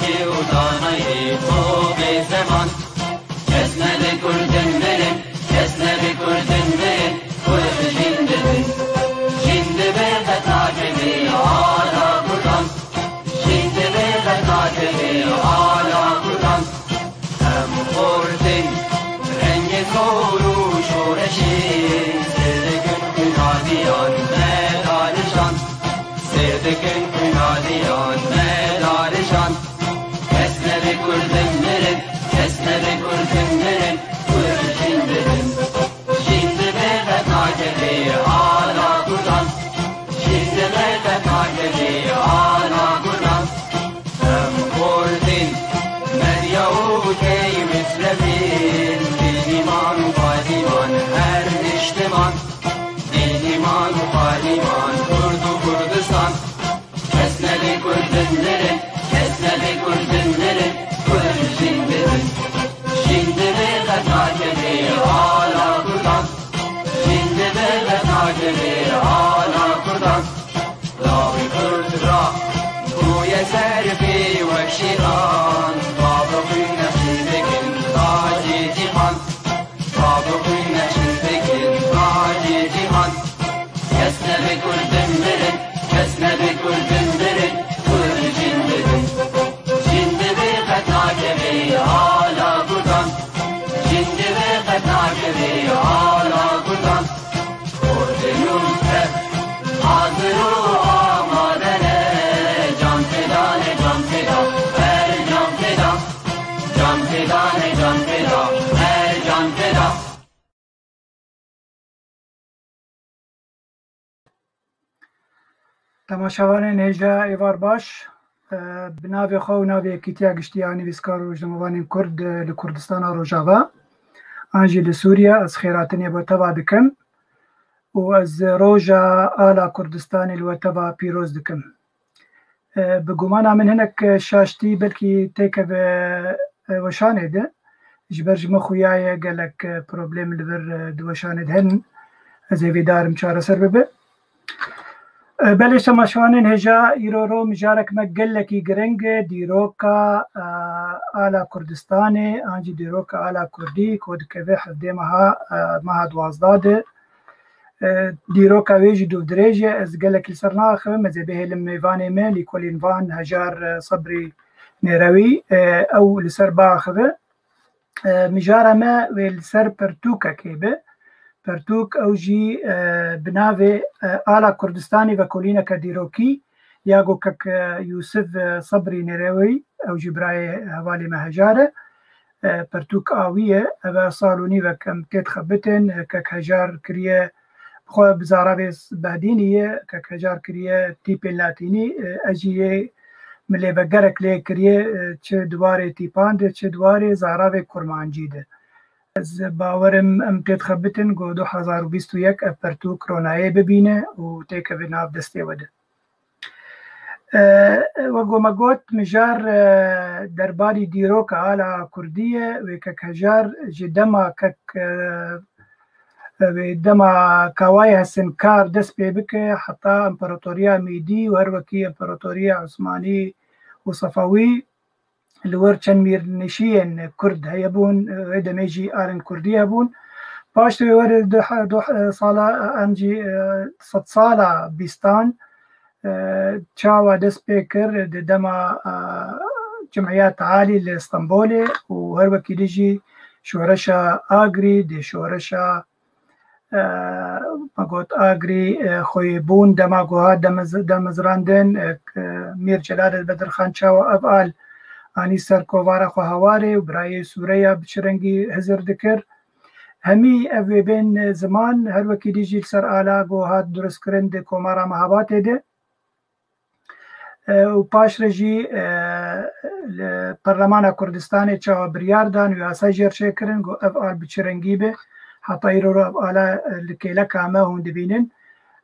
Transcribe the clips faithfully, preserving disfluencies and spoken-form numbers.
Kê û danayê xwe bê zeman. Kes nebe kurdin mirin, kes nebe kurdin mirin, kurd jin dibin. Jin dibe qet nakeve ala kurdan. Jin dibe qet nakeve ala kurdan. Em xortin rengê zor û şoreşê, sêr dikin xwîna diyan me darijan. Sêr dikin xwîna diyan me darijan. Kes nebe kurdin mirin, kes nebe kurdin mirin, kurd jin dibin. Jin dibe qet nakeve ala kurdan. Jin dibe qet nakeve ala kurdan. Em xortin, Medya û Key Mislevîn, Dînîman û Fadîman, her niştiman. Dînîman û Fadîman, Kurd û Kurdistan. Kes nebe kurdin mirin, kes nebe kurdin mirin, kurd jin dibin. Jin dibe qet nakeve ala kurdan. Jin dibe qet nakeve ala kurdan. Lawê kurd ra bûye serfê wek şêxan. Bavê xwîna jin dikin tacê cîhan. Bavê xwîna jin dikin tacê cîhan. Kes nebe kurdin mirin, kes nebe kurdin mirin, kurd jin dibin. Jin dibe qet nakeve ala kurdan. Jin dibe qet nakeve ala kurdan. Kurdê nû tev hazir û amade ne. Can feda ne, can feda, her can feda. Can feda ne, can feda, her can feda. Temaşevanên hêja êvar baş, e, bi navê xwe û navê Yekîtiya Giştî ya Nivîskar û Rojnamevanên Kurd, e, li Kurdistana Rojava, an jî li Sûriye, ez xêratinê bo teva dikim û ez roja ala Kurdistanê li we teva pîroz dikim. E, bi gumana min hinek, e, şaştî belkî têkeve, e, weşanê de. Ji ber ji min xuya ye gelek, e, problem li vir, e, di weşanê de hene. Ez hêvîdar im çareser bibe. E, belê temaşevanên hêja, îro ro mijarek me gelekî giring e, dîroka, e, ala Kurdistanê, an jî dîroka ala Kurdî, ku dikeve hevdê meha, e, meha duwazdeh de. E, dîroka wê jî dûvdirêj e, ez gelekî li ser naaxivim, ez ê bihêlim mêvanê me, lîkolîn van Hejar, e, Sebrî Nêrewî, e, ew li ser biaxive. E, mijara me wê li ser pirtûkekê be. Pirtûk ew jî, e, bi navê, e, Ala Kurdistanê vekolîneke dîrokî ya ku kek, e, Yûsif, e, Sebrî Nêrewî, ew jî birayê hevalê me Hejar e. E, pirtûk awî ye. Ev e sal û nîvek em tê dixebitin, e, kek Hejar kiriye, bi xwe bi zaravê Behdînî ye, kek Hejar kiriye tîpên latînî, e, ez jî yê min lê vegerek lê kiriye, e, çi di warê tîpan de, çi di warê zaravê kurmancî de. Ez bawerim em tê dixebitin ku du hezar û bîst û yek ev pirtûk ronayê bibîne û têkeve nav destê we de. E, wek ku me got, mijar, e, derbarî dîroka ala Kurdî ye. Wê kek Hejar ji dema kek, e, wê dema Kawayê Hesinkar dest pê bike, heta Împaratoriya Mîdî û her wekî Împaratoriya Osmanî û Sefewî, li wir çend mîrnişiyên Kurd heye bûn, wê demê jî alên Kurdî hebûn. Paştê wê were du, du sala, em jî, e, sedsala bîstan, e, çawa dest pê kir, di dema, e, Cumhuriyet Alî li Stenbolê û her wekî dî jî şoreşa Agrî, di şoreşa e, me got, Agrî, e, xweyîbûn, dema ku hat demiz-, demizrandin, e, k-, Mîr Celal Bedirxan çawa ev al anî ser kovara xwe Hewarê û birayê Sûreya bi çi rengî hizir dikir. Hemî ev wê bên, e, ziman, her wekî dî jî li ser ala ku hat durustkirin di Komara Mehabatê de. E, û paşre jî, e, li Perlemana Kurdistanê çawa biryar dan û yasa jê re çêkirin, got ev al bi çi rengî be, heta îro re ev ala, e, li kêleka me hûn dibînin.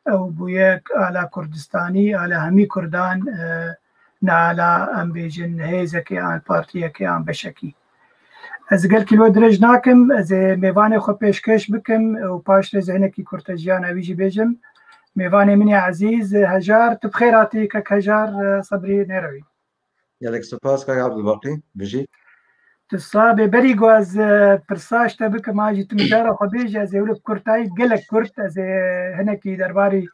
Ew bûye ala Kurdistanî, ala hemî Kurdan, e, ne ala em bêjin hêzekê an partiyekê an beşekî. Ez gelkî li we dirêj nakim, ez ê mêvanê xwe pêşkêş bikim û paştê ez ê hinekî kurtejiya navî jî bêjim. Mêvanê min ê ezîz, Hejar, tu bi xêr hatî, kek Hejar, e, Sebrî Nêrewî. Gelek spas kak Abdulbaqî. Bijî. Tu sabe berî ku ez e, pirsa ji te bikim, a jî tu mijara xwe bêje, ez ê wilo bi kurtayî, gelek kurt, ez ê hinekî derbarî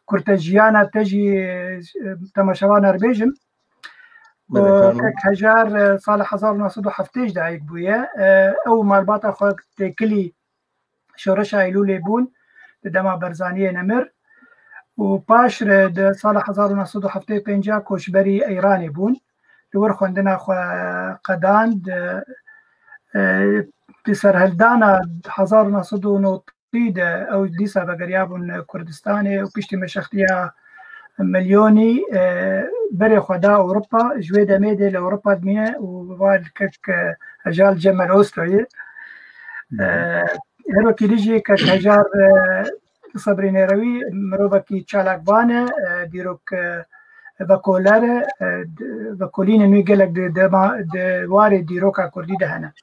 kurte jiyana te jî e, temaşevana re bêjim. Kek Hejar e, sala hezar û neh sed û heftê ji dayik bûye. E, ew malbata xwe têkilî şoreşa Eylûlê bûn, di dema Berzaniyê nemir û paş re di sala hezar û neh sed û heftê û pênc koçberî Îranê bûn. Li wir xwendina xwe qedand. E, di serhildana hezar û neh sed û notî de ew dîsa vegeriyabûn Kurdistanê û piştî meşextiya milyonî e, berê xwe da Ewropa, ji wê demê dê li Ewropa dimîne û va li kek e, Hejar Cemel Osloyê. E, her wekî dî jî kek Hejar e, Sebrî Nêrewî mirovekî çalakvan e, e, dîrok e, vekoler e, e, vekolînên wî gelek di, di, di warê dîroka kurdî de hene.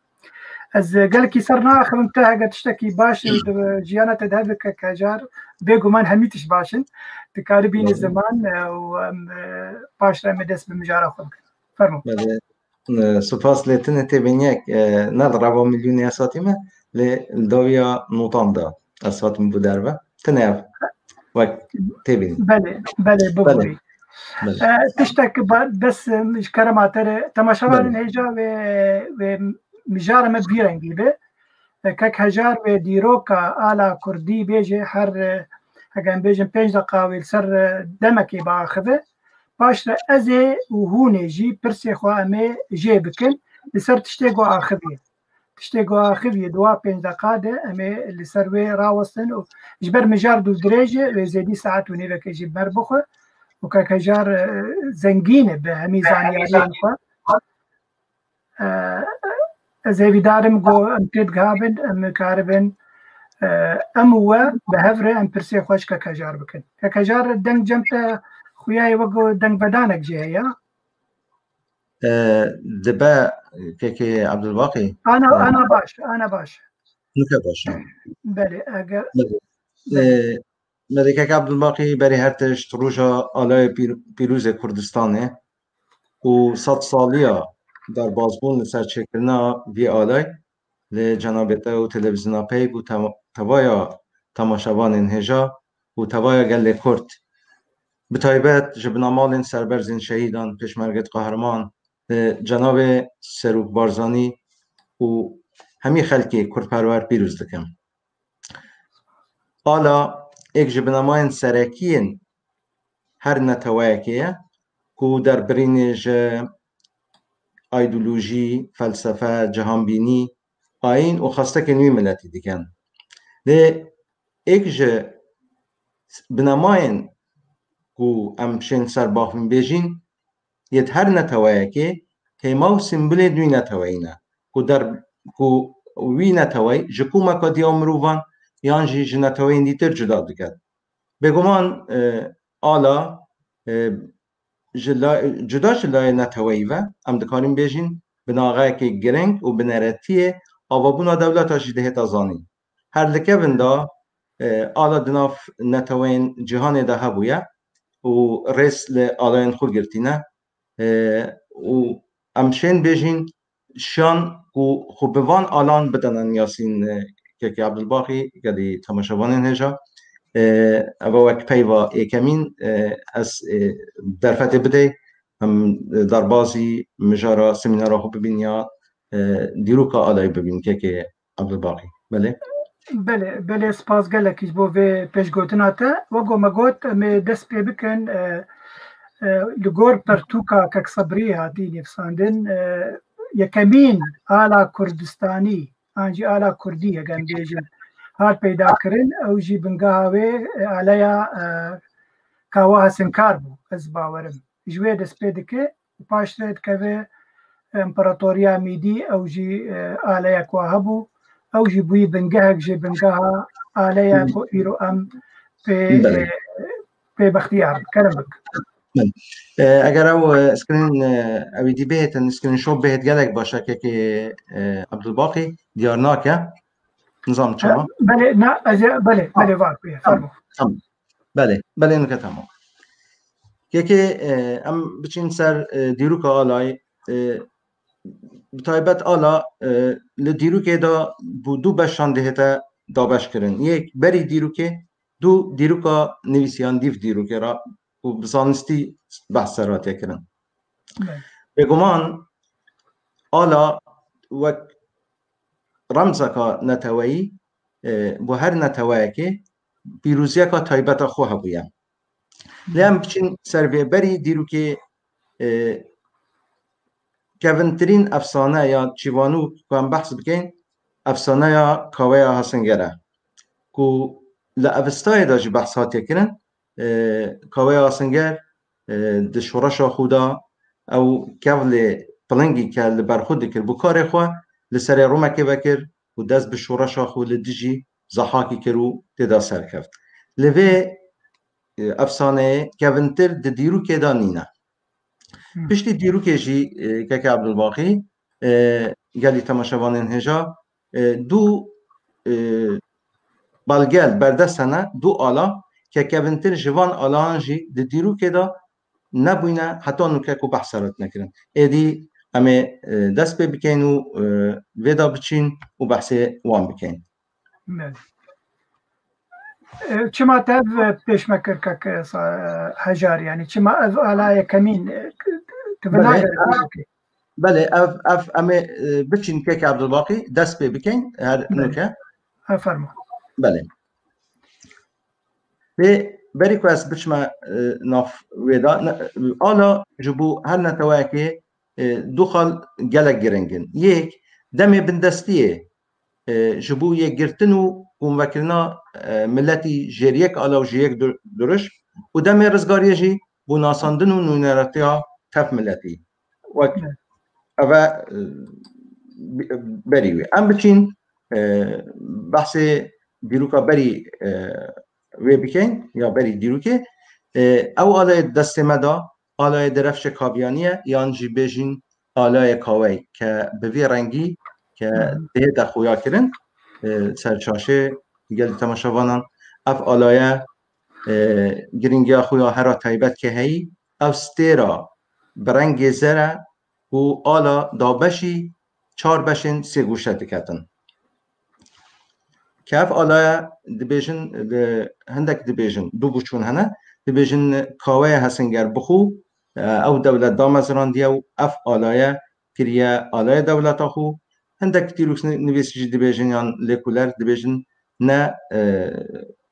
Ez gelekî ser naxivim te hege tiştekî baş di jiyana te de hebe kek Hejar, bêguman hemî tişt baş in. Dikarî bînî ziman e, û em e, paş re em ê dest bi mijara xwe bikin. Fermo. Belê. E, Spas lê tine tê bin yek, e, ne li rava milyonê esatî me, lê li dawiya notan de esatî min bû derve. Tine ev wek tê bînî. Belê, belê, bibûrî. E, tiştek bes e, ji kerema te re temaşevanên hêja wê, wê mijara me bi vî rengî be. E, kek Hejar wê dîroka ala kurdî bêje her e, hege em bêjin pênc deqa wê li ser e, demekê biaxive. Paş re ez ê û hûn ê jî pirsê xwe em ê jê bikin li ser tiştê ku axiviye. Tiştê ku axiviye di wa pênc deqa de em ê li ser wê rawestin û ji ber mijar dû dirêj e, wê zêdî saet û nêvekê jî ber bixwe û kek Hejar e, zengîn e bi hemî zanyariyên xwe. E, ez hêvîdar im ku em têdigihabin, em karibin e, em û we bi hev re em pirsê xwe ji kek Hejar bikin. Kek Hejar deng cem te xuya ye wek dengvedanek jê heye. E, dibe kekê Abdulbaqî. Ana, ana baş, ana baş. Nuke baş. Belê, eger. Belê. E, Belê kek Abdulbaqî berê her tişt roja alayê pîr, pîrozê Kurdistanê û sedsaliya derbazbûn li ser çêkirina vî alay li cenabê te û televîzyona peyv û te, tevaya temaşevanên hêja û tevaya gelê Kurd. Bi taybet ji binamalên serberzên şehîdan, pêşmergêt qehreman, e, cenabê Serok Barzanî û hemî xelkê kurdperwer pîroz dikim. Ala êk ji binamayên serekî yên her neteweyekê ye ku derbirînê ji aydolojî, felsefe, cihanbînî, ayîn û xwestekên wî miletî dikin. Lê êk ji binamayên ku em şên ser bavîn bêjîn, yê her neteweyekê hêma û sîmbolê wî neteweyî ne. Ku der, ku wî neteweyî ji komeka diya mirovan yan jî ji neteweyên dîtir cuda dike. Bêguman, e, ala, e, ji la, cuda ji layê neteweyî ve, em dikarin bêjin, binaxeyekê giring û bineretiyê avabûna dewleta jî dihête zanîn. Her li kevin de, e, ala di nav neteweyên cîhanê de hebûye û rêz li alayên xwe girtîne. E, û em şên bêjin, şan ku xwe bi van alan bidene Yasîn, e, kekê Abdulbaqî, gelî temaşevanên hêja. E, eva wek peyva êkemîn, e, ez, e, derfetê bidey, em, e, derbazî mijara semînara xwe bibîn ya, e, dîroka alayî bibîn, kekê Abdulbaqî. Belê. Belê, belê, spas gelekî ji bo vê pêşgotina te. Wek ku me got, em ê dest pê bikin, e, e, li gor pertûka kek Sebrî hatî nivîsandin, e, yekemîn ala Kurdistanî, an jî ala Kurdî, hege em bêjin, hat peyda kirin, ew jî bingeha wê, e, aleya, e, Kawa Hesinkar bû, ez bawerim. Ji wê dest pê dike û paş re dikeve Împaratoriya Mîdî, ew jî, e, aleyek wa hebû. Ew jî bûyî bingehek ji bingeha aleya ku îro em pê, Belê. e, pê bextiyar in. Kerem bik. E, eger ew, e, screen, e, ew îdî bihêtin, screenshot bihêt gelek baş e, kekê, e, Abdulbaqî diyar nake. Nizam çima. Belê, na, ez ê, belê, belê, var, buyur, fermo. Tamam. Belê, belê, nike tamam. Kekê, e, em biçin ser, e, dîroka Alayê. E, bi taybet Ala, e, li dîrokê de bû du beşan dihête dabeş kirin. Yek berî dîrokê, du dîroka nivîsiyan dîv dîrokê re û bi zanistî behs ser hatiye kirin. Bêguman Ala wek remzeka neteweyî, e, bo her neteweyekê pîroziyeka taybeta xwe hebûye. Lê em biçin ser vê berî dîrokê, e, kevintirîn efsane ya çîvanû ku em behs bikin, efsaneya Kaweya Hesinger e. Ku li Avestayê de jî behs hatiye kirin, e, Kaweya Hesinger, e, di şoreşa xwe de ew kevlê pilingî ke li ber xwe dikir, bi karê xwe li serê Romekê vekir û dest bi şoreşa xwe li dijî Zehakî kir û tê de serkeft. Li vê, e, efsaneyê kevintir di dîrokê de nîne. Hmm. Piştî dîrokê jî, e, keke Abdulbaqî, e, gelî temaşevanên hêja, e, du, e, belge li berdest hene, du ala, ke kevintir ji van alan jî di dîrokê de nebûyne, heta nûke ku behs ser hatine kirin. Êdî em ê, e, dest pê bikeyn û, e, vê de biçîn û behsê wan bikeyn. Belê. E, çima te ev pêş me kir, kek, e, sa-, e, Hejar, yani çima ev ala yekemîn, e, tu Belê, vinagerî ev, pêşî? Belê, ev, ev em ê, e, biçîn kek Abdulbaqî, dest pê bikeyn, her Belê. Nûke. Ha, fermo. Belê. Vê berî ku ez biçime, e, nav wê de, ne, ala ji bo her neteweyekê, e, du xal gelek giring in. Yek, demê bindestiyê, e, ji bo yekgirtin û komvekirina, e, miletî jêr yek ala û ji yek du-, duriş û demê rizgariyê jî bo nasandin û nûneratiya tev miletî. Wek Evet. ev e, bi-, berî wê. Em biçîn, e, behsê dîroka berî, e, wê bikeyn ya berî dîrokê. E, ew alayê destê me de, alayê Derefşê Kaviyanî ye, yan jî bêjin alayê Kawey, ke bi vî rengî ke Hı hı. dihête xuya kirin, e, ser şaşê gelî temaşevanan. Ev alaye, e, giringiya xuya hera taybet ke heyî, ev stêra bi rengê zer e û ala dabeşî çar beşên sêgoşe diketin. Ke ev alaye dibêjin, di, hindek dibêjin, du biçûn hene, dibêjin Kaweya Hesinger bi xwe, e, ew dewlet damezirandiye û ev alaye kiriye alaya dewleta xwe. Hindek tîrok nivîs jî dibêjin yan lêkoler dibêjin ne, e,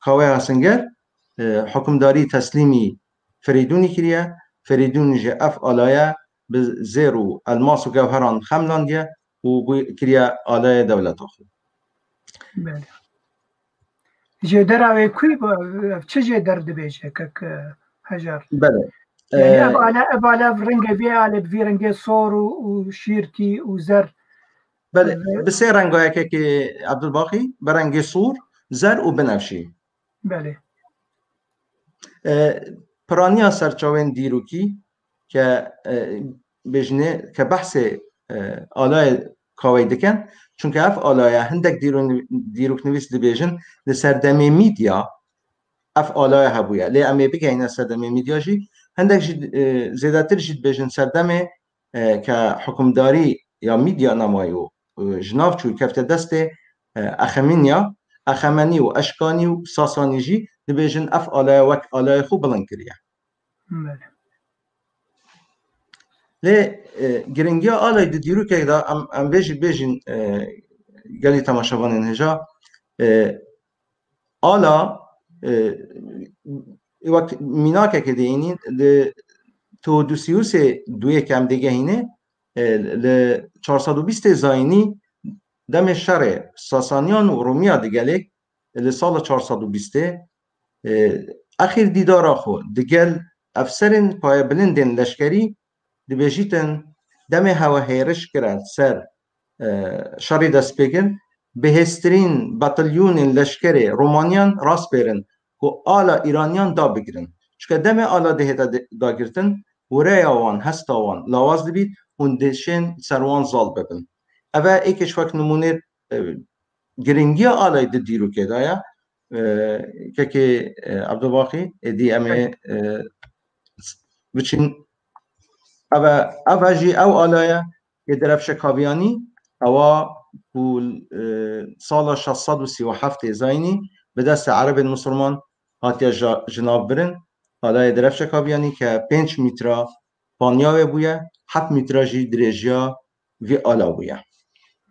Kaweya Hesinger, e, hukimdarî teslîmî Ferîdûnî kiriye. Ferîdûn jî ev alaye bi zêr û elmas û gewheran xemlandiye û bû kiriye alaya dewleta xwe. Belê. Jêdera wê ku bû? Ev çi jêder dibêje, kek, e, Hejar? Belê. Yani E, ev ale, ev ale rengê vê ale bi vî rengê sor û, û şîrkî û zer. Belê. Ev Bi sê renga yekekê Abdulbaqî, bi rengê sor, zer û binevşî. Belê. E, piraniya serçavên dîrokî ke, e, bêjinê, ke behsê, e, alayê Kawey dikin, çunke ev alaye hindek dîro-, dîroknivîs dibêjin, li serdemê Mîdya ev alaye hebûye. Lê em ê bigehîne serdemê Mîdya jî, hindek jî, e, zêdetir jî dibêjin serdemê, e, ke hukimdarî ya Mîdya nemayî û, e, ji nav çû kefte destê, e, Exemînya, Exemenî û Eşkanî û Sasanî jî dibêjin ev alaye wek alayê xwe bilind kiriye. Belê. Lê, e, giringiya alayê di dîrokek de em, em vê jî bêjin, e, gelî temaşevanên hêja, e, ala, e, wek mînakekê dihênî, di Teodosiusê duyê ke em dê gehînê, e, li çar sed û bîstê zayînî demê şerê Sasaniyan û Romiya digelek li sala çar sed û bîstê, e, exîr dîdara xwe digel efserên payebilindên leşkerî dibêjîtin, demê hewe hêriş kire ser, e, şerî destpêkir, bihêztirîn batalyonên leşkerê Romaniyan raspêrin ku ala Îraniyan dabigirin. Çunke demê ala dihête di-, dagirtin, wireya wan, hesta wan lawaz dibît hûn dişên ser wan zal bibin. Ev e êkê ji wek nimûnê, e, giringiya alayê di dîrokê de ye. E, kekê, e, Abdulbaqî, êdî em ê, e, biçin. Ev e, ev e jî ew alaye yê Derefşe Kaviyanî, ewa ku, e, sala şeş sed û sî û heftê zayînî bi destê Erebên Misilman hatiye ja-, ji nav birin. Alayê Derefşe Kaviyanî ke pênc mîtra paniya wê bûye, heft mîtra jî dirêjiya vî ala bûye.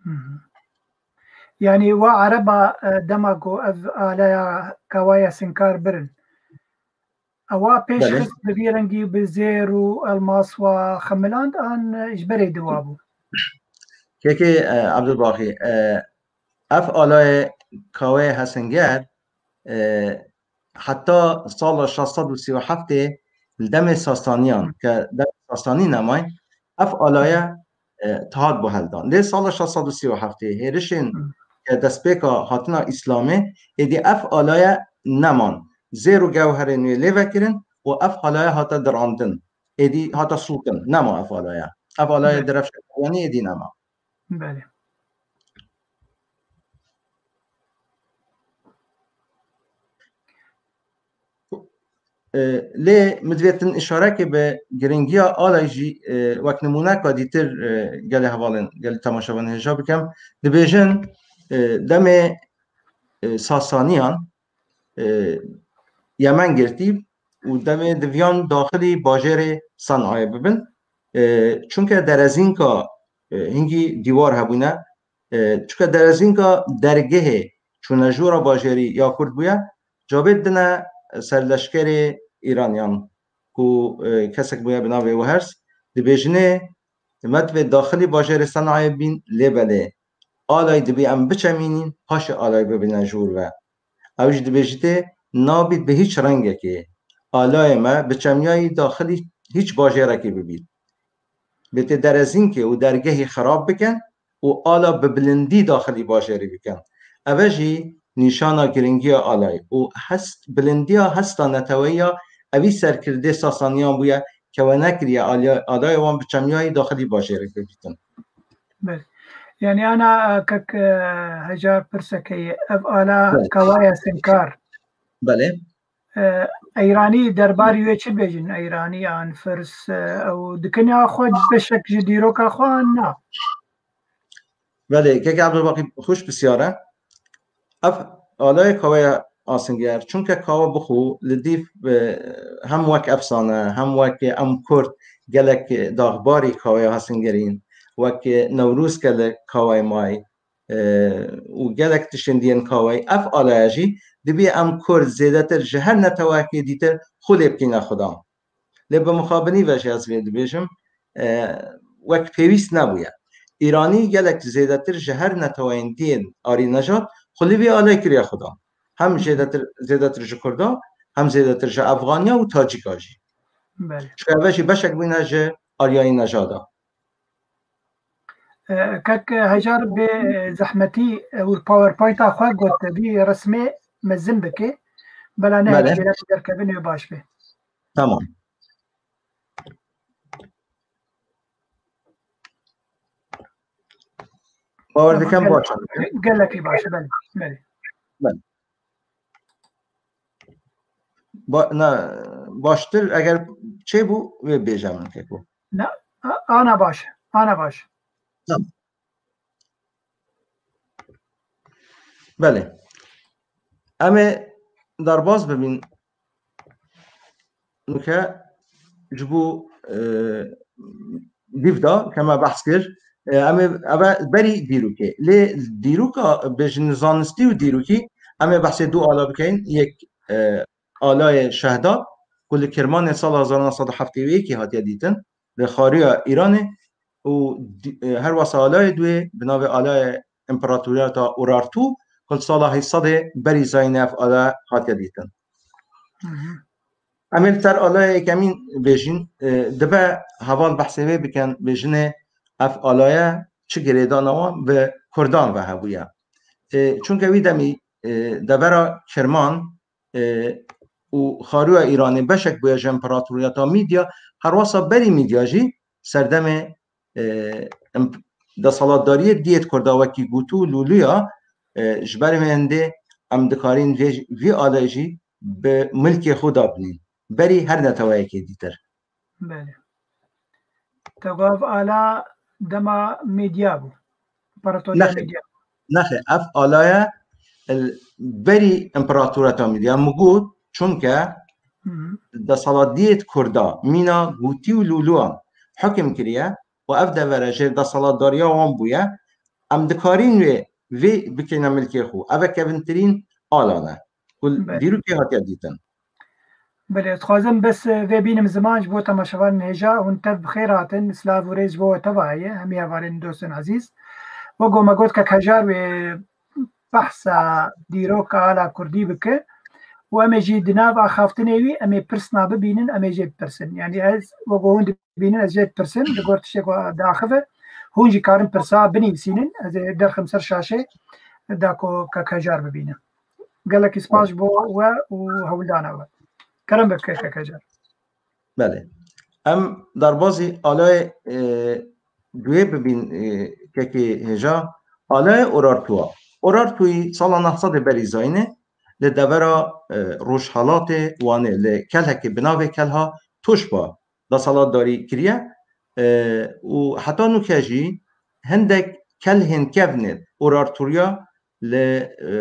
Hı hı. Yani wa Ereba, e, dema ku ev alaya Kawaya Sinkar birin, ewa pêş Belê. xist bi vî rengî bi zêr û elmas wa xemiland an, e, ji berê diwa bû? Kekê, e, Abdulbaxî, e, ev alayê Kawaya Hesinger, e, heta sala şeş sed û sî û heftê li demê Sasaniyan, ke demê Sasanî nemayî, ev alaye, e, tihat bû heldan. Lê sala şeş sed û sî û heftê hêrişên, Hı. ke destpêka hatina Îslamê, êdî ev alaye neman. Zêr û gewherên wê lê vekirin û ev alaye hate dirandin. Êdî hate sûtin. Nema ev alaye. Ev alaye Belê. Derefşe Kaviyanî êdî nema. Belê. E, lê min divêtin îşarekê bi giringiya alay jî, e, wek nimûneka dîtir, e, gelê hevalên, gelê temaşevanên hêja bikim. Dibêjin, e, demê, e, Sasaniyan, e, Yemen girtî û demê diviyan daxilî bajêrê Senayê bibin. E, çunke derezînka, e, hingî dîwar hebûne, e, çunke derezînka dergehê çûne jûra bajêrî ya kurt bûye, cabê dine serleşkerê Îraniyan ku, e, kesek bûye bi navê Wehers, dibêjinê me divê daxilî bajêrê Senayê bîn, lê belê alay dibê em biçemînîn, paşê alay bibîne jûr ve. Ew jî dibêjitê nabît bi hîç rengekê. Alayê me bi çemyayî daxilî hîç bajêrekê bibît. Bê tê derezînkê û dergehî xirab bikin û ala bi bilindî daxilî bajêrî bikin. Ev e jî nîşana giringiya alayê û hest, bilindiya hesta neteweyiya evî serkirdê Sasaniyan bûye ke we nekiriye aliya-, alayê wan bi çemyayî daxilî bajêrê bibîtin. Belê. Yani ana, e, kek, e, Hecar pirsek heye. Ev ala Belê. Kawaya Sinkar. Belê. E, Eyranî derbarî wê çi bêjin? Eyranî an Firs, e, ew dikin ya xwe beşek ji dîroka xwe an na? Belê, kek Abdulbaqî xweş pisyar e. Ev alayê Kawaya Asinger, çunke Kawa bixwe li dîv, e, hem wek efsane, hem wek em Kurd gelek daxbarî Kawaya Asingerîn, wek Newroz gelek Kawayê mayî, e, û gelek tiştên diyên Kawayî. Ev alaya jî dibî em Kurd zêdetir ji her netewekê dîtir xwe lê bikîne xudan. Lê bi mixabinî ve jî ez vê dibêjim, e, wek pêwîst nebûye. Îranî gelek zêdetir ji her neteweyên diyên arî nejad xwe li vê alê kiriye xudan. Hem Hı hı. zêdetir, zêdetir ji Kurda, hem zêdetir ji Efxaniya û Tacîka jî. Belê. Çunke ev jî beşek bûne ji aryayî nejada. E, kek Hecar bê zehmetî, e, wir PowerPoint-a xwe got te vî resmê mezin bike. Bela ne Belê. Hevjêre derkevin wê baş be. Tamam. Bawer Tamam, dikem gelek, baş e. Gelekî baş e, belê, belê. Belê. Ba-, na, baştir eger çêbû wê bêje min keko. Na, a-, ana baş, ana baş. Tamam. Belê. Em ê derbas bibîn. Nuke ji bo, e, dîv da ke me behs kir, e, em ê, ev e berî dîrokê. Lê dîroka bêjin zanistî û dîrokî, em ê behsê du ala bikeyin. Yek, e, alayê Şehda ku li Kirmanê sala hezar neh sed û heftê û yekê hatiye dîtin, li xariya Îranê û di-, e, her wesa alayê duê bi navê alayê Împaratoriyata Urartu ku li sala heyt sedê berî zayînê ev ala hatiye dîtin. Hı hı. Em ê li ser alaya yekemîn bêjin, e, dibe heval behsê wê bikin, bêjinê ev alaye çi girêdana wan bi Kurdan ve hebûye. E, çunke wî demî, e, devera Kirman, e, û xariya Îranê beşek bûye ji Împaratoriyeta Mîdya, herwasa berî Mîdya jî serdemê, e, em-, desthilatdariyê diyêt Kurda wekî Gûtû û Lûlû ya, e, ji ber wê hindê em dikarîn vê, vî alê jî bi milkê xwe de binîn. Berî her neteweyekê dîtir. Belê. Te got ev ala dema medya bû. İmparatoriya Nexê. Medya. Nexê, ev alaye li berî împeratoriyeta Medya min got, çunke Hı hı. desaladiyêt Kurda mîna gotî û lûlûyan hukm kiriye û ev devere jêr desalatdariya wan bûye. Em dikarîn wê vê bikeyne milkê xwe. Ev e kevintirîn alan e ku Belê. dîrokê hatiye dîtin. Belê, dixwazim bes, e, vê bînim ziman ji bo temaşevanên hêja, hûn tev bi xêr hatin, silav û rêz ji bo we teva heye, hemî hevalên dostên ezîz. Wek me got, kek Hejar wê behsa dîroka ala kurdî bike û em ê jî di nav axaftinê wî em ê pirsna bibînin, em ê jê bipirsin. Yanî ez wek hûn dibînin, ez jê dipirsim, li gor tiştê ku diaxive, hûn jî karin pirsa binivîsînin, ez ê derxim ser şaşê, da ku kek Hejar bibînin. Gelekî spas ji bo we û hewldana we. Kerem bike kek Hejar. Belê. Em derbazî alayê, e, duê bibîn, e, kekê hêja. Alayê Urartuwa. Urartuyî sala neh sedê berî zayînê li devera, e, rojhelatê Wanê, li kelhekê bi navê Kelha Tuşba desalatdarî kiriye. E, û heta nûke jî hindek kelhên kevnê Urarturiya li, e,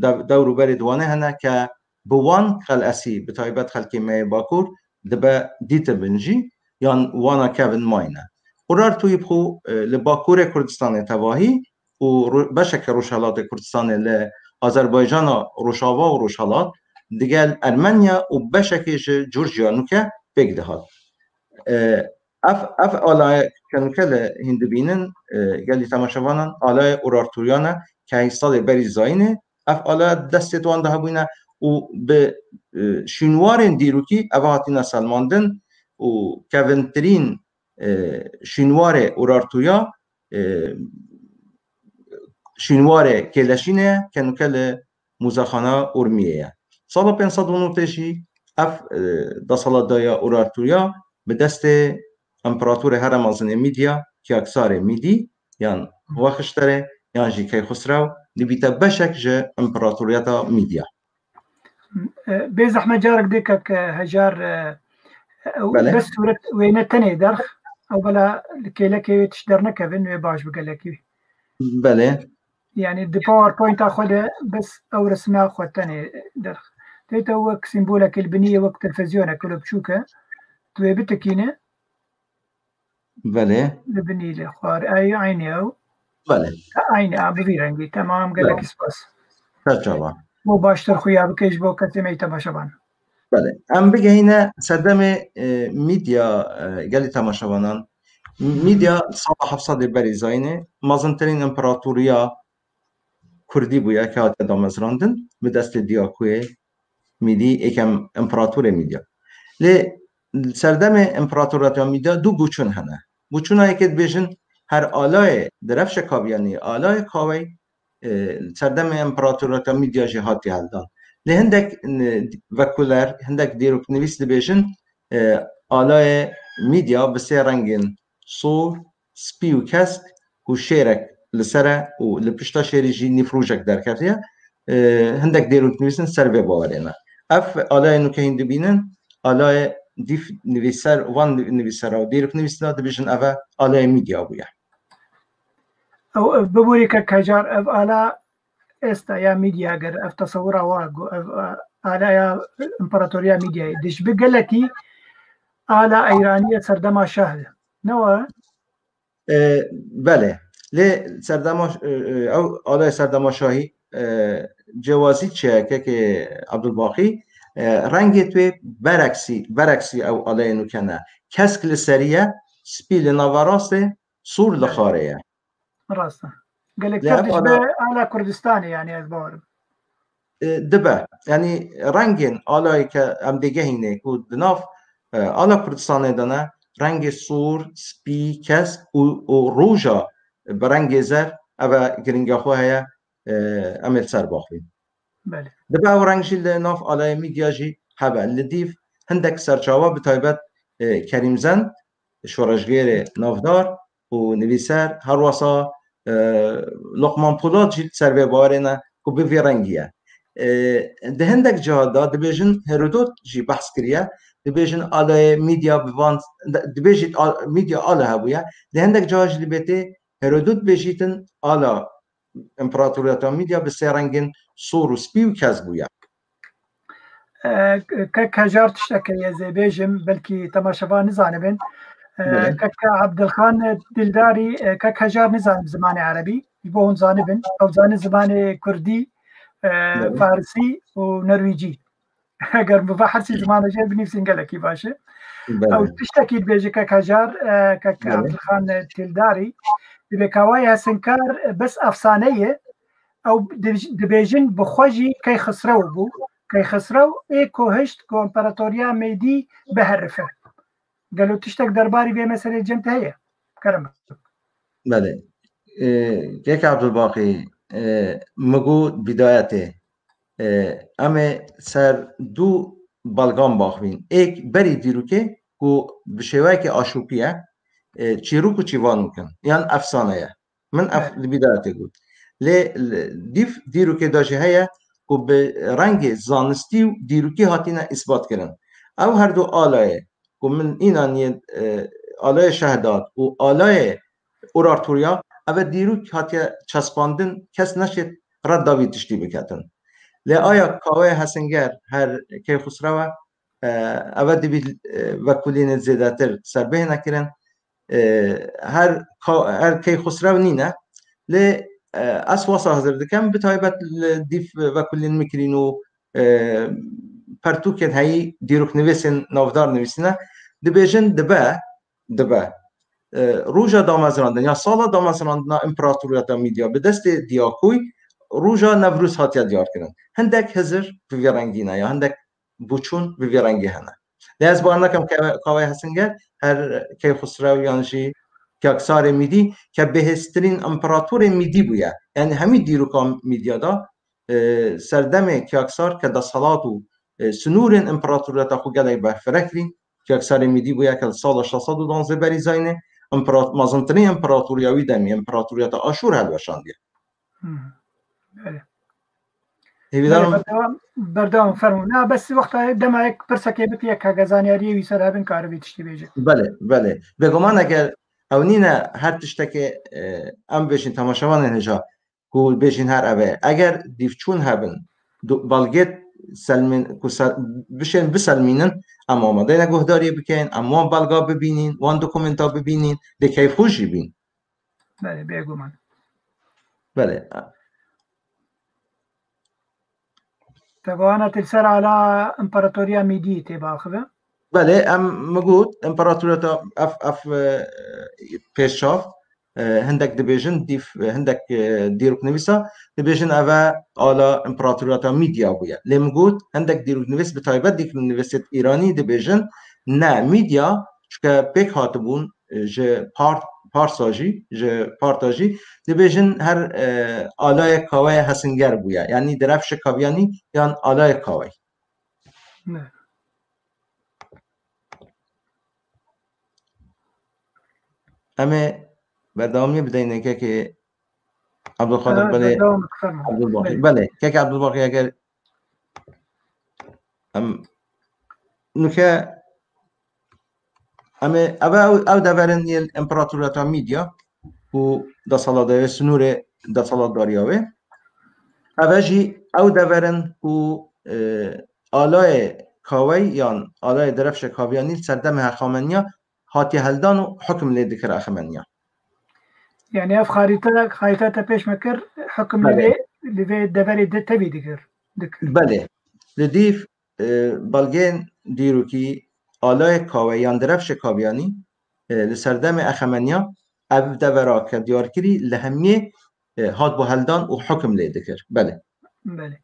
dev-, dewr û berê di Wanê hene ke bi wan qelesî, bi taybet xelkê me yê Bakur, dibe dîtibin jî, yan wana kevin mayne. Urartuyî bi xwe, e, li Bakurê Kurdistanê tevahî û ro-, beşeke Rojhelatê Kurdistanê li Azerbaycana Rojava û Rojhelat, digel Ermenya û beşekê ji Curciya nûke pêk dihat. E, ev, ev alaye ke nûke li hîn dibînin, e, gelî temaşevanan, alayê Urarturiyan e ke heyşt sedê berî zayînê ev alaye destê wan de hebûne û bi, e, şûnwarên dîrokî eva hatine selmandin û kevintirîn, e, şûnwarê Urartuya, e, şûnwarê Kêleşînê ye ke nûke li Mûzexana Urmiyê ye. Sala pênc sed û notê jî ev, e, desalatdariya Urartuya bi destê împeratorê here mezinê Mîdya, Kiyaksarê Mîdî, yan Wexişterê, yan jî Keyxusrew, dibîte beşek ji împeratoriyeta Mîdya. E, bê zehmet carek dê kek, e, Hejar, e, ew Belê. bes sûret wêne tenê derx, ew bela li kêlekê wê tişt dernekevin, wê baş bi gelekî. Belê. Yani di PowerPoint-a xwe de bes ew resma xwe tenê derx. Tê te wek sîmbolekê li binî ye, wek televîzyoneke wilo biçûk e. Tu wê bitikîne, Belê. li binî lê xwar. Ey, eynî ew. Belê. Eynî a, bi vî rengî. Temam, gelekî spas. Serçava. Bo baştir xuya bike ji bo kesê me yê temaşevan. Belê. Em bigehîne serdemê, e, Mîdya, e, gelî temaşevanan. Mîdya sala heft sedê berî zayînê mezintirîn împeratoriya Kurdî bûye ke hatiye damezrandin bi destê Diyakuyê Mîdî, êkem împeratorê Mîdya. Lê serdemê împeratoriyeta Mîdya du guçûn hene. Guçûna yekê dibêjin her alayê Direvşe Kavyanî, alayê Kawey, e, serdemê împeratoriyeta Mîdya jî hatiye hildan. Lê hindek, e, vekuler, hindek dîroknivîs dibêjin, e, alayê Mîdya bi sê rengên sor, spî û kesk û şêrek li ser e û li pişta şêrî jî nîfrûjek derketiye. E, hindek dêrok nivîsin ser vê bawerê ne. Ev alayê nûke hîn dibînin, alayê dîf nivîser, van nivîsera û dêrok nivîsina dibêjin ev e alayê Mîdya bûye. Ew, ev biborî ke Kecar, ev ala êsta ya Mîdya, ger ev tesewira wa ku ev, e, ala ya împaratoriya Mîdyayê, dişbi gelekî ala Eyraniye serdema şah de. Ne wa? E, belê. Lê serdema, e, e, ew alê serdema şahî, e, cewazî çi ye, kekê Abdulbaqî, e, rengê wê bereksî, bereksî ew aleyê nûke ne. Kesk li serî ye, spî li naverastê, sûr li xarê ye. Rast e. Gelek Lê tev ev dişbe ala- ala Kurdistanê, yani ez bawerim. E, dibe. Yanî rengên alayê ke em dê gehînê ku di nav, e, ala Kurdistanê de ne, rengê sûr, spî, kesk û, û rûja bi rengê zer, ev e giringiya xwe heye, e, em ê li ser baxivîn. Belê. Dibe ew reng jî li nav alayê Mîdya jî hebe. Li dîv hindek serçawa bi taybet, e, Kerîm Zend, şoreşgêrê navdar û nivîser, her wesa, e, Loqman Polat jî li ser vê bawerê ne ku bi vî rengî ye. E, di hindek ciha de dibêjin Herodot jî behs kiriye, dibêjin alayê Mîdya bi van, dibêjît a-, Mîdya ala hebûye. Di hindek ciha jî dibêtê Herodot bêjîtin ala împeratoriyeta Mîdya bi sê rengên sor û spî û kez bûye. E, kek Hejar tişteke ez ê bêjim, belkî temaşevan nizanibin. E, Belê. Kek Abdilxan Dildarî, e, kek Hejar nizanim zimanê erebî, ji bo hûn zanibin. Ew zanin zimanê kurdî, e, Belê. farisî û norwîcî. Eger min va her sî zimanê jê binivîsîn gelekî baş e. Ew Belê. tiştekî dibêje kek Hejar, e, kek Belê. Abdilxan Dildarî. Dibê Kawayê Hesinkar, e, bes efsane ye. Ew dibêj-, dibêjin bi xwe jî Keyxisrew bû. Keyxisrew ê ku hişt ku împeratoriya Mêdî biherife. Gelo tiştek derbarî vê meselê cem te heye? Kerem. Belê. E, Kek Abdulbaqî, e, min got bidayetê, e, em ê ser du belgan baxivîn. Êk berî dîrokê ku bi şêweyekê aşopî ye, e, çîrok û çîvan bikin. Yan efsane ye. Min ev Evet. li bidayetê got. Lê li dîf dîrokê de jî heye ku bi rengê zanistî û dîrokî hatine îsbat kirin. Ew her du alayê ku min înan yên, e, alayê Şehdat û alayê Urartûrya, ev e dîrok hatiye çespandin, kes neşêt redda vî tiştî biketin. Lê aya Kaweyê Hesinger her Keyxusrew e, e, ev e dibî, e, vekulînê zêdetir serbihêne kirin. E, her ka-, her Keyxusrew nîne. Lê, e, ez wasa hizir dikim, bi taybet li dîf vekulîn Mikrîn û, e, pertûkên heyî dîroknivîsên navdar nivîsîne. Dibêjin dibe, dibe. E, roja damezrandin ya sala damezrandina împeratoriyeta Mîdya bi destê Diyakoy roja Newroz hatiye diyarkirin. Hindek hizir bi vî rengî ne ya hindek boçûn bi vî rengî hene. Lê ez bawer nakim ke Kaweyê Hesinger her Keyxusrew yan jî Kiyakisarê Mîdî ke bihêztirîn împeratorê Mîdî bûye. Yanî hemî dîroka Mîdya de, e, serdemê Kiyakisar ke desthilat û, e, sinûrên împeratoriyeta xwe gelek berfireh kirîn, Kiyakisarê Mîdî bûye ke li sala şeş sed û duwazdeh berî zayînê împera-, mezintirîn împeratoriya wî demî, împeratoriyeta Aşûr helweşandiye. Hmm. Belê. Hêvîdar Belê, im berdewam, berdewam fermû. Na, bes wexta dema yek pirseke bike ka gezaniyariyê wî ser hebin karibe tiştî bêje. Belê, belê. Bêguman eger ew nîne her tiştekê, e, em bêjin temaşevanên hêja ku bêjin her ev e. Eger dîvçûn hebin, du-, belgê selmîn-, ku se-, bişên biselmînin, em amade ne guhdariyê bikeyin, em wan belga bibînîn, wan dokumenta bibînîn, dê keyfxweş jî bîn. Belê, bêguman. Belê. Te gohana til ser ala împaratoriya Mîdî tê biaxive? Belê, em mi got, împaratoriyeta ev, ev, e, pêşçav, e, hindek dibêjin, dîf, e, hindek, e, dîroknivîsa dibêjin ev e ala împaratoriyeta Mîdya bûye. Lê mi got, hindek dîroknivîs, bi taybet dîroknivîsêt Îranî dibêjin, ne, Mîdya, çunke pêk hatibûn, e, ji Par-, Parsa jî, ji Parta jî, dibêjin her, e, alayê Kaweyê Hesinger bûye. Yanî Direfşê Kavyanî yan alayê Kawey. Ne. Em ê berdewamiyê bideyne kekê Abdulxaliq, Evet, belê, berdewam et, fermo. Abdulbaqî. Belê. Belê, kekê Abdulbaqî eger em nuke em ê, ev, ew, ew deverin yên împaratoriyeta Mîdya ku desthilatdariya wê, sinûrê desthilatdariya wê. Ev e jî ew deverin ku, e, alayê Kawey yan alayê Direfşê Kavyanî li serdemê hexameniya hatiye heldan û hukm lê dikir hexameniya. Yani ev xarîte, xarîte te pêş me kir, hukm li Belê. vê, li vê deverê de tevî dikir. Dikir. Belê. Li dîv, e, belgeyên dîrokî alayê Kawey yan Direfşê Kavyanî, e, li serdemê hexameniya ev devera ke diyar kirî li hemiyê, e, hat bo heldan û hukm lê dikir. Belê. Belê.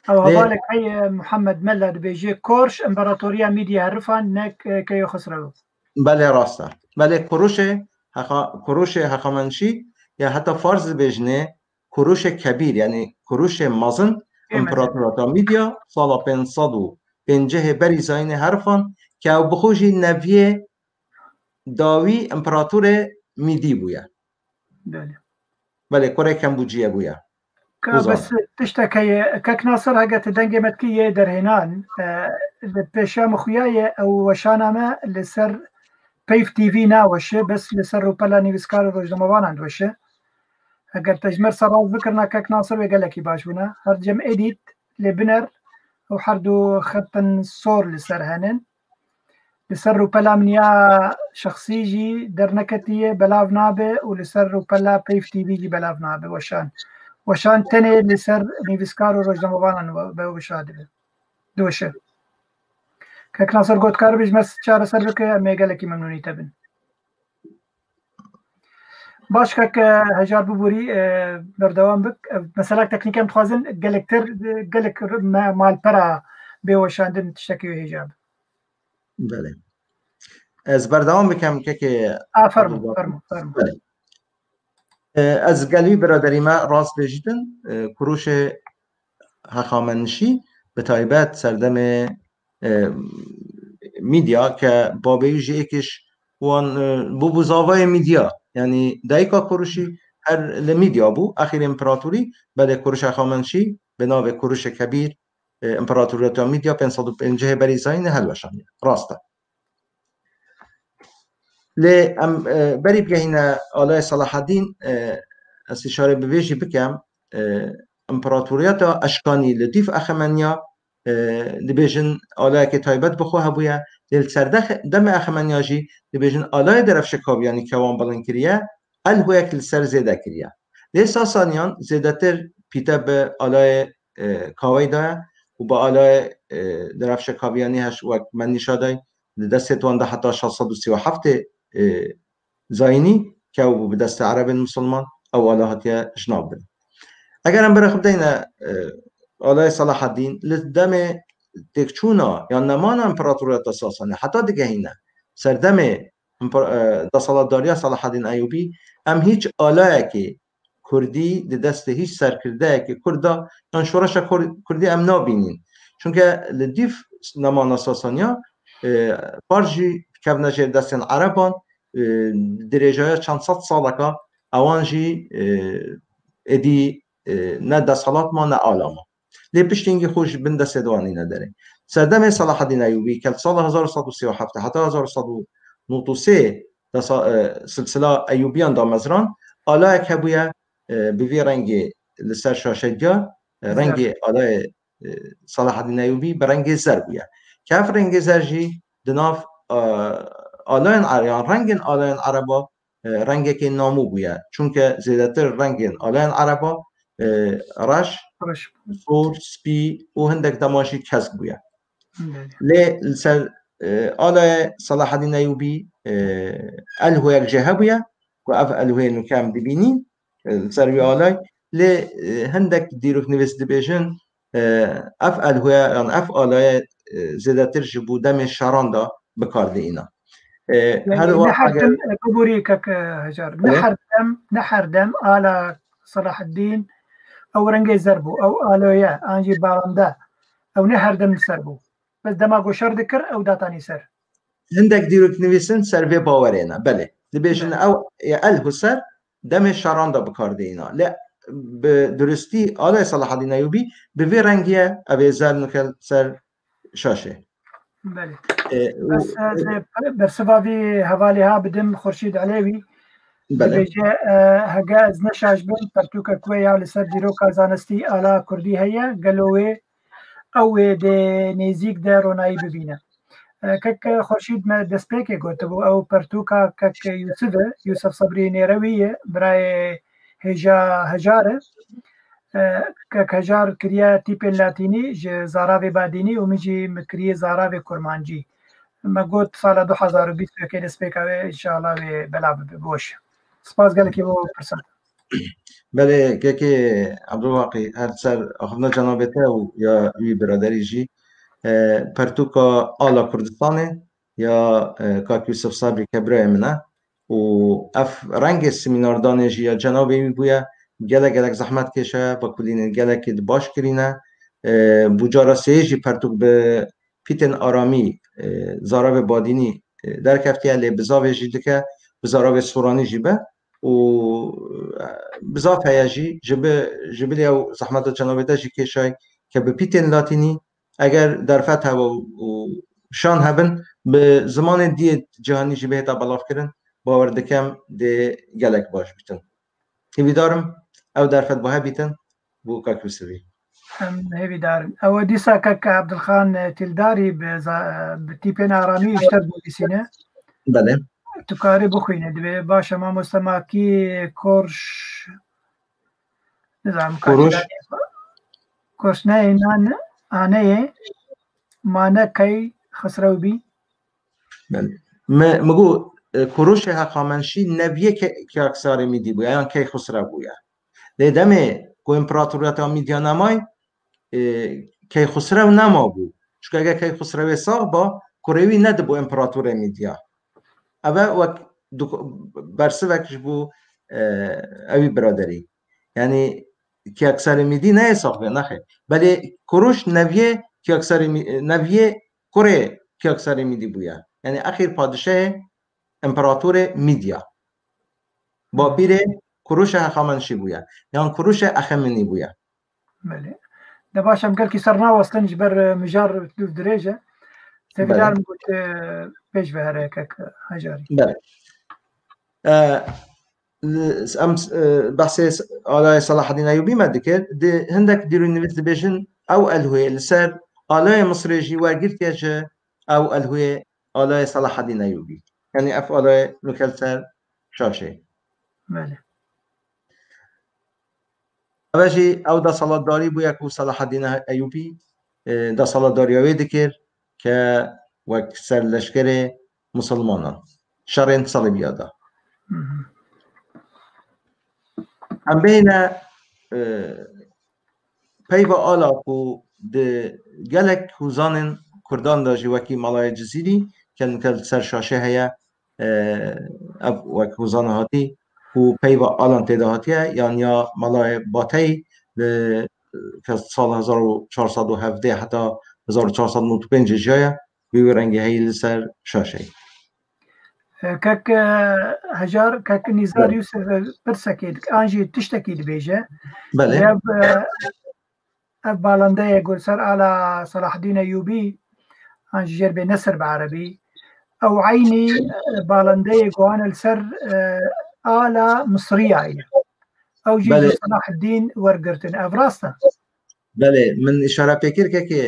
Ew Lê hevalek heye Muhammed Mella dibêje, Korş, împaratoriya Mîdya herifan, ne, e, Keyxusrew. Belê, rast e. Belê, Kuruşê Hexa-, Kuruşê Hexamenşî ya heta Fars dibêjinê Kuruşê Kebîr, yanî Kuruşê Mezin, Ê mezin. împaratoriyeta Mîdya, sala pênc sed û pêncehê berî zayînê herifan, ke ew bi xwe jî neviyê dawî împaratorê Mîdî bûye. Belê. Belê, kurê Kembûciyê bûye. Ka bes tiştek heye, kek Nasir, hege tu dengê me dikî yê derhênan, e, li pêşiya min xuya ye, ew weşana me li ser Peyv T V naweşe, bes li ser rûpela nivîskar û rojnamevanan diweşe. Eger te ji me re seraz bikirina kek Nasir, wê gelekî baş bûna. Her cem edît lê biner û her du xetin sor li ser henin. Li ser rûpela min ya şexsî jî derneketiye, belav nabe û li ser rûpela Peyv T V jî belav nabe. Weşan, weşan tenê li ser nivîskar û rojnamevanan we-, be weşa dibe. Diweşe. Kek Nasir, got karibe ji me çareser bike, em ê gelekî memnûnî te bin. Baş kek, e, Hejar, biborî, e, berdewam bik. E, mesela teknîk em dixwazin gelektir, e, gelek me-, malpera bê weşandin, tiştekî wê hêja be. Belê. Ez berdewam bikim kekê. A, fermo, Abdulbaqî. Fermo, fermo. Belê. E, ez gel wî biraderî me rast bêjîtin, e, kuruşê hexamenişî, bi taybet serdemê, e, mîdya ke babê wî jî êkiş wan, e, bûbû zavayê mîdya. Yanî dayika kuruşî her li mîdya bû, axirê împeratorî, belê kuruşê hexamenişî bi navê kuruşê kebîr, e, împeratoriyeta mîdya pênc sed û pêncî berî zayînê helweşandiye. Rast e. Lê em, e, berî bigehîne alaya Selahedîn, e, ez îşare bi vê jî bikem, e, împeratoriyeta Eşkanî li dîv Exemeniya, e, dibêjin alayekê taybet bi xwe hebûye, lê li ser dex-, demê Exemeniya jî dibêjin alayê Derefşe Kaviyanî ke wan bilind kiriye, elhweyek li ser zêde kiriye. Lê Sasaniyan zêdetir pîte bi alayê, e, Kaweyda ye û bi alayê, e, Derefşe Kaviyanî heş wek me nîşa dayî, di destê wan de heta şeş sed û sî û heftê, e, zayînî ke ew bû bi destê Erebên Misilman, ew ala hatiye ji nav birin. Eger em berê xwe bideyne, e, alayê Selahedîn, li demê têkçûna yan nemana împeratoriyeta Sasanî heta digehîne serdemê împar-, e, desthilatdariya Selahedîn Eyûbî, em hîç alayekê Kurdî di destê hîç serkirdeyekê Kurd de yan şoreşa Kur-, Kurdî em nabînîn. Çunke li dîv nemana Sasaniya, e, par jî kevne jêr destên Ereban, e, dirêjaya çend sed saleka ewan jî, e, êdî, e, ne desthilat ma ne ala ma. Lê piştî hingî xwe ji bin destê de wan nîne derê. Serdemê Selahedîn Eyûbî ke li sala hezar û sed û sî û heft heta hezar û sed û nod û sê desa-, e, silsila Eyûbiyan damezran, alayek hebûye, e, bi vî rengê li ser şaşe diyar, e, Zer. Rengê alayê, e, Selahedîn Eyûbî bi rengê zer bûye. Ke ev rengê zer jî di nav, e, alayên Ere-, yan rengên alayên Ereba, e, rengekê namû bûye. Çunke zêdetir rengên alayên Ereba, e, reş, Reş. Sor, spî û hindek dema jî kesk bûye. Belê. Lê li ser, e, alayê Selahedîn Eyûbî, e, elhweyek jê hebûye, ku ev elhweyê nûke em dibînîn, e, li ser wî alay. Lê, e, hindek dîroknivîs dibêjin, e, ev elhweye, yan ev alaye, e, zêdetir ji bo demê şeran de bi kar diîna. E, Yanî her ne wa her eger dem, e, biborî kek, e, Hejar, ne Belê. her dem, ne her dem ala Selahedîn ew rengê zer bû, ew aloye, an jî barande, ew ne her dem li ser bû. Bes dema ku şer dikir, ew datanî ser. Hindek dîroknivîsin ser vê bawerê ne. Belê. Dibêjin Belê. ew ê elhû ser demê şeran de bi kar diîna. Lê bi durustî alê Selahedîn Eyûbî bi vê rengî ye, ev ê zer nûke ser şaşê. Belê. E, Bes û ez ê bersiva vî hevalê ha bidim Xurşîd Elewî. Belê. Dibêje, e, hege ez ne şaş bim, pertûkek we ya li ser dîroka zanistî ala kurdî heye, gelo wê ew ê di nêzîk de ronayî bibîne? E, kek Xurşîd me destpêkê gotibû, ew pertûka kek Yûsif e, Yûsif Sebrî Nêrewî ye, birayê hêja Hejar e. E, kek Hejar kiriye tîpên latînî ji zaravê badînî û min jî min kiriye zaravê kurmancî. Me got sala du hezar û bîst û yekê destpêka wê, înşallah wê belav bibe. Boş. Spas gelekî bo pirsa. Belê, kekê Ebdulbaqî, her ser axiftina cenabê te û ya wî biraderî jî, e, pertûka Ala Kurdistanê ya, e, kak Yûsif Sabrî ke birayê min e û ev rengê semînardanê jî ya cenabê wî bûye, gelek gelek zehmetkêş e, vekulînên gelekî di baş kirîne. E, bû cara sêyê jî pertûk bi pîtên aramî, e, zaravê badînî, e, derkeftiye, lê bizavê jî dike, bi zaravê soranî jî be. û, e, bizaf heye jî, ji bi, ji bilî ew zehmeta cenabê te jî kêşay ke bi pîtên latînî, eger derfet hebe û, û şan hebin, bi zimanên diyê cîhanî jî bihête belavkirin, bawer dikim dê gelek baş bîtin. Hêvîdar im ew derfet bi hev bîtin bo kak Yûsifî. Em hêvîdar in. Ew dîsa kek Ebdulxan Tîldarî bi za-, bi tîpên aramî ji te re dinivîsîne. Belê. Tu karî bixwîne. Dibê baş e mamoste, ma kî Korş, nizanim Korş. Korş neyê, nan, aneyê, ma ne key Xisrew bî. Belê. Me, me got, e, Kuruşê Heqamenşî neviyê Ke-, Kêksarê Mîdî bûye, yan Keyxusrew bûye. Lê demê ku împaratoriyeta Mîdya nemay, e, Keyxusrew nemabû. Çunke eger Keyxusrewê sax ba, kurê wî nedibû împaratorê Mîdya. Ev e wek duk-, bersivek ji bo, e, ewî biraderî. Yanî Kêksarê Mîdî neyê sax be, nexê. Belê Kuruş neviyê Kêksarê Mî-, neviyê kurê Kêksarê Mîdî bûye. Yanî exîr padişahê împeratorê Mîdya. Bapîrê Kuruşê Hexamenşî bûye. Yan Kuruşê Exemenî bûye. Belê. De baş, em gelkî ser nawestin ji ber, e, mijar dûv dirêj e. Hêvîdar im ku, e, pêş ve here kek Hejarî. Belê. E, li, em, e, behsê s-, alayê Selahedîn Eyûbî me dikir. Di hindek dîrûnivîs dibêjin, ew elhuyê li ser alayê Misirê jî wergirtiye ji ew elhuyê alayê Selahedîn Eyûbî. Yanî ev alayê nûke li ser şaşê. Belê. Ev jî ew desalatdarî bûye ku Selahedîn Eyûbî, e, desalatdariya wê dikir ke wek serleşkerê misilmanan şerên Selîbiya da. Hı hı. Em bêhne, e, peyva ala ku di gelek hûzanên Kurdan de jî wekî Malayê Cizîrî ke nûke li ser şaşê heye, e, ev wek hûzana hatî ku peyva alan tê de hatiye, yan ya Malayê Batey li, ke sala hezar û çar sed û hevdeh heta hezar û çar sed û nod û pêncê jiyaye, bi wî rengî heyî li ser şaşeyê. E, kek, e, Hejar, kek Nîzar Belê. Yûsif, e, pirsekê dik-, an jî tiştekî dibêje. Belê. Ev, e, ev balandeyê ku li ser ala Selahedîn Eyûbî, an jî jêr bê Nesir bi erebî. Ew eynî, e, balandeyê ku hane li ser, e, ala Misriya ye. Ew jî Belê. ji Selahedîn wergirtin. Ev rast e? Belê, min îşare pê kir kekê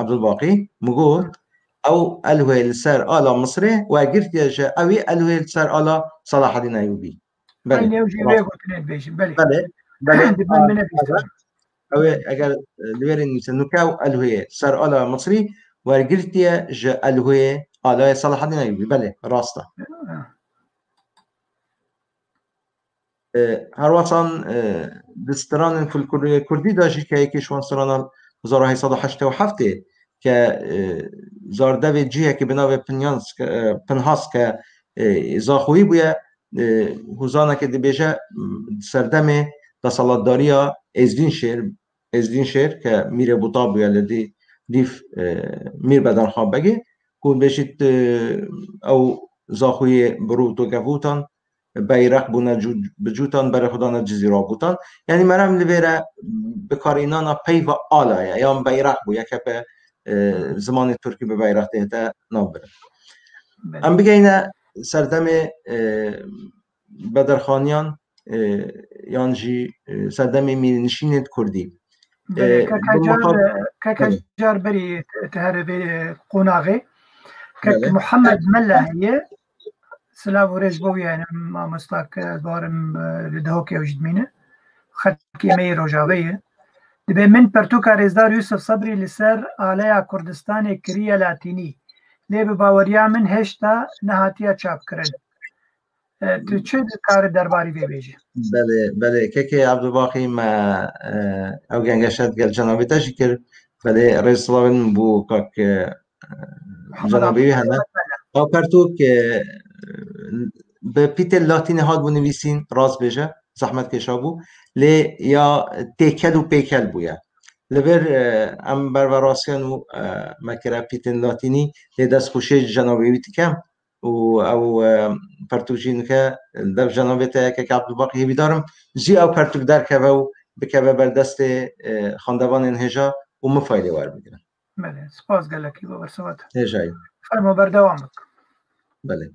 Ebdulbaqî, min got, ew elhwê li ser ala Misirê wergirtiye ji ewî elhwê li ser ala Selahedîn Eyûbî. Belê. Eynî ew jî vê gotinê dibêjin, belê. Belê, belê. Di bin min nebîstin. Ew ê eger, e, li wêrê nivîse, nûke ew elhwê ser ala Misirî wergirtiye ji elhwê alayê Selahedîn Eyûbî. Belê, rast e. Ha. E, her wextan, e, di stranên folklorê kurdî de jî ke yekê ji wan strana hezar û heyt sed û heştê û heftê ke, e, zardevê cihekî bi navê Pinyans ke, e, Pinhas ke, e, Zaxoyî bûye, e, hûzaneke dibêje, m, serdemê desalatdariya Êzdînşêr, Êzdînşêr ke Mîrê Buta bûye li dî, dîv, e, Mîr Bedarxan Begê, ku dibêjît, e, ew Zaxoyê bi rû û toke vûtan, beyreq bûne cû-, bi cûtan, berê xwe dane Cizîra bûtan. Yanî merem li vêre bikarînana peyva ala ye, yan beyreq bû, yeke bi, e, zimanê Tirkî bi beyreq tê hete navbirin. Belê. Em bigeyne serdemê, e, Bedirxaniyan, e, yan jî, e, serdemê mîrnişînên Kurdî. Belê, e, kek bi Hecar, muqab-, e, kek belê. Hecar berî te here vê qonaxê. Kek Belê. Muhammed Mela heye. Silav û rêz bo wî, yani, mamosta ke ez barim, e, li Dihokê ew jî dimîne. Xelkê me yê Rojavê ye. Dibê min pertûka Rêzdar Yûsif Sebrî li ser aleya Kurdistanê kiriye latînî. Lê bi baweriya min hêşta nehatiye çapkirin. E, tu çi dikare derbarî vê bêjî? Belê, belê. Kekê Ebdulbaqî me, e, ew gengeşe digel cenabê te jî kir. Belê, rêz silavên min bo kak, e, Muhammed cenabê wî hene. Muhammed Mela. Ew pertûk, e, bi pîtê latînê hatibû nivîsîn, rast bêje, zehmet kêşa bû. Lê ya têkel û pêkel bûye. Li vir, e, em berve rastiyan û, e, me kire pîtên latînî, lê destxweşiyê ji cenabê wî dikem. û ew, e, pertûk jî nike dev cenabê te kek Abdulbaqî hêvîdar im jî ew pertûk derkeve û bikeve ber destê, e, xandevanên hêja û min faydê wer bigrin. Belê, spas gelekî bo bersiva te. Hêjayî. Fermo berdewam bik. Belê.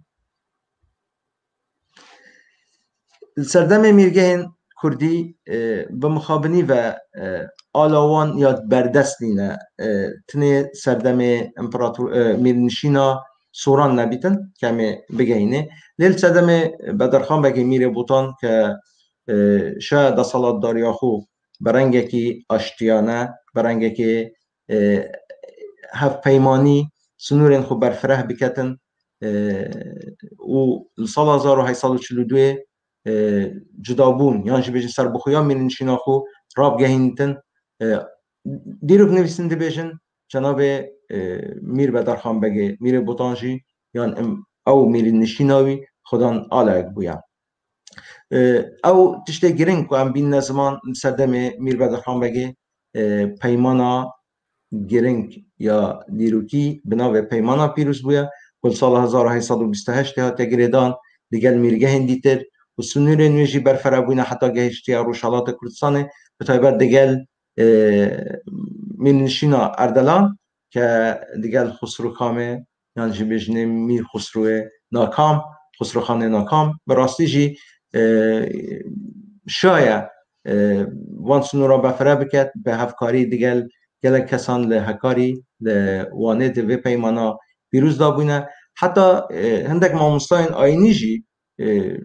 Li serdemê mîrgehên kurdî, e, bi mixabinî ve, e, ala wan ya berdest nîne, e, tinê serdemê împerator, e, mîrnişîna Soran nebîtin, ke em ê bigehînê. Lê li serdemê Bedirxan Begê Mîrê Botan ke, e, şaya desthilatdariya xwe bi rengekî aştiyane, bi rengekî e, hevpeymanî, sinûrên xwe berfireh biketin, e, û li sala hezar û heyt sed û çil û duyê, e, cudabûn, yan jî bêjin serbixweya mîrnişîna xwe rabgehînitin. E, dîrok nivîsin dibêjin, cenabê, e, Mîr Bedirxan Begê, Mîrê Botan jî, yan em, ew mîrnişîna wî xwedan alayek bûye. E, ew tiştê giring ku em bînine ziman li serdemê Mîr Bedirxan Begê, e, peymana giring ya dîrokî bi navê Peymana Pîroz bûye, ku li sala hezar û heyt sed û bîst û heştê hate girêdan digel mîrgehên dîtir û sinûrên wê jî berfireh bûne heta gehiştiye Rojhelata Kurdistanê, bi taybet digel, e, mîrnişîna Erdelan ke digel Xusrû Kamê yan jî bêjinê Mîr Xusrûyê Nakam, Xusrûxanê Nakam, bi rastî jî, e, şaye, e, van sinûra befire biket, bi hevkarî digel gelek kesan li Hekarî, li Wanê di vê peymana pîroz de bûne. Heta, e, hindek mamostayên ayînî jî, e,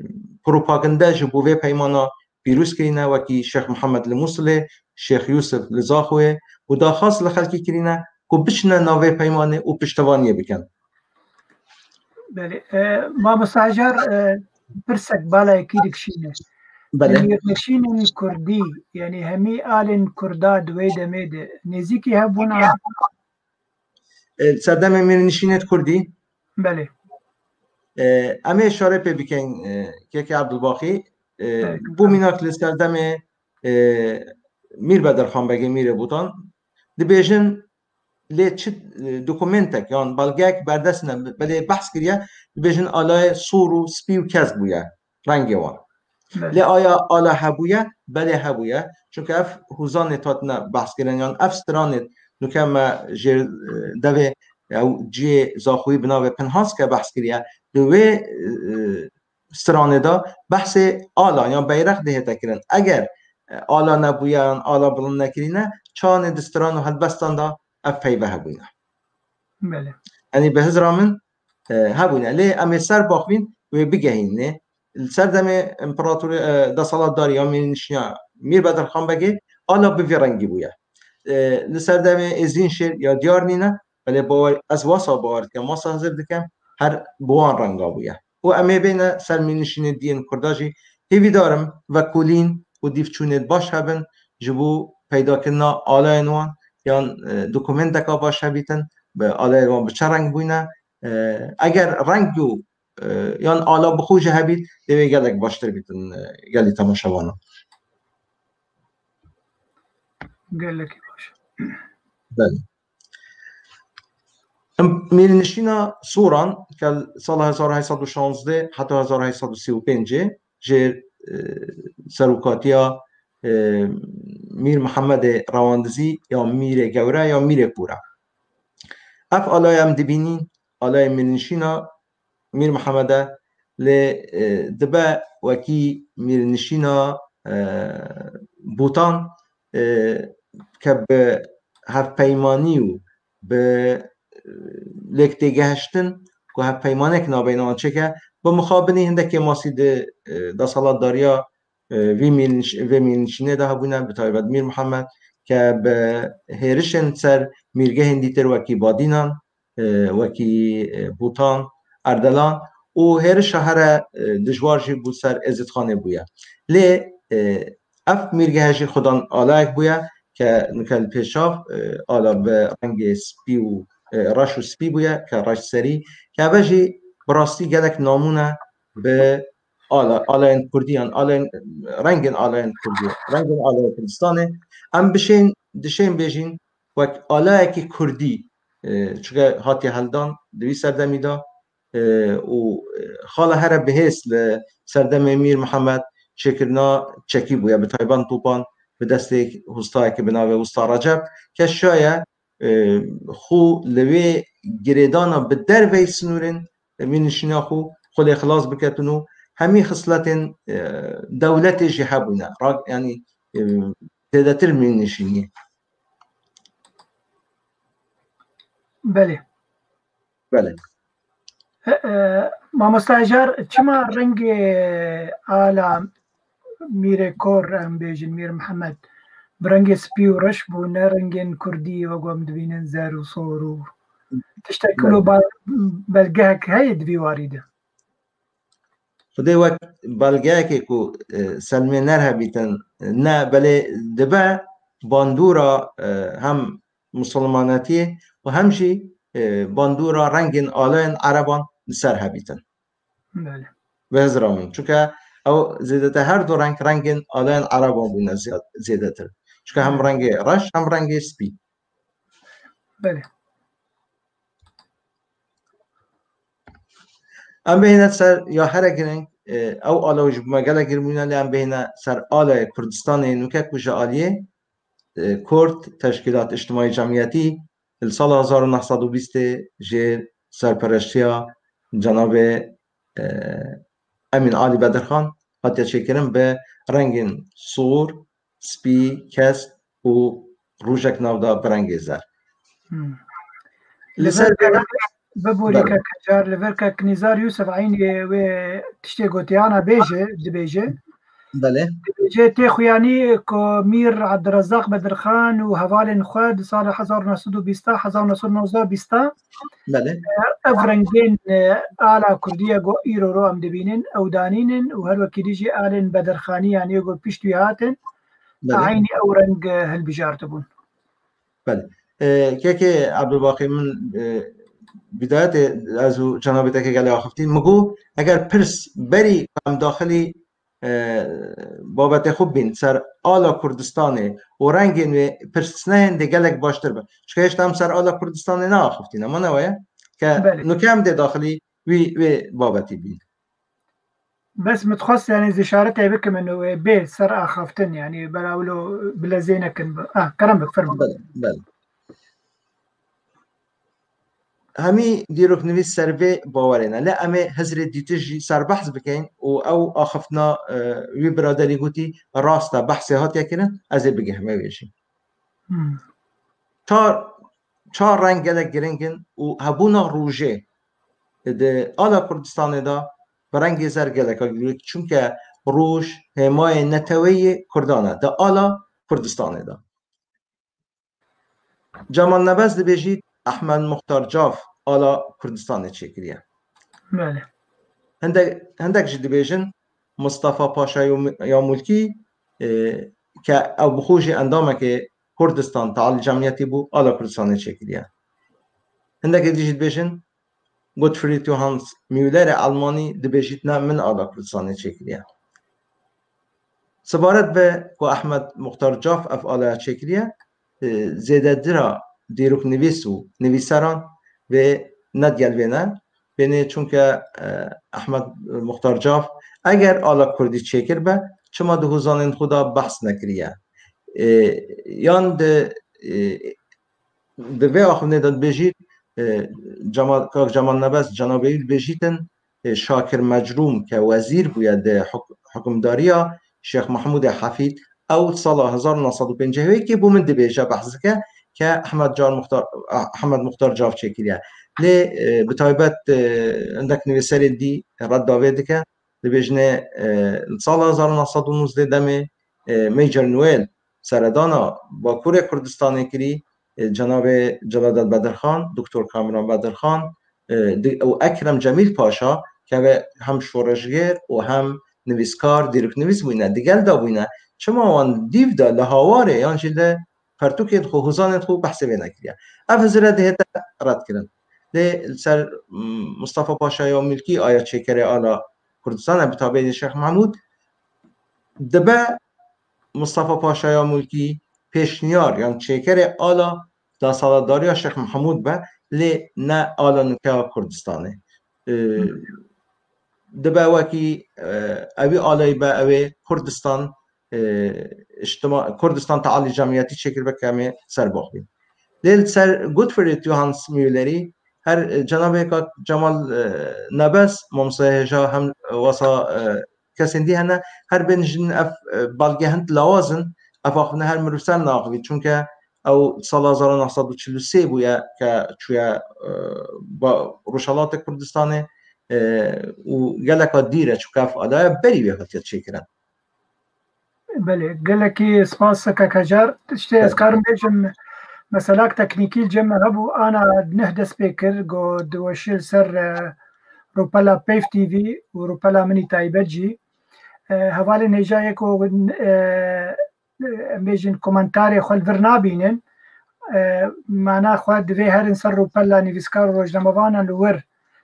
propagande ji bo vê peymana pîroz kirîne, wekî Şêx Mihemed li Mûsilê, Şêx Yûsif li Zaxoyê û daxwaz li xelkê kirîne ku biçine navê peymanê û piştevaniyê bikin. Belê. E, Mamosta Hejar, e, pirsek balayekî dikişîne. Belê. Li mîrnişînên kurdî, yanî hemî alên kurda di wê demê de nêzîkî hebûna? E, serdemê mîrnişînê kurdî. Belê. E, em ê şare pê bikin, e, keke Abdulbaqî. E, Evet. Bo mînak li serdemê, e, Mîr Bedirxan Begê Mîrê Botan dibêjin lê çi, e, dokumentek yan belgeyek berdest ne, belê behs kiriye, dibêjin alayê sor û spî û kez bûye rengê wan. Belê. Lê aya ala hebûye? Belê hebûye. Çunke ev hûzanê hatine behs kirin, yan ev stranê nuke me jê, e, devê ew cihê Zaxoyî bi navê Pinhanske behs kiriye. Di wê, e, stranê de behsê ala yan beyrex dihête kirin. Eger, e, ala nebûye yan ala bilind nekirîne, çanê di stran û helbestan de ev peyve hebûne. Belê. Yanî bi hizra min, e, hebûne. Lê em ê ser baxvîn wê bigehînê. Li serdemê împeratorê, e, desthilatdarî ya mîrnişîna Mîr Bedirxan Begê ala bi vî rengî bûye. E, li serdemê Êzînşêr ya diyar nîne, belê bawer, ez wasa bawer dikim, wasa hizir dikim, her bi wan renga bûye. Û em ê bêne ser mîrnişînê diyên kurda jî, hêvîdar im vekolîn û dîvçûnê baş hebin ji bo peydakirina alayên wan, yan, e, dokumenteka baş hebîtin, bi alayên wan bi çi reng bûyne. E, eger reng û, e, yan ala bi xwe jî hebît, divê gelek baştir bîtin, e, gelî temaşevanan. Gelekî baş. Belê. Em, mîrnişîna Soran, ke li sala hezar û heyt sed û şazdeh heta hezar û heyt sed û sî û pêncê jê, e, serokatiya, e, Mîr Mihemedê Rewandizî ya Mîrê Gewre ya Mîrê Pûr e. Ev alaya em dibînîn, alayê mîrnişîna Mîr Mihemed e, lê, e, dibe wekî mîrnişîna, e, Bûtan, e, ke bi hevpeymanî û bi, e, lêktêgehiştin ku hevpeymanek navbeyna wan çêke, bi mixabinî hindek kêmasî di, e, desthilatdariya, e, vî mîrniş-, vê mîrnişînê de hebûne, bi taybet Mîr Mihemed, ke bi hêrişên ser mîrgehên dîtir wekî Badînan, e, wekî, e, Bûtan, Erdelan û hêrişa here, e, dijwar jî bû ser Êzidxanê bûye. Lê, e, ev mîrgehe jî xudan alayek bûye ke nuke li pêşav, e, ala bi rengê spî û, e, reş û spî bûye ke reş serî, ke eve jî bi rastî gelek namûne bi ala, alayên kurdî yan alayên, rengên alayên kurdî, rengên alayên Kurdistanê. Em bişên, dişên bêjîn wek alayekî kurdî, e, çunke hatiye heldan di wî serdemî de, e, û, e, xala here bihêz li serdemê Mîr Mihemed çêkirina çekî bûye, bi taybet topan bi destê wistayekî bi navê Wista Recep, ke şaye, e, xwe li wê girêdana bi derveyî sinûrên mîrnişîna xwe, xwe lê xilas biketin û hemî xisletên, e, dewletê jî hebûne. Ra-, yanî, e, zêdetir mîrnişînî. Belê. Belê. E, e, Mamosta Hejar, çima rengê ala Mîrê Kor, em bêjin, Mîr Mihemed, bi rengê spî û reş bû, ne rengên kurdî, wek em dibînin, zer û sor û tiştek Belê. Wilo ba-, belgehek heye di vî warî de? Xwedê wek belgeyekê ku, e, selmêner hebîtin, e, ne, belê dibe bandora, e, hem misilmanetiyê û hem jî, e, bandora rengên alayên ereban li ser hebîtin. Belê. Bi hizra min. Çunke ew zêdetir her du reng, rengên alayên ereban bûne ziyad-, zêdetir. Çunke hem Belê. Rengê reş, hem rengê spî. Belê. Em bihêne ser ya here giring, e, ew ala ji bo me gelek giring bûne, lê em bihêne ser alê Kurdistanê nûke ku ji aliyê, e, Kurd, Teşkîlat Îctimaî Cemiyetî, li sala hezar û neh sed û bîstê jê serpereştiya cenabê, e, Emîn Alî Bedirxan hatiye çêkirin bi rengên sor, spî, kesk û rûjek nav da bi rengê zer. Hmm. Li Li ser ber vê Biborî Belê. Kek Hejar, li vir Kek Nîzar Yûsif eynî wê tiştê gotiye, ana bêje, dibêje. Belê. Dibêje tê xuyanî ku Mîr Ebdurezaq Bedirxan û hevalên xwe di sala hezar neh sed û bîsta, hezar neh sed û nozda bîsta, Belê. Ev rengên, e, ala Kurdî ye ku îro ro em dibînin, ew danînin û her wekî dî jî alên Bedirxanî, yanî ku pişt wî hatin, Belê. Eynî ew reng, e, hilbijartibûn. Belê. E, kekê Ebdulbaqî, min, e, bidayetê ez û cenabê te kê gelê axiftin. Min got, eger pirs berî em daxilî, e, babetê xwe bîn ser ala Kurdistanê û rengên wê pirsneyên dê gelek baştir be. Çunke hêşta em ser ala Kurdistanê neaxiftîne. Ma ne weye? Ke Belê. Nuke em dê daxilî wî, wê babetî bîn. Bes min dixwest, yanî, zî îşaretê bikim û, e, bê ser axaftin, yanî, bela wilo bilezê nekin. Ah, kerem bik, fermo. Belê, belê. Hemî dîroknivîs ser vê bawerê ne. Lê em ê hizrê dîtiş jî ser behs bikeyn û ew axiftina, e, wî biraderî gotî rast e, behsê hatiye kirin, ez ê bigihime wê jî. Hmm. Çar, çar reng gelek giring in û hebûna rojê di ala Kurdistanê de bi rengê zer geleka girîng, çunke roj hêmayê neteweyê Kurdan e di ala Kurdistanê de. Cemal Nebez dibêjî Ehmed Muxtar Cav ala Kurdistanê çêkiriye. Belê. Hindek, hindek jî dibêjin Mustafa Paşa Yom-, Yamulkî, e, ke ew bi xwe jî endamekê Kurdistan Tealîl Cemiyetî bû, ala Kurdistanê çêkiriye. Hindekê dî jî dibêjin Gottfried Johannes Müller e Elmanî dibêjît ne, min ala Kurdistanê çêkiriye. Sibaret be ku Ehmed Muxtar Caf ev alaya çêkiriye, e, zêdetira dîroknivîs û nivîseran vê ne digel vê ne. Bênê çunke, e, Ehmed Muxtar Caf eger ala Kurdî çêkir be, çima di hozanên xwe de behs nekiriye? E, yan di, e, di vê axivnê de dibêjît, e, Cemal, Kak Cemal Nebes, cenabê wî dibêjîtin, e, Şakir Mecrûm ke wezîr bûye di huk-, hukimdariya Şêx Mehmûdê Hefîd, ew sala hezar û neh sed û pêncî û yekê bo min dibêje, behs dike ke Ehmed Car Muxtar, Ehmed Muxtar Cav çêkiriye. Lê, e, bi taybet, e, hindek nivîserên dî red davê dike, dibêjine, e, li sala hezar û neh sed û nozdeh demê, e, Major Noel seredana Bakurê Kurdistanê kirî, e, cenabê Celadet Bedirxan, Doktor Kamran Bedirxan, e, di-, û Ekrem Cemîl Paşa, ke ve hem şoreşger û hem nivîskar, dîroknivîs bûyne, di gel de bûyne. Çima wan dîv de li hawarê yan jî li pertûkên xwe, hozanên xwe behsê vê nekiriye? Ev hizire dihête redkirin. Lê li ser, mm, Mustafa Paşa ya Mulkî aya çêkerê ala Kurdistan e, bi tabeyê Şêx Mehmûd, dibe Mustafa Paşa ya Mulkî pêşniyar yan çêkerê ala desthilatdariya Şêx Mehmûd be, lê ne ala nûke ya Kurdistanê. e, dibe wekî, e, ewî aleyî be, ewê Kurdistan, e, îctima-, Kurdistan tealî cemiyetî çêkiribe, ke em ê serbax bîn. Lê li ser Gottfried Johannes Müllerî her, e, cenabê Kak Cemal, e, Nebes, mamoste hêja hem wesa, e, kesên dî hene, her bên jin ev, e, belge hin lawaz in, ev axivine her mirov ser naxivî. Çunke ew sala hezar û neh sed û çil û sê bûye ke çûye, e, ba-, Rojhelatê Kurdistanê, e, û geleka dîr e, çunke ev alaya berî wê hatiye çêkirin. Belê, gelekî spas Kek Hejar. Tiştê ez karim bêjim, meselak teknîkî li cem me hebû, ana neh dest pê kir, got diweşî li ser, e, rûpela Peyv T V û rûpela min î taybet jî. E, hevalên hêja yê ku, e, em bêjin komentarê xwe li vir nabînin, e, mana xwe divê herin ser rûpela nivîskar û rojnamevanan li wir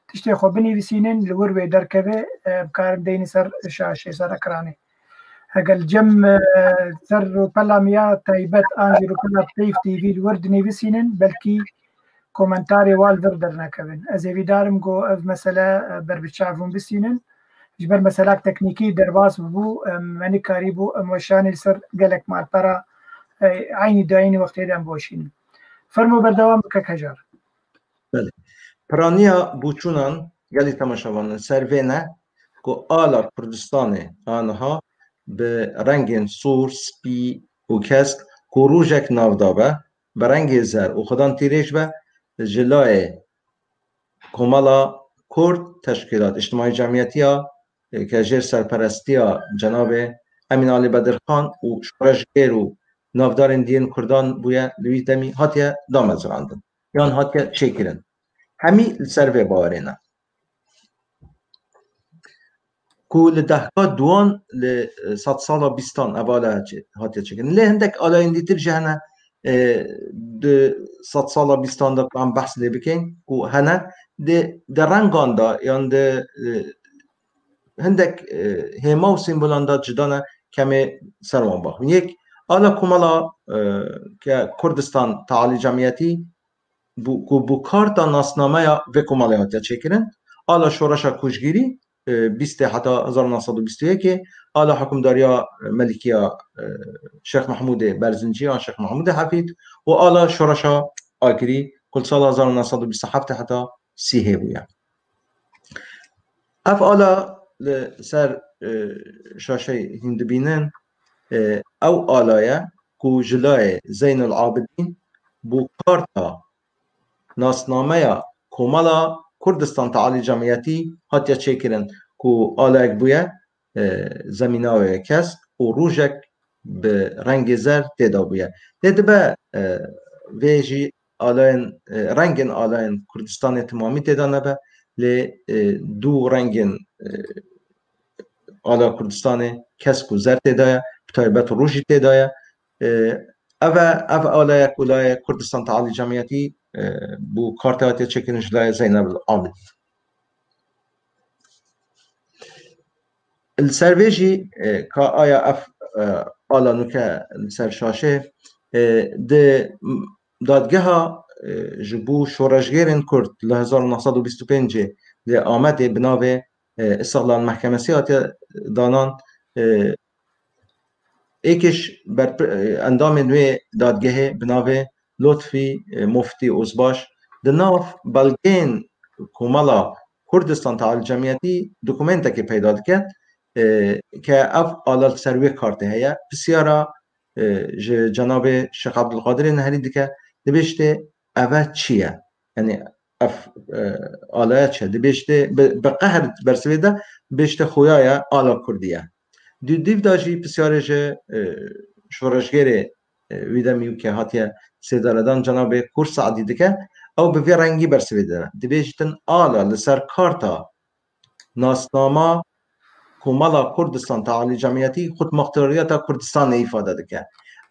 tiştê xwe binivîsînin, li wir wê derkeve, e, bikarin deynin ser şaşê, ser ekranê. Heger li cem, e, ser rûpela min ya taybet an jî rûpela Peyv T V li wir dinivîsînin, belkî komentarê wan li vir dernekevin. Ez hêvîdar im ku ev mesele, e, berbiçav hûn bistînin. Ji ber meselak teknîkî derbas bûbû, em, me nikarîbû em weşanê li ser gelek malpera, e, eynî dayînî wextê de em biweşînin. Fermo berdewam bike Kek Hejar. Belê. Piraniya Bûçûnan gelî temaşevanan ser vê ne ku ala Kurdistanê aniha bi rengên sor, spî û kesk ku rojek nav dabe, bi rengê zer û xudan tîrêj be, ji layê Komela Kurd, Teşkîlat Îctimaî Cemiyetiya, e, ke jêr serperestiya cenabê Emîn Alî Bedirxan û şoreşgêr û navdarên diyên Kurdan bûye, li wî demî hatiye damezrandin yan hatiye çêkirin. Hemî li ser vê bawerê ne. Ku li dehka duwan li, e, sedsala bîstan ev ala çê-, hatiye çêkirin. Lê hindek alayên dîtir jî hene, e, di sedsala bîstan de em behs lê bikin, ku hene di, di rengan de yan di, e, hindek, e, hêma û sîmbolan de cida ne, ke em ê ser wan baxin. Yek, ala Komela, e, ke Kurdistan Tealî Cemiyetî bû, ku bû karta nasnameya vê komelê hatiye çêkirin. Ala şoreşa koçgirî, e, bîstê heta hezar û neh sed û bîst û yekê, ala hukimdariya Melikiya, e, Şêx Mehmûdê Berzincî yan Şêx Mehmûdê Hefîd û ala şoreşa Agirî ku li sala hezar û neh sed û bîst û heftê heta sîhê bûye. Ev ala li ser, e, şaşeyê hîn dibînin, e, ew ala ye ku ji layê Zeynul Abidîn bû karta nasnameya Komela Kurdistan Tealî Cemiyetî hatiye çêkirin ku alayek bûye, e, zemîna wê kesk û rojek bi rengê zer tê de bûye. Lê dibe, e, vê jî alayên, e, rengên alayên Kurdistanê timamî tê de nebe, lê, e, du rengên, e, ala Kurdistanê kesk û zer tê de ye, bi taybet rojî tê de ye. E, ev e, ev alaya ku layê Kurdistan Tealî Cemiyetî, e, bû kartê hatiye çêkirin ji layê Zeynel Abidîn. Li ser vê jî, e, ka aya ev, e, ala nûke li ser şaşê, e, di dadgeha, e, ji bo şoreşgêrên Kurd li hezar û neh sed û bîst û pêncê li Amedê bi navê, e, Îstiqlal Mehkemesî hatiye danan, e, êkî ji berpir-, e, endamên wê dadgehê bi navê Lotfî, e, Muftî Ozbaş di nav belgeyên Komela Kurdistan Tealî Cemiyetî dokumentekê peyda dike, e, ke ev ala li ser wê kartê heye. Pisyara, e, ji cenabê Şêx Ebdulqadirê Neherî dike, dibêjtê, ev e çi ye? Yanî ev, e, alaya çi ye? Dibêjtê, bi, bi qehr bersivê de, dibêjtê, xuya ye, ala Kurdî ye. Di dîv de jî pisyarê ji, e, şoreşgêrê, e, wî demî û ke hatiye sêdaredan cenabê Kur Saedî dike, ew bi vê rengî bersivê de dibêjtin, ala li ser karta nasnama Komela Kurdistan Tealî Cemiyetî xudmuxtariyeta Kurdistanê îfade dike.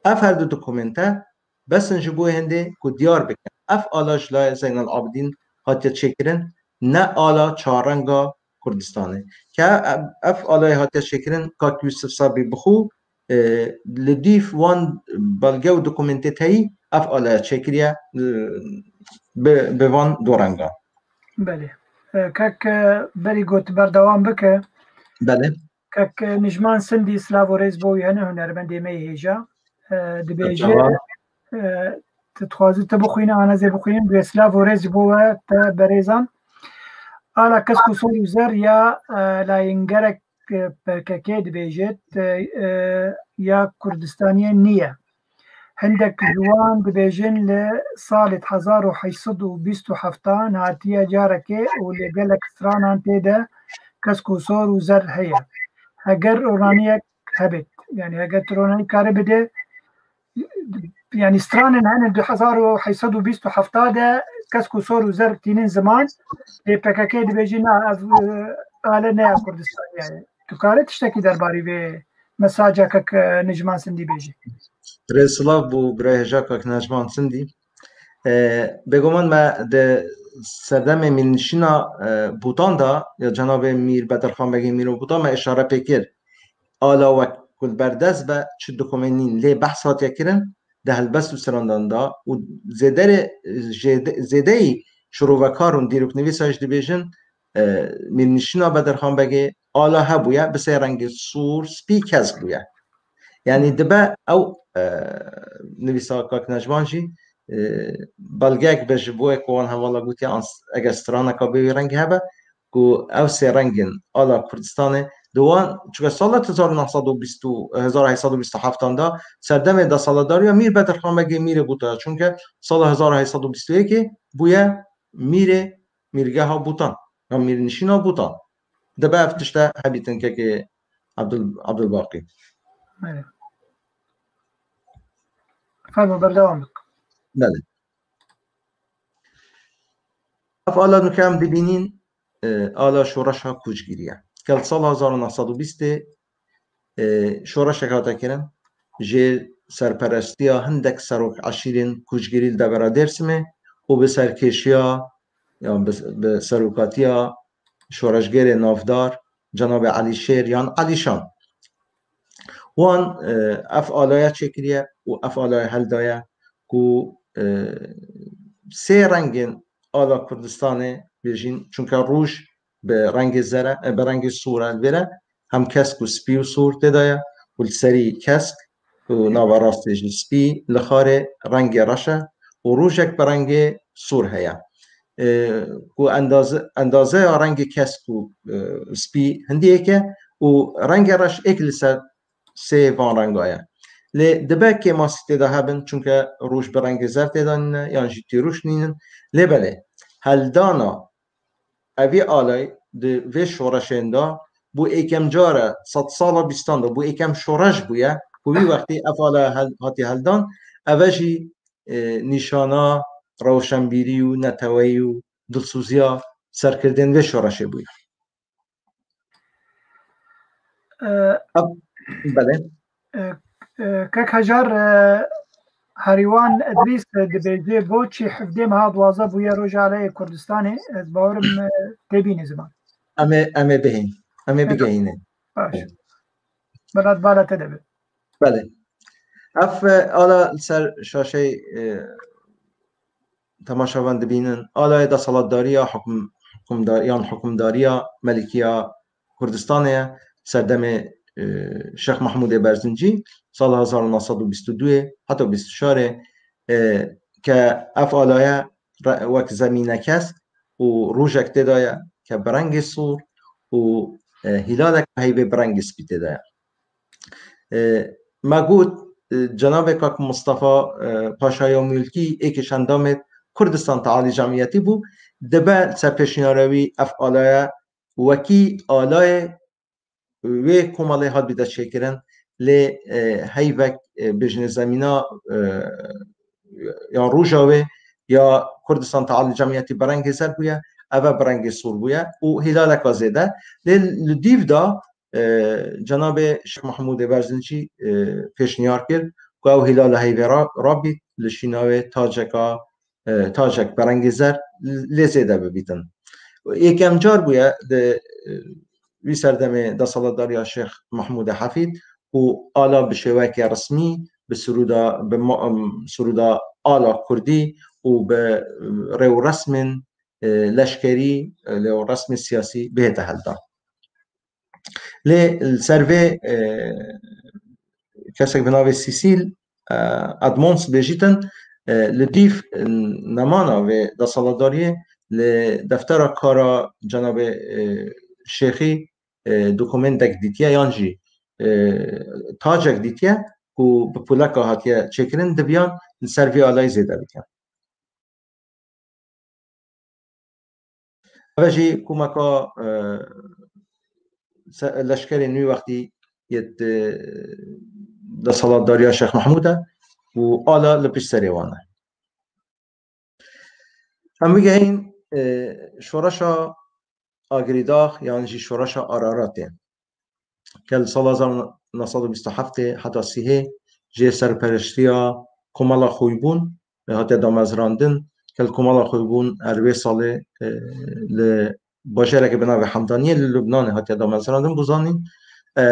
Ev her du dokumente bes in ji bo hindê ku diyar bikin, ev ala ji layê Zeynel Abidîn hatiye çêkirin, ne ala çarrenga Kurdistanê. Ke ev, ev alayê hatiye çêkirin, Kak Yusuf Sabî bi xwe, e, li dîv wan belge û dokumentê teyî ev alaya çêkiriye, e, bi, bi van du rengan. Belê. E, kek, e, berî got berdewam bike. Belê. Kek, e, Nijman Sindî, silav û rêz bo wî hene, hunermendê me yê hêja. E, dibêje, Berdewam. e, tu dixwazî tu bixwîne, an ez ê bixwînim, dibê silav û rêz ji bo we te berêzan. Ala kesk û sor û zer ya, e, layîngerek, e, P K K dibêje, e, e, ya Kurdistaniyê niye. Hindek ji wan dibêjin li salê hezar û heşt sed û bîst û heftan hatiye carekê û li gelek stranan tê de kesk û sor û zer heye. Heger ronaniyek hebêt, yani heger tu ronanî kare bide, yani stranin hene du hezar û heşt sed û bîst û heft de kesk û sor û zer tînin ziman, lê P K K dibêjî na, ev, e, ale ne ya Kurdistaniyê ye. Tu kare tiştekî derbarî vê mesaca kek, e, Nijman Sindî bêjî. Rê silav bû birayê hêja kak Necman Sindî. E, bêguman me di serdemê mîrnişîna, e, Bûtan de ya cenabê Mîr Bedirxan Begê Mîro Bûtan me îşare pê kir. Ala wek ku li ber dest be çi dokumentên lê behs hatiye kirin di helbest û serandan de û zêderê, zêde-, zêdeyî şirovekar û dîroknivîsa jî dibêjin, e, mîrnişîna Bedirxan Begê ala hebûye bi sê rengê sor, spî, kesk bûye. Yanî dibe ew, e, nivîsa kak Necman jî, e, belgeyek be ji bo yê ku wan hevala gotiye, an s-, eger straneka bê wî rengî hebe, ku ew sê rengên ala Kurdistanê di wan, çunke sala hezar û neh sed û bîst û, hezar û heşt sed û bîst û heft de serdemê desthilatdariya Mîr Bedirxan Begê Mîrê Bûta, çunke sala hezar û heşt sed û bîst û yekê bûye mîrê, mîrgeha Bûtan, ya mîrnişîna Bûtan. Dibe ev tişte hebîtin kekê Abdul-, Abdulbaqî. Belê. Fermo, berdewam bik. Belê. Ev ala nûke em dibînîn, e, ala şoreşa koçgirî ye. Ke li sala hezar û neh sed û bîstê, e, şoreşek hate kirin, jê serperestiya hindek serok eşîrên koçgirî li devera Dêrsimê û bi serkêşiya, yan bi, bi serokatiya şoreşgerê navdar, cenabê Elî Şêr yan Elî Şan. Wan, e, ev alaya çêkiriye û ev alaya heldaye ku, e, sê rengên ala Kurdistanê bêjîn, çunke rûj bi rengê zere, e, bi rengê sor e, li vêre hem kesk û spî û sor tê de ye û li serî kesk û nava rastê jî spî, li xarê rengê reş e û rûjek bi rengê sor heye. E, ku endaze-, endazeya rengê kesk û, e, spî hindî êk e û rengê reş êk li ser sê van renga ye. Lê dibe kêmasî tê de hebin, çunke rûj bi rengê zer tê de nîne, yan jî tîrûş nînin. Lê belê, heldana evî alay di vê şoreşên de bû êkem care, sedsala bîstan de bû êkem şoreş bûye, ku wî wextî ev alaya hel-, hatiye heldan, eve jî, e, nîşana rewşenbîrî û neteweyî û dilsoziya serkirdên vê şoreşê bûye. E, Ev, belê. E, e, Kek Hejar, e, Herîwan Edrîs, e, dibêje, bo çi hevdê meha duwazdeh bûye Roja Aleyê Kurdistanê? Ez bawerim, e, tê bînê ziman. Em ê, em ê bihên. Em ê Ê, bigehînin. Baş. Belê. Bela bala te de be. Belê. Ev, e, ala li ser şaşeyê, e, temaşevan dibînin, alayê desthilatdariya hukm-, hukmdar-, yan hukmdariya Melikiya Kurdistanê ye. Serdemê, e, Şêx Mehmûdê Berzincî, sala hezar û neh sed û bîst û duyê heta bîst û çarê, e, ke ev alaye re-, wek zemîne kesk û rojek tê de ye ke bi rengê sor û, e, hîlalek heyvê bi rengê spî tê de ye. E, me got, e, cenabê kak Mistefa, e, Paşa ya Mulkî êkî ji endamê Kurdistan Tealî Cemiyetî bû, dibe li ser pêşniyara wî ev alaye wekî alayê wê komelê hat bîte çêkirin, lê, e, heyvek, e, bêjinê zemîna, e, ya roja wê ya Kurdistan Tealî Cemiyetî bi rengê zer bûye, ev e bi rengê sor bûye û hîlaleka zêde. Lê li dîv de, e, cenabê Şêx Mehmûdê Berzincî, e, pêşniyar kir ku ew hîlala heyvê ra-, rabît, li şîna wê taceka, e, tacek bi rengê zer lê zêde bibîtin. Êkem car bûye di, e, wî serdemê desthilatdariya Şêx Mehmûdê Hefîd ku ala bi şêwekê resmî, bi sirûda, bi ma-, em, sirûda ala kurdî û bi, em, rêwresmên e, leşkerî, e, lê û resmê siyasî bihête heldan. Lê li ser vê, e, kesek bi navê Sîsîl, e, Edmonds dibêjîtin, e, li dîv, e, nemana vê desthilatdariyê li deftera kara cenabê, e, Şêxî, e, dokumentek dîtiye yan jî, e, tacek dîtiye ku bi puleka hatiye çêkirin, dibiyan li ser vî alayî zêde bikin. Ev jî komeka, e, se-, leşkerên wî wextî yê, e, desthilatdariya Şêx Mehmûd e û ala li pişt serê wan e. Em bigehîn, e, şoreşa Agirîdax yan jî şoreşa Araratê. Ke li sala hezar neh sed û bîst û heftê heta sîhê jê serpereştiya Komela Xoybûn, e, hatiye damezrandin, ke li Komela Xoybûn her wê salê, e, li bajareke bi navê Hemdaniyê li Lubnanê hatiye damezrandin, bû zanîn. E,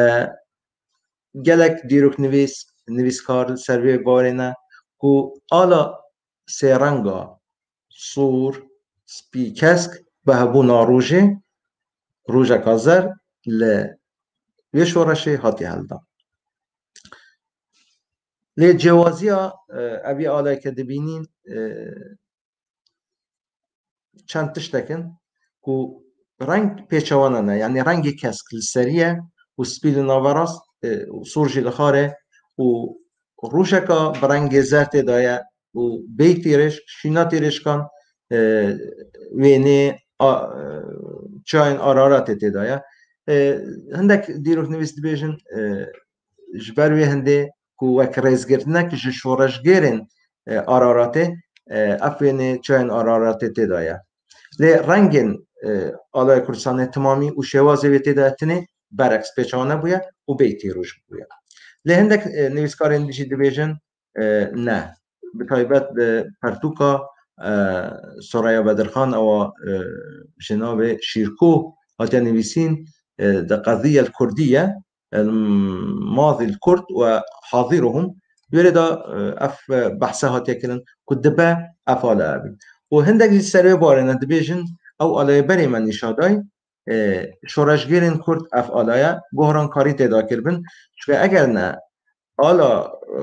gelek dîroknivîs, nivîskar li ser vê bawerê ne ku ala sê renga sor, spî, kesk bi hebûna rojê, rojeka zer li vê şoreşê hatiye heldan. Lê cêwaziya, e, evî aleke dibînîn, e, çend tiştek in ku reng pêçewana ne, yanî rengê kesk li serî ye û spî li naverast, e, û sor jî li xar e û rojeka bi rengê zer tê de ye û bêyî tîrêj, şîna tîrêjkan, e, wênê a, e, çiyayên Araratê tê de ye. E, hindek dîroknivîs dibêjin, e, ji ber wê hindê ku wek rêzgirtinek ji şoreşgêrên, e, Araratê, e, ev wênê çiyayên Araratê tê de ye. Lê rengên, e, alaya Kurdistanê timamî û şêwazê wê tê de tinê bereks pêçawa nebûye û bêyî tîroj bûye. Lê hindek, e, nivîskarên jî dibêjin, e, ne. Bi taybet bi pertûka, e, Soraya Bedirxan ewa, e, ji navê Şîrko hatiye nivîsîn, e, di qedîyel kurdî ye, el-madi el-kurd ve hadiruhum. Di wê rê de, e, ev, e, behse hatiye kirin ku dibe ev ala bî. Û hindek jî ser wê barê ne dibêjin, ew alayê berê me nîşa dayî, e, şoreşgêrên kurd ev alaya gohrankarî tê de kiribin. Çunke eger ne ala, e,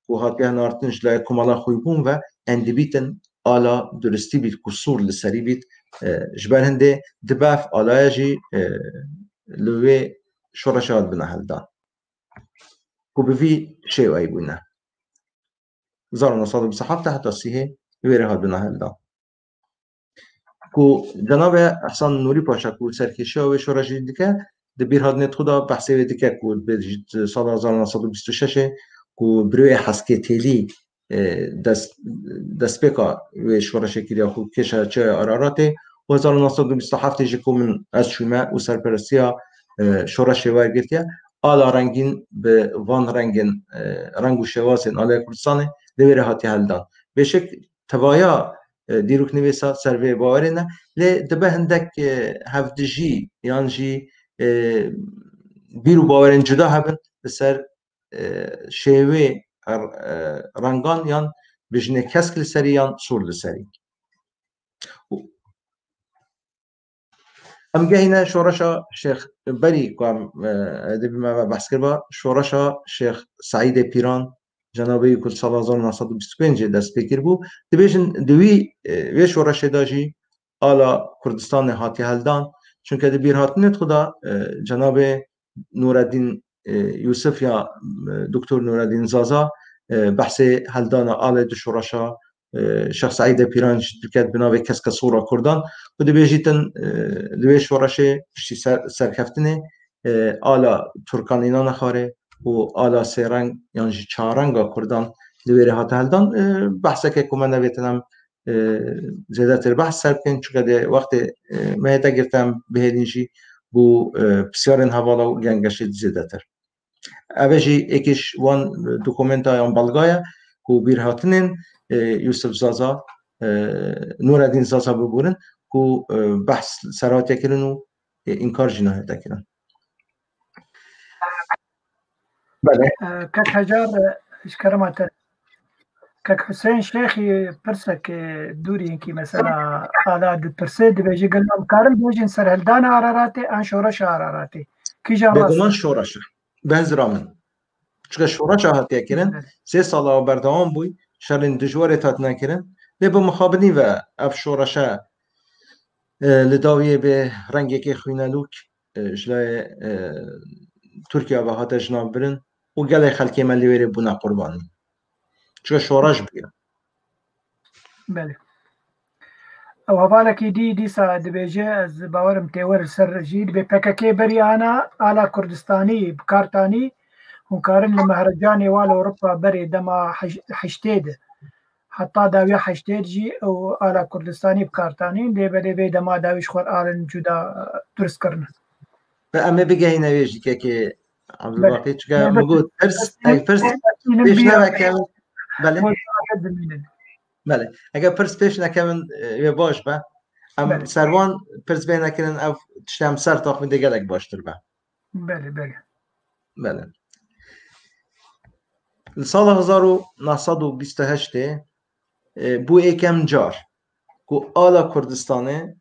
ku hatiye hinartin ji layê Komela Xoybûn ve, em dibîtin ala duristî bît, ku sor li serî bît, e, ji ber hindê dibe ev alaya jî, e, li wê şoreşê hat bine heldan. Ku bi vî şêweyî bûne. Hezar û neh sed û bîst û heft heta sîhê wê rê hat bine heldan. Ku cenabê Ehsan Nûrî Paşa ku serkêşiya wê şoreşê dike, di bîrhatinê xwe de behsê wê dike ku di sala hezar û neh sed û bîst û şeş ku Büroyê Heskê Têlî, e, dest, destpêka wê şoreşê kiriya ku kêşa çiyayê Araratê û hezar û neh sed û bîst û heftê jî ku min ez çûme û serperestiya, e, şoreşê wergirtiye. Ala rengîn bi van rengên, e, reng û şêwazên alaya Kurdistanê li wê rê hatiye heldan. Bêşek tevaya, e, dîroknivîsa ser vê bawerê ne, lê dibe hindek, e, hevdijî yan jî, e, bîr û bawerên cuda hebin li ser, e, şêwê, e, rengan yan bijinê kesk li serî yan sor li serî. Em gehîne şoreşa Şêx, berî ku em, e, dibî me ve behs kiriba, şoreşa Şêx Seîdê Pîran, cenabê wî ku li sala hezar û neh sed û bîst û pêncê dest pê kiribû, dibêjin di wî, e, wê şoreşê de jî ala Kurdistanê hatiye heldan. Çunke di bîrhatinê xwe de, e, cenabê Nureddîn, e, Yûsif ya, e, Doktor Nureddîn Zaza, e, behsê heldana alê di şoreşa, e, Şêx Seîdê Pîran jî diket bi navê Keske Sor a Kurdan. Ku dibêjîtin, e, li wê şoreşê piştî ser, serkeftinê, e, ala Turkan Înanê Xarê û ala sêreng yan jî çarenga Kurdan li wê rê hate heldan. E, behseke ku me nevêtin em, e, zêdetir behs ser bikin, çunke dê wextê, e, me hête girtin em bihêlin jî bo, e, pisyarên hevala û gengeşê zêdetir. Ev e jî êkê ji wan, e, dokumenta yan belga ye ku bîrhatinên, e, Yûsif Zaza, e, Nureddîn Zaza biborin ku, e, behs ser hatiye kirin û, e, înkar jî nehête kirin. Belê. E, kek Hecar, e, ji kerema te. Kek Husên Şêxî pirsek, e, dûrî hinkî mesela ala dipirse, dibêje, gelo em karin bêjin serhildana Araratê an şoreşa Araratê? Kîjan rast e? Bêguman şoreş e. Bi hizra min. Çike şoreşa hatiye kirin, Evet. sê sala berdewam bûy, şerên dijwarê hatine kirin. Lê bi mixabinî ve ev şoreşe, e, li dawiyê bi rengekê xwînelûk, e, ji layê, e, Tirkiye ve hate jinavbirin û gelê xelkê me li wêrê bûne qurbanî. Çike şoreş bûye. Belê. Ew hevalekî dî dîsa dibêje, ez bawerim tê wer li ser jî, dibê P K K berî ana ala Kurdistanî bi kar tanî, hûn karin li mehrecanê wa li Ewropa berê dema hej-, heştê de. Heta dawiya heştê de jî ew ala Kurdistanî bi kar tanîn, lê belê vê dema dawî ji xwe alin cuda, e, durist kirine. Be em ê bigehîne wê jî kekê Abdulbaqî, çika Belê. min got pirs, Belê. eg pirs Belê. pêş Belê. nevekevin. Belê. Belê. Eger pirs pêş nekevin, e, wê baş be. Em Belê. ser wan pirs bê nekirin, ev tiştê em ser taxmîn de gelek baştir be. Belê, belê. Belê. Li sala hezar û neh sed û bîst û heştê, e, bû êkem car ku ala Kurdistanê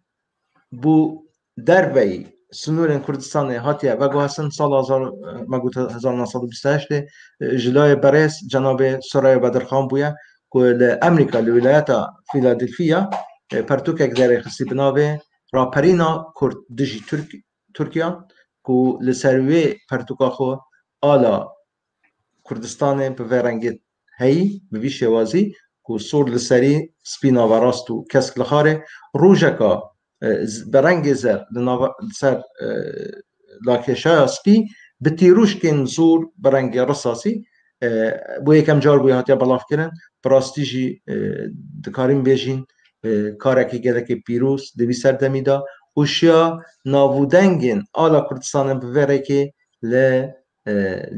bû derveyî sinûrên Kurdistanê hatiye veguhestin. Sala hezar, me got hezar neh sed û bîst û heştê, e, ji layê berêz cenabê Soraya Bedirxan bûye ku li Amerîka, li wîlayeta Filadelfiya, e, pertûkek derêxistî bi navê Raperîna Kurd dijî Tirk-, Tirkiyan, ku li ser wê pertûka xwe ala Kurdistanê bi vê rengê heyî, bi vî şêwazî ku sor li serî, spî naverast û kesk li xarê, rojeka, e, z-, bi rengê zer li nava-, li ser, e, lakêşaya spî, bi tîrûşkên zor bi rengê risasî, e, bo yekem car bûye hatiye belavkirin. Bi rastî jî, e, dikarîn bêjîn, e, karekî gelekî pîroz di vî serdemî de û şiya nav û dengên ala Kurdistanê bi vê rêkê li, e,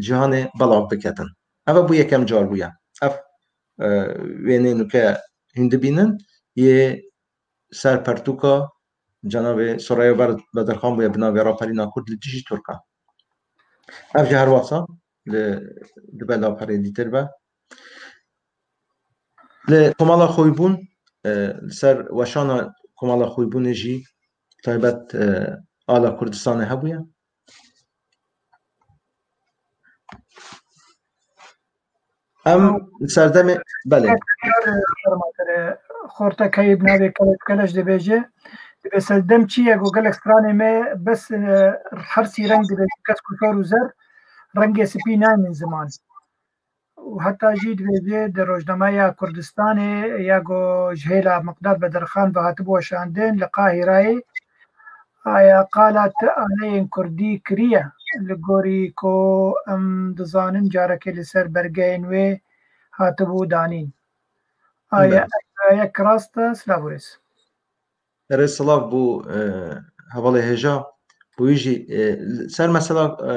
cîhanê belav biketin. Ev bû yekem car bûye. Ev, e, wêneyê nûke hûn dibînin, yê ser pertûka cenabê Soraya Ber-, Bedirxan bûye bi navê Raperîna Kurd li dijî Tirkan. Ev jî her wasa li, dibe laperê dîtir be. Li Komala Xoybûn, e, li ser weşana Komala Xoybûnê jî taybet, e, ala Kurdistanê hebûye. Em li serdemê, belê. Xortekeyî bi navê Keleş Keleş dibêje, dibê serdem çi ye ku gelek stranê me bes, e, her sî reng dibêje, kesk û sor û zer, rengê spî naynin ziman. Û heta jî dibêje di rojnameya Kurdistanê ya ku ji hêla Miqdad Bedirxan ve hatibû weşandin li Qahîrayê, aya qala ti aleyên Kurdî kiriye, li gorî ku em dizanin carekê li ser belgeyên wê hatibû danîn. Aya Belê. ev rayek rast e? Silav û rêz. Erê silav bo, e, hevalê hêja. Bo wî jî, e, ser mesela, e,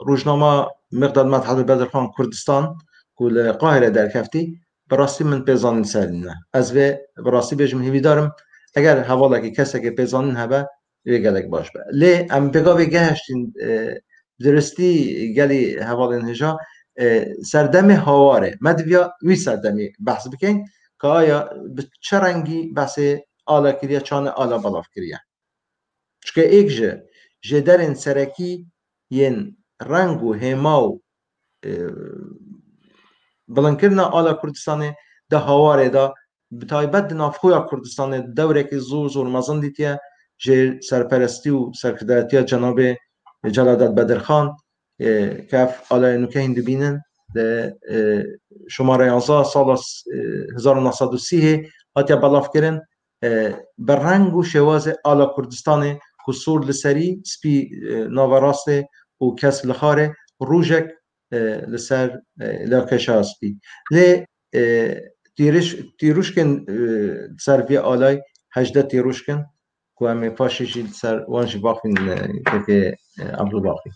rojnama Miqdad Medhad û Bedirxan Kurdistan ku li Qahire derkeftî, bi rastî min pêzanîn ser nîne. Ez vê bi rastî bêjim, hîvîdar im, eger hevalekî, kesekê pêzanîn hebe, wê gelek baş be. Lê em pêka vê gehiştin, e, bi duristî gelî hevalên hêja, e, serdemê hawarê, me diviya wî serdemî behs bikeyn, ka aya bi çi rengî behsê ala kiriye, çane ala belav kiriye. Çike êk ji jêderên serekî yên reng û hêma û, e, bilinkirina ala Kurdistanê di hawarê de, bi taybet di navxweya Kurdistanê, di dewrekî zor, zor mezin dîtiye, jê serperestî û serkirdayetiya cenabê Celadet Bedirxan, e, ke ev alayê nûke hîn dibînin, di, e, şomara yanzdeh sala s-, e, hezar û neh sed û sî hê hatiye belavkirin, e, bi reng û şêwazê ala Kurdistanê ku sor li serî, spî, e, naverastê û kesk li xarê, rojek, e, li ser, e, lakêşa spî. Lê, e, tîriş-, tîruşkên, e, ser vê alay hejdeh tîruşkin ku em ê paşê jî li ser wan jî baxwînin, e, kekê, e, Abdulbaqî.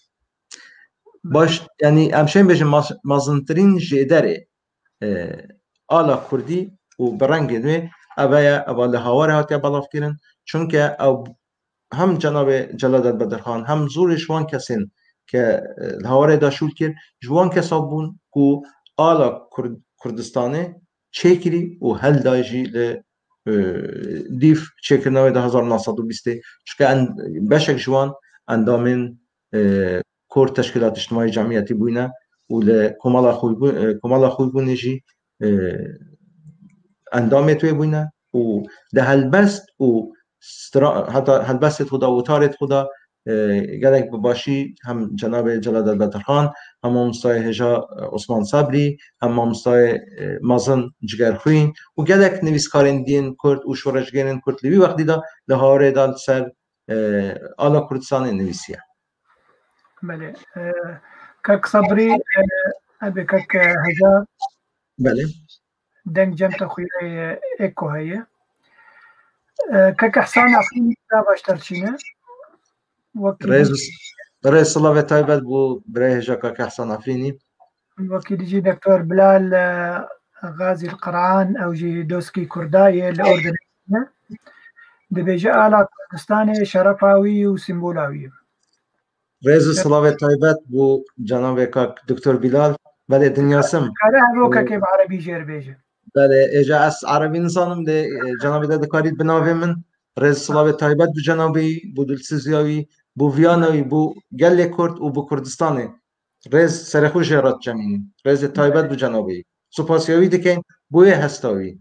Baş, yanî em şên bêjin maz-, mezintirîn jêderê, e, ala Kurdî û bi rengên wê, ev e, eva li hawarê hatiye belavkirin. Çunke ew hem cenabê Celadet Bedirxan, hem zorê ji wan kesên ke, e, li hawarê de şûl kir, ji wan kesa bûn ku ala Kurd-, Kurdistanê çêkirî û helda jî li, e, dîv çêkirina wê di hezar neh sed û bîstê, çunke en-, beşek ji wan endamên, e, Kor Teşkîlat Îctimaî Cemiyetî bûyne û li Komala Xwîbû-, e, Komala Xwîbûnê jî, e, endamê wê bûyne û di helbest û stra-, heta helbestê xwe de, wotarê xwe de, e, gelek bi başî hem cenabê Celal Elbedirxan, hem mamostayê hêja, e, Osman Sabrî, hem mamostayê, e, mezin Cigerxwîn û gelek nivîskarên diyên Kurd û şoreşgerên Kurd li wî wextî de li Hawarê de li ser, e, ala Kurdistanê nivîsiye. Belê. E, kek Sabrî, e, ebê kek, e, Hejar. Belê. Deng cem te xuyê eko heye. E, kek Ehsan Efrînî daha baştir çîne. Wekî Rêz, rêz silavê taybet bû birayê hêja kek Ehsan Efrînî. Wekî dijî Doktor Bilal, e, Gazî Qeran, ew jî doskî Kurda ye li Urdunê. Dibêje ala Kurdistanê şerefa wî û sîmbola wî ye. Rêz û silavê taybet bo cenabê kak Doktor Bilal. Belê, dinya sim. Kare her rokekê bi erebî jê re bêje. Belê, êca ez erebî nizanim, lê, e, cenabê de dikarît bi navê min. Rêz û silavê taybet bo cenabê wî, bo dilsiziya wî, bo viyana wî, bo gelê Kurd û bo Kurdistanê. Rêz serê xwe jê re diçemînin. Rêzê taybet bo cenabê wî. Supasiya wî dikin bo yê hesta wî.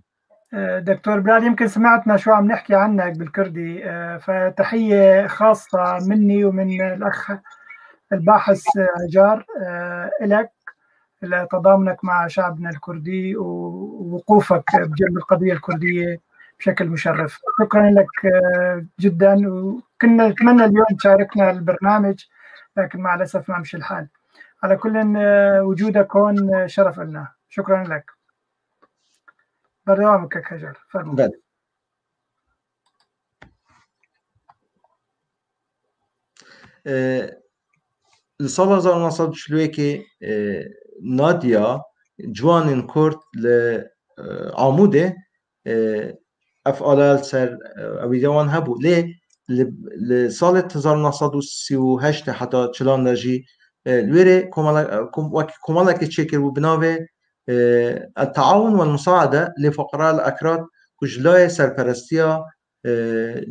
آه، دكتور بلال، يمكن سمعتنا شو عم نحكي عنك بالكردي، آه، فتحية خاصة مني ومن الأخ الباحث، آه، هجار، آه، إلك لتضامنك مع شعبنا الكردي ووقوفك بجنب القضية الكردية بشكل مشرف. شكرًا لك، آه، جدًا، وكنا نتمنى اليوم تشاركنا البرنامج، لكن مع الأسف ما مشي الحال. على كل، آه، وجودك هون، آه، شرف إلنا. شكرًا لك. Berdewam bike, Hejar. Fermo. Belê. E, li sala hezar neh sed û çil û yekê, e, Nadia, ciwanên Kurd li, e, Amûdê, e, ev ala li ser, e, ewîdiya wan hebû. Lê li, li salê hezar neh sed û sî û heşt heta çilan de jî, e, li wê rê komela-, e, kom-, wekî komelekê çêkiribû bi navê, e, El Taawun wel Musaade li Fuqara el Akrad, ku ji layê serperestiya, e,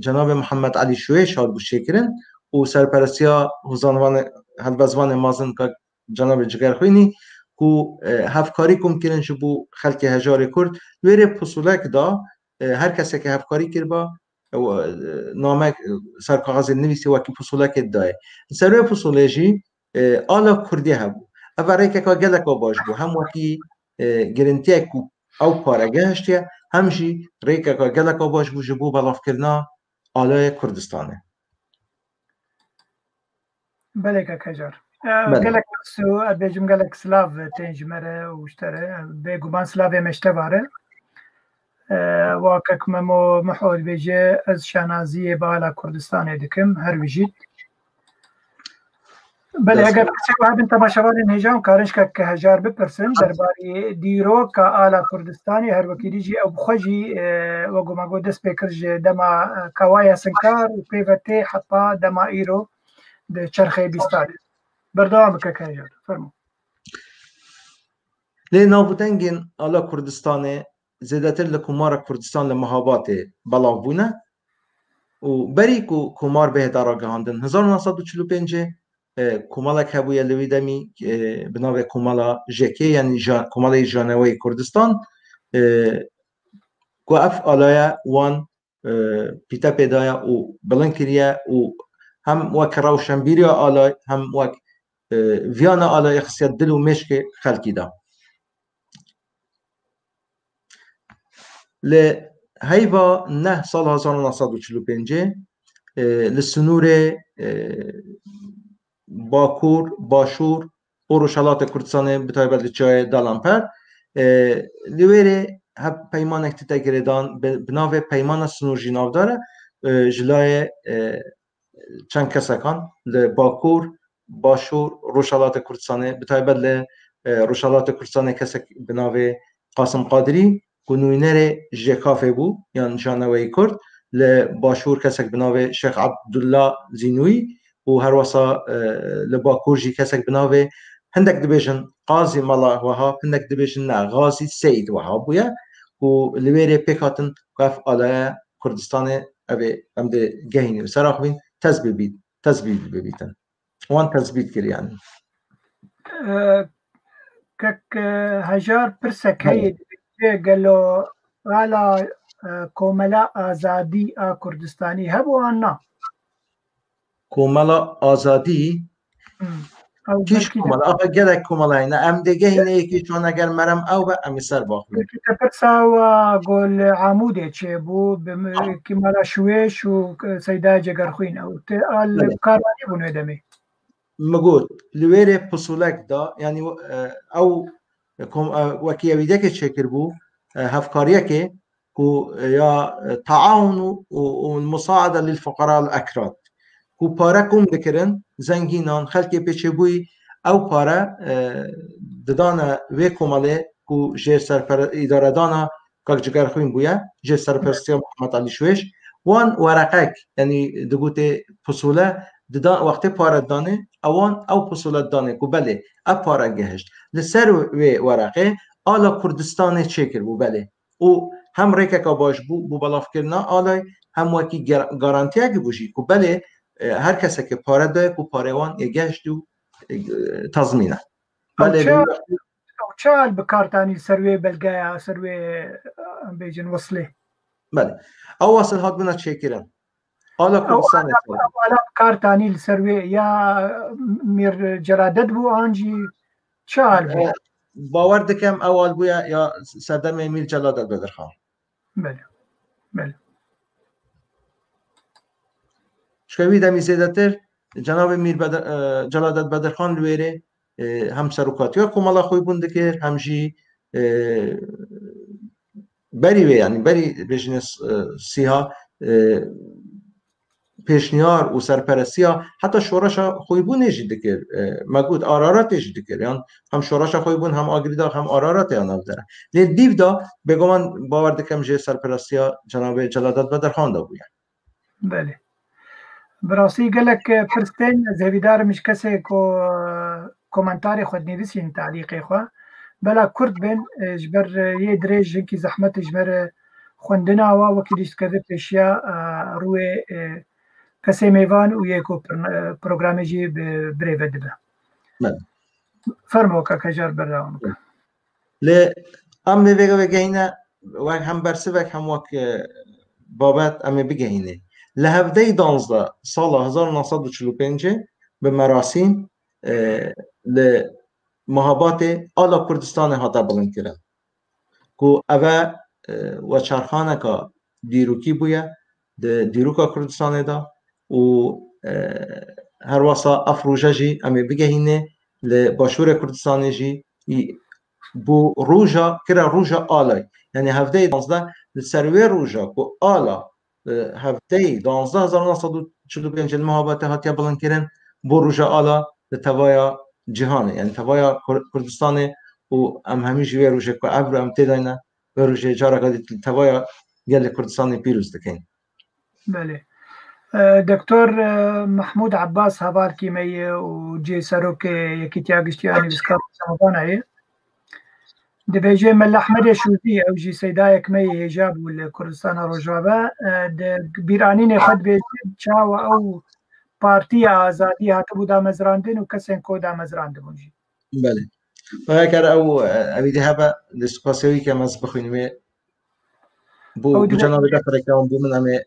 cenabê Mihemed Elî Şuêş hatibû çêkirin û serperestiya hozanvanê, helbestvanê mezin kak cenabê Cigerxwînî, ku, e, hevkarî kom kirin ji bo xelkê hejarê Kurd. Li wê rê pisolek da, e, her kesekê hevkarî kiriba, e, name, e, ser kaxezê nivîsî wekî pisolekê didayê. Li ser wê pisolê jî, e, ala Kurdî hebû. Ev rêkeka geleka baş bû. Hem wekî, e, girintiyek ku ew kare gehiştiye, hem jî rêkeka geleka baş bû ji bo belavkirina alaya Kurdistanê. Belê kek Hejar. E, Belê. Gelek sû, ez bêjim gelek silav tên ji me re û ji te re. Bêguman silavê me ji te va re. E, wa kek Memo Miho dibêje, ez şanaziyê bi ala Kurdistanê dikim, her bijît. Belê, Dest eger pirsek hebin temaşevanên hêja û karin ji kek Hejar bipirsin, derbarê dîroka ala Kurdistanê, her wekî dî jî ew bi xwe jî, e, wek ku me got, dest pê kir ji dema, e, Kawaya Sinkar û pê ve tê heta dema îro di çerxê bîstan. Berdewam bike, kek Hejar. Fermo. Lê navûdengên ala Kurdistanê zêdetir li Komara Kurdistan li Mehabatê belav bûne û berî ku Komar bihête ragihandin hezar neh sed û çil û pêncê, e, komelek hebûye li wî demî, e, bi navê Komela J K, yanî Ja-, Komelê Janeweyê Kurdistan, e, ku ev alaya wan, e, pîte pê daye û bilind kiriye û hem wek rewşenbîriya alay, hem wek, e, viyana alayê xistiye dil û mêşkê xelkî de. Li heyva neh sala hezar û neh sed û çil û pêncê, e, li sinûrê, e, Bakur, Başûr û Rojhelatê Kurdistanê, bi taybet li çiyayê Dalamper, e, li wê rê hevpeymanek tête girêdan bi, bi navê Peymana Sinûr jî navdar e, e, ji layê, e, çend kesekan li Bakur, Başûr, Rojhelatê Kurdistanê, bi taybet li, e, Rojhelatê Kurdistanê kesek bi navê Qasim Qadirî, ku nûnerê J K F bû, yan Janeweyê Kurd, li Başûr kesek bi navê Şêx Abdullah Zînûyî û herwesa, e, li Bakur jî kesek bi navê, hindek dibêjin Qazî Mala Wehab, hindek dibêjin ne, Qazî Seyîd Wehab bûye. û li wê rê pêk hatin ku ev alaya Kurdistanê ev ê em dê gehînî û seraxivîn tezbît bît, tezbît bibîtin. Wan tezbît kir yani. Kek Hejar pirsek heye, dibêje gelo ala Komela Azadî a Kurdistanî hebû an na? Komela Azadî kîş komela, axa gelek komela hene. Em dê gehîne yekî çon eger merem ew be em ê ser baxin. Te pirsa wa go li Amûdê çêbû, bi Kîmala Şuwêş û Seyda Cegerxwîn ew te al kar anî bûn wê demê. Min got, li wê rê pisolek da, yanî ew wekî ewîdekê çêkiribû, hevkariyekê ku ya taawun û musaada lil fuqara al ekrad, ku pare kom dikirin, zengînan, xelkê pêçêbûyî, ew pare didane wê komelê ku jêr serpere îdaredana Kak Cigerxwîn bûye, jê serperstiya Mihemed Elî Şuêş. Wan wereqek, yanî digotê pusule, dida wextê pare didanê, ewan ew pusule didanê ku belê ev pare gehişt. Li ser wê wereqê ala Kurdistanê çêkiribû, belê. Û hem rêkeka baş bû bo belavkirina alay, hem wekî garantiyekî bû jî ku belê her kesekê pare daye ku parê wan ê gehişt û tazmîn e. Belê. Ew çi hal bi kar tanî ser wê belgeya, ser wê, em bêjin, wislê? Belê. Ew wasil hatbûna çêkirin. Ala Kurdistanê. Ew ala bi kar tanî li ser wê ya Mîr Celadet bû an jî çi hal bû? Bawer dikim ew hal bûye ya serdemê Mîr Celadet Bedirxan. Belê. Belê. Çike wî demî zêdetir cenabê Mîr Beder, e, Celadet Bedirxan li wêrê e, hem serokatiya Komela Xwîbûn dikir, hem jî e, berî wê, yanî berî bêjine sîha e, pêşniyar û serperestiya heta şoreşa Xwîbûnê jî dikir. E, me got Araratê jî dikir. Yan hem şoreşa Xwîbûn hem Agirî Dax hem Araratê ya navdere. Lê dîv da bêguman bawer dikim jê serperestiya cenabê Celadet Bedirxan de bûye. Belê. Bi rastî gelek pirs tên, ez hêvîdar im ji kesê ku komentarê xwe dinivîsîn, talîqê xwe. Bela kurt bin, ji ber yê dirêj hinkî zehmet e ji ber xwendina wa wekî dîşt dikeve pêşiya rûyê kesê mêvan û yê ku programê jî bi birêve dibe. Fermo kak Hejar berdewam bike. Lê em vê vê vegehîne wek hem bersivek hem wek e, babet em ê bigehînê. Li hevdeyê danzdeh sala hezar û neh sed û çil û pêncê bi merasîm e, li Mehabatê ala Kurdistanê hate bilindkirin. Ku eve e, weçarxaneka dîrokî bûye di dîroka Kurdistanê de û e, her wasa ev roje jî em ê bigehînê li Başûrê Kurdistanê jî bû roja, kira roja alay. Yanî hevdeyê danzdeh li ser wê roja ku ala e, hevdeyê danzdeh hezar neh sed û çil û pênc li Mehabatê hatiye bilindkirin, bû roja ala li tevaya cîhanê, yanî tevaya Kur-, Kurdistanê û em hemî jî wê rojê ku evro em tê de ne, wê rojê careke dî li tevaya gelê Kurdistanê pîroz dikin. Belê. E, Doktor e, Mehmûd Ebbas hevalkî me ye û cihê serokê Yekîtiya Giştî ya Nivîskar û Zimanana ye. Dibêje Mela Ehmedê Şûzî, ew jî seydayek me yê hêja bû li Kurdistana Rojava. E, di bîranînê xwe dibêje çawa ew Partiya Azadî hatibû damezrandin û kesên ku damezrandibûn jî. Belê. Eger ew, e, evî dê hebe, li spasê wî kem ez bixwînim ê. Bû, bû cenabê de fireke wan bû min em ê.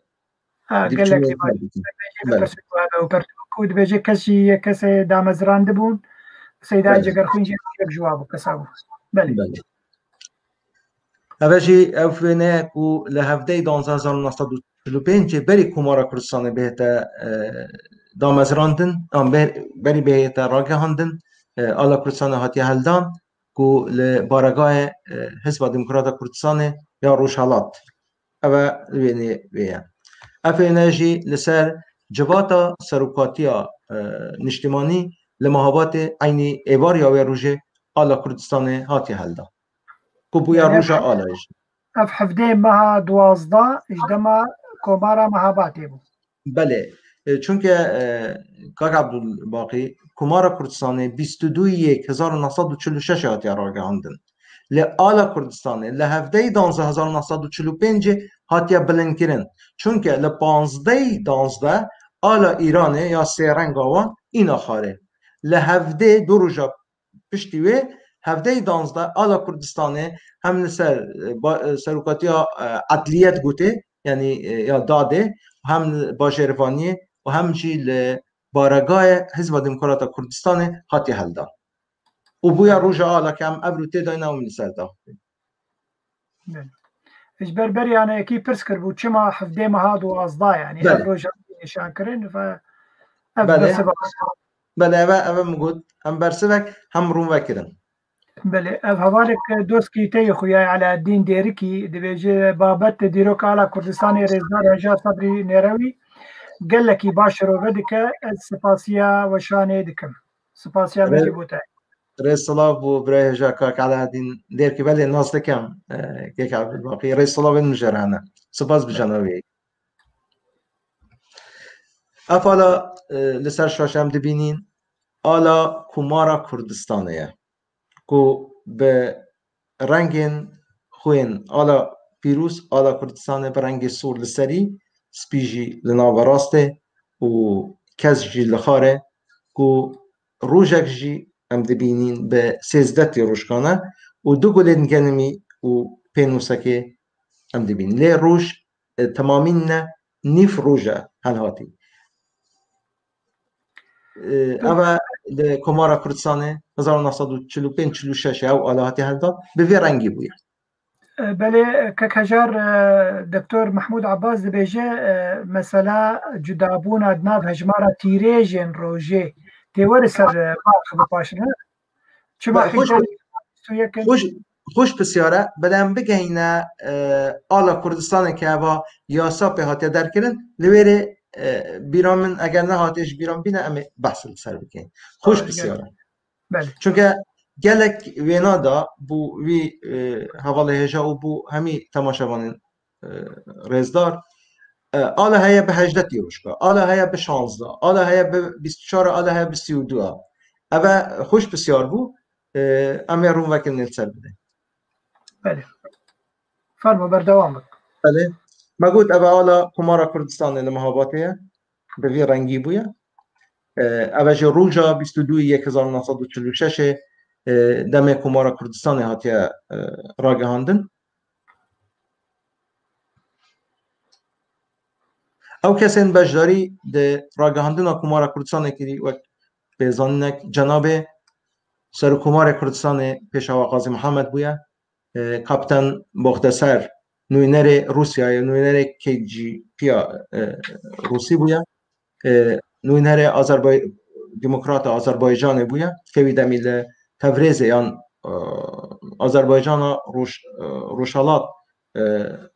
Ha, gelek ê baş. Dibêje, dibêje kesî yê kesê damezrandibûn, Seyda Cegerxwîn jî yek ji wa bû, kesa bû. Belê. Belê. Eve jî ev wêne ku li hevdeyê danzdeh hezar neh sed û çil û pêncê berî Komara Kurdistanê bihête, e, damezrandin, an ber-, berî bihête ragihandin, e, ala Kurdistanê hatiye heldan ku li baregahê, e, Hizba Demokrata Kurdistanê ya Rojhelat. Ev e wênê wê ye. Ev wêne jî li ser civata serokatiya, e, niştimanî li Mehabatê eynî êvariya wê rojê ala Kurdistanê hatiye helda. Ku bûye roja alayê jî. Ev hevdê meha duwazdeh ji dema Komara Mehabatê bû. Belê. E, çunke, e, kak Abdulbaqî, Komara Kurdistanê bîst û du yek hezar û neh sed û çil û şeş hatiye ragihandin. Lê ala Kurdistanê li hevdeyî danzdeh hezar neh sed û çil û pêncê hatiye bilindkirin. Çunke li panzdeyî danzdeh ala Îranê ya sê renga wan îna xwarê. Li hevdê du roja piştî wê, hevdeyî danzdeh ala Kurdistanê hem li ser, e, ba-, e, serokatiya, e, edliyet gotê, yanî, e, ya dadê, hem li bajêrvaniyê û hem jî li baregayê Hizba Demokrata Kurdistanê hatiye hildan. Û bûye roja ala ke em evro tê dayne û em li ser daxwîn. Belê. Ji ber berî anayekî pirs kiribû, çima hevdê meha duwazdeh, yanî ev Belê. roja nîşan kirin ve ev Belê. bersiva. Belê, ev e, ev e min got, hem bersivek, hem rûn vekirin. Belê, ev hevalek doskî te yê xuya Elaeddîn Dêrikî dibêje, babet dîrok ala Kurdistanê rêzdar Heja Sebrî Nêrewî gelekî baş şirove dike, ez spasiya weşanê dikim. Spasiya me Rê- jî bo te. Rê silav bo birayê Heja kak Elaeddîn Dêrikî, belê nas dikim, e, kek Ebdulbaqî. Rê silavên min jê re hene. Spas bi cenabê. Ev ala, e, li ser şaşe em dibînîn, ala Komara Kurdistanê ye. Ku bi rengên xwên ala pîroz, ala Kurdistanê bi rengê sor li serî, spî jî li naverastê û kes jî li xarê, ku rojek jî em dibînîn bi sêzdeh tîroşkan e û du gulên genimî û pênûsekê em dibînin. Lê roj, e, temamîn ne, nîv roj e helhatî. E, ev e li Komara Kurdistanê hezar û neh sed û çil û pênc çil û şeş ew ala hatiye hildan, bi vê rengî bûye. E, belê, kek Hejar, e, Doktor Mehmûd Abbas dibêje, e, mesela cudabûna di nav hejmara tîrêjên rojê tê were ser, e, balx bipaşin, he? Çima Be, xweş hîdar bi- bîst û yek in? Xweş, xweş pisyar e, belê em bigehîne, e, ala Kurdistanê ke eva yasa pê hatiye derkirin, li wê rê, e, bîra min eger nehatiye ji bîra min bîne, em ê behs li ser bikin. Xweş Aa, pisyar e. Belê. Çunke gelek wêna da bo wî, e, hevalê hêja û bo hemî temaşevanên, e, rêzdar. E, ala heye bi hejdeh tîroşka, ala heye bi şazdeh, ala heye bi bîst û çar, ala heye bi sî û du. Ev e xweş pisyar bû. E, em ê rûn vekin li ser bidin. Belê. Fermo, berdewam bik. Belê. Me got ev e ala Komara Kurdistanê li Mehabatê ye. Bi vî rengî bûye. E, ev e ji roja bîst û du yek hezar neh sed û çil û şeş e, demê Komara Kurdistanê hatiye, e, ragihandin. Ew kesên beşdarî di ragihandina Komara Kurdistanê kirî wek pêzanînek cenabê Serokkomarê Kurdistanê Pêşawa Qazî Mihemed bûye. E, Kaptan Boxdeser nûnerê Rûsyayê, nûnerê K G B ya, e, Rûsî bûye. E, nûnerê Azerbay-, Demokrata Azerbaycanê bûye. Kevî demî li Tevrêzê yan, e, Azerbaycana Roj-, e, Rojhelat, e,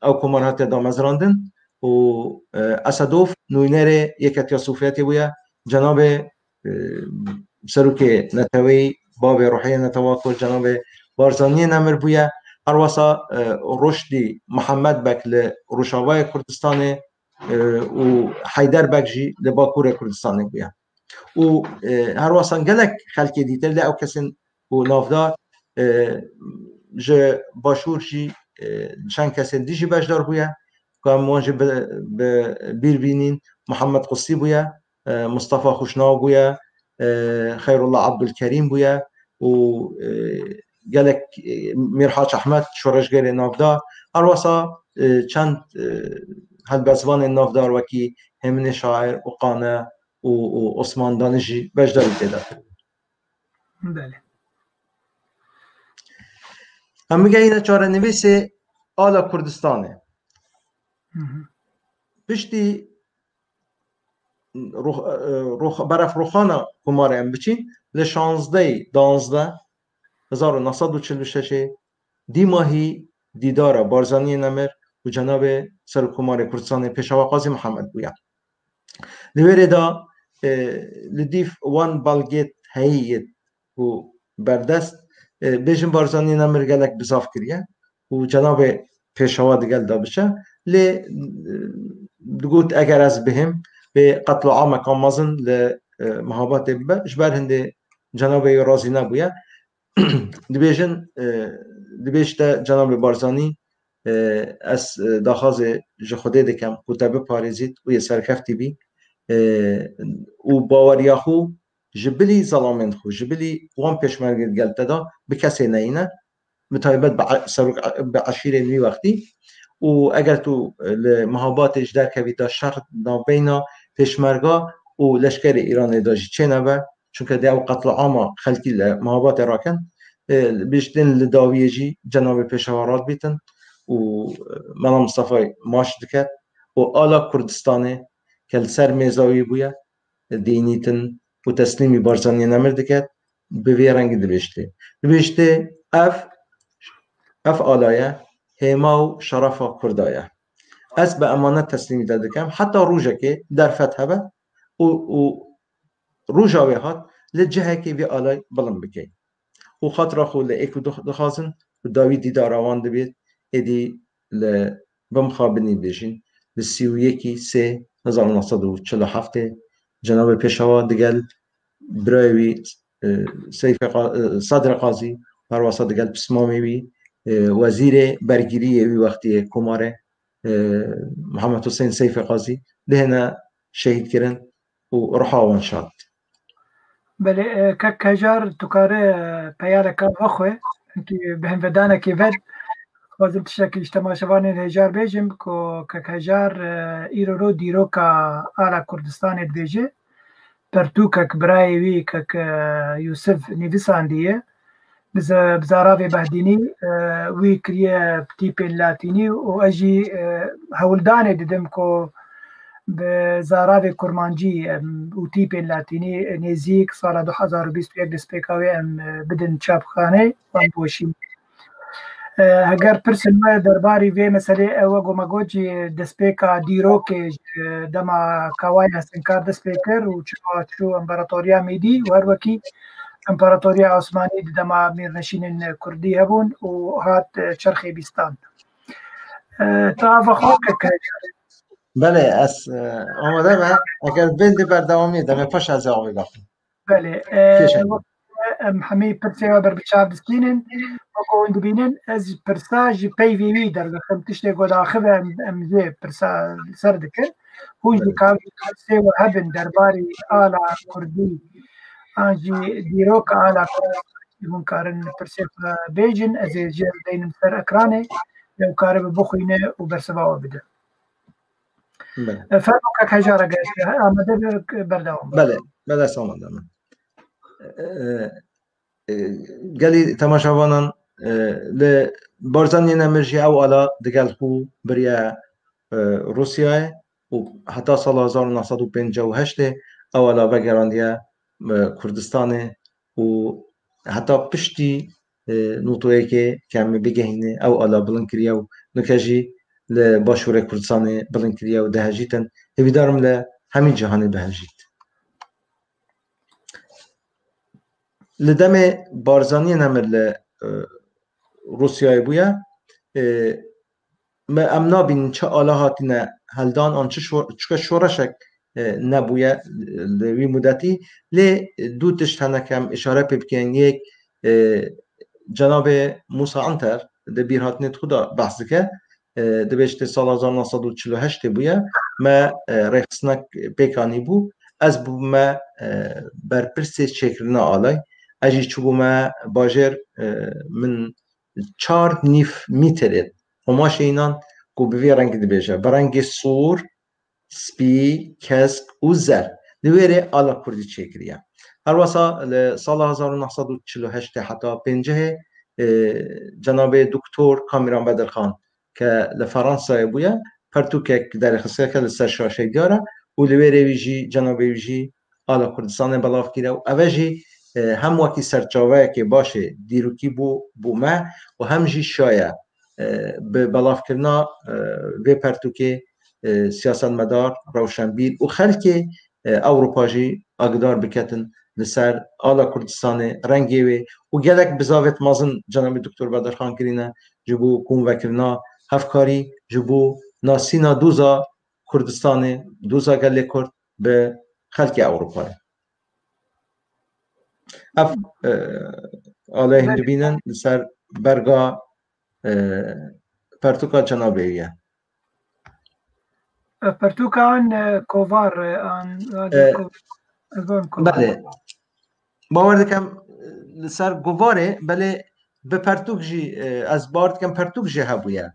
ew komar hatiye damezrandin û, e, Esedov nûnerê Yeketiya Sovyetê bûye. Cenabê, e, serokê neteweyî, bavê ruhiyê netewa Kurd, cenabê Barzaniyê Nemir bûye. Herwesa, e, Ruşdî Mihemed Beg li Rojavayê Kurdistanê, e, û Heyder Beg jî li Bakurê Kurdistanê bûye. Û, e, herwesa gelek xelkê dîtir lê ew kesên ku navdar, e, ji Başûr jî, e, çend kesên dî jî beşdar bûye. Ku em wan jî bi, bi bîr bînîn, Mihemed Qusî bûye, e, Mustafa Xuşnaw bûye, e, Xeyrullah Abdulkerîm bûye û, e, gelek, e, Mîrhaç Ehmed, şoreşgerê navdar, herwesa, e, çend, e, helbestvanên navdar wekî Hêminê Şair û Qane û, û Osman Danî jî beşdarî tê de kiribû. Belê. Em bigehîne çarenivîsê ala Kurdistanê. Hı hı. Piştî rox-, e, rox-, berefroxana Komarê em biçîn, li şazdehê danzdeh hezar û neh sed û çil û şeşê dîmahî dîdara Barzaniyê Nemir û cenabê Serokkomarê Kurdistanê Pêşawa Qazî Mihemed bûye. Li wê rê de, e, li dîv wan belgê heyî yê ku berdest, e, bêjin Barzaniyê Nemir gelek bizav kiriye û cenabê Pêşawa digel de biçe. Lê, e, digot eger ez bihêm, bê qetloameka mezin li, e, Mehabatê bibe. Ji ber hindê cenabê wî razî nebûye. Dibêjin, e, Dibêjte cenabê Barzanî, e, ez, e, daxwazê ji Xwedê dikem ku te biparêzît û yê serkeftî bî, e, û baweriya xwe ji bilî zelamên xwe, ji bilî wan pêşmergê gel te da bi kesê neyîne, bi taybet bi e-, serok e-, bi eşîrên wî wextî. Û eger tu, e, li Mehabatê ji derkevî de şer navbeyna pêşmerga û leşkerê Îranê de jî çênebe, çunke dê ew qetliama xelkî li Mehabatê rakin, e, biştin li dawiyê jî cenabê pêşewa radibîtin û, e, Mela Mistefayê maç diket û ala Kurdistanê ke li ser mêza wî bûye, dînîtin û teslîmî Barzaniyê Nemir diket, bi vê rengî dibêjtê. Dibêjtê, ev, ev ala ye, hêma û şerefa Kurda ye. Ez bi emanet teslîmî te dikem, heta rojekê derfet hebe û, û roja wê hat li cihekê vê alay bilind bikey. Û xatira xwe li êk û du dixwazin û dawî dîdara wan dibêt, êdî li bimxabinî bêjin, li sî û yekî sê hezar û neh sed û çil û heftê cenabê pêşewa digel birayê wî, e, Seyfê Qa-, e, Sadrê Qazî, herwasa digel pismamê wî, e, wezîrê bergiriyê wî wextiyê Komarê, e, Mihemed Huseyîn Seyfê Qazî dihêne şehîd kirin û ruha wan şad. Belê, e, kek Hejar, tu kare, e, peyaleka vexwe, hinkî bi hinvedanekê ve, dixwazim tiştekî ji temaşevanên Hejar bêjim ku kek Hejar, e, îro ro dîroka ala Kurdistanê dibêje. Pertûkek birayê wî kek, e, Yûsif nivîsandiye. Bi ze-, bi zaravê Behdînî, e, wî kiriye tîpên latînî û ez jî, e, hewldanê didim ku bi zaravê kurmancî, em, û tîpên latînî nêzîk sala du hezar û bîst û yek destpêka wê em, e, bidin çapxanê, em biweşînin. E, heger pirsên me derbarî vê meselê ew e, ku me got jî destpêka dîrokê ji dema Kawayê Hesinkar dest pê kir û çima çû Împaratoriya Mêdî û her wekî Împaratoriya Osmanî di dema mîrneşînên Kurdî hebûn û hat, e, çerxê bîstan. E, tu ava xwe keke. Belê, ez, e, amade me. Eger bên di berdewamiyê de me paş ez ê avê bexim. Belê, e, Kêşe. Wek em hemî pirsê we ber bi çav distînin. Wek hûn dibînin, ez pirsa ji peyvê wî derdixim. Tiştê ku daxive em, em jê pirsa ser dikin. Hûn jî Belê. Ka pirsê we hebin derbarî ala Kurdî an jî dîroka ala Kurdî hûn karin pirsê xwe bêjin. Ez ê jê deynim ser ekranê. Ew karibe bixwîne û bersiva we bide. Belê. E, fermo kek Hejar, eger amade be, berdewam be. Belê, belê, ez amade me. E, e, gelî temaşevanan, e, li Barzaniyê Nemir jî ew ala digel xwe biriye, e, Rûsyayê û heta sala hezar û neh sed û pêncî û heştê ew ala vegerandiye, e, Kurdistanê û heta piştî, e, notoyekê ke em ê bigehîne ew ala bilind kiriye û nuke jî li Başûrê Kurdistanê bilind kiriye û dihejîtin. Hêvîdar im li hemî cîhanê bihejît. Li demê Barzaniyê Nemir li, e, Rûsyayê bûye, e, me em nabînin çi ala hatine heldan an çi şo-, çike şoreşek, e, nebûye li wî mudetî. Lê du tişt hene ke em îşare pê bikin. Yek, e, cenabê Musa Anter di bîrhatinê xwe de behs dike. E, dibêjte sala hezar neh sed û çil û heştê bûye. Me, e, rêxistinek pêk anîbû. Ez bûme, e, berpirsê çêkirina alay. Ez jî çûbûme bajêr, e, min çar nîv mîterê qomaşê înan ku bi vê rengî dibêje, bi rengê sor, spî, kesk û zer. Li wê rê ala kurdî çêkiriye. Her wesa li sala hezar û neh sed û çil û heştê heta pêncehê, e, cenabê Doktor Kamîran Bedirxan ke li Fransayê bûye, pertûkek derxistiyeke li ser şaşeyê diyar e û li wê rê wî jî, cenabê wî jî ala Kurdistanê belav kiriye û ev e jî, e, hem wekî serçaveyekê başê dîrokî bû, bû me û hem jî şaye, e, bi belavkirina, e, vê pertûkê, e, siyasetmedar, rewşenbîr û xelkê, e, Ewropa jî agidar biketin li ser ala Kurdistanê, rengê wê û gelek bizavêt mezin cenabê Doktor Bedirxan kirîne ji bo komvekirina hevkarî, ji bo nasîna doza Kurdistanê, doza gelê Kurd bi xelkê Ewropayê. Ev, e, alê hûn dibînin li ser berga e, pertûka cenabê ye. E, pertûka an e, kovar e, an e, E, ko- ez an kovar. Belê. Bawer dikim li ser guvarê, belê bi pertûk jî e, ez bawer dikim pertûk jî hebûye.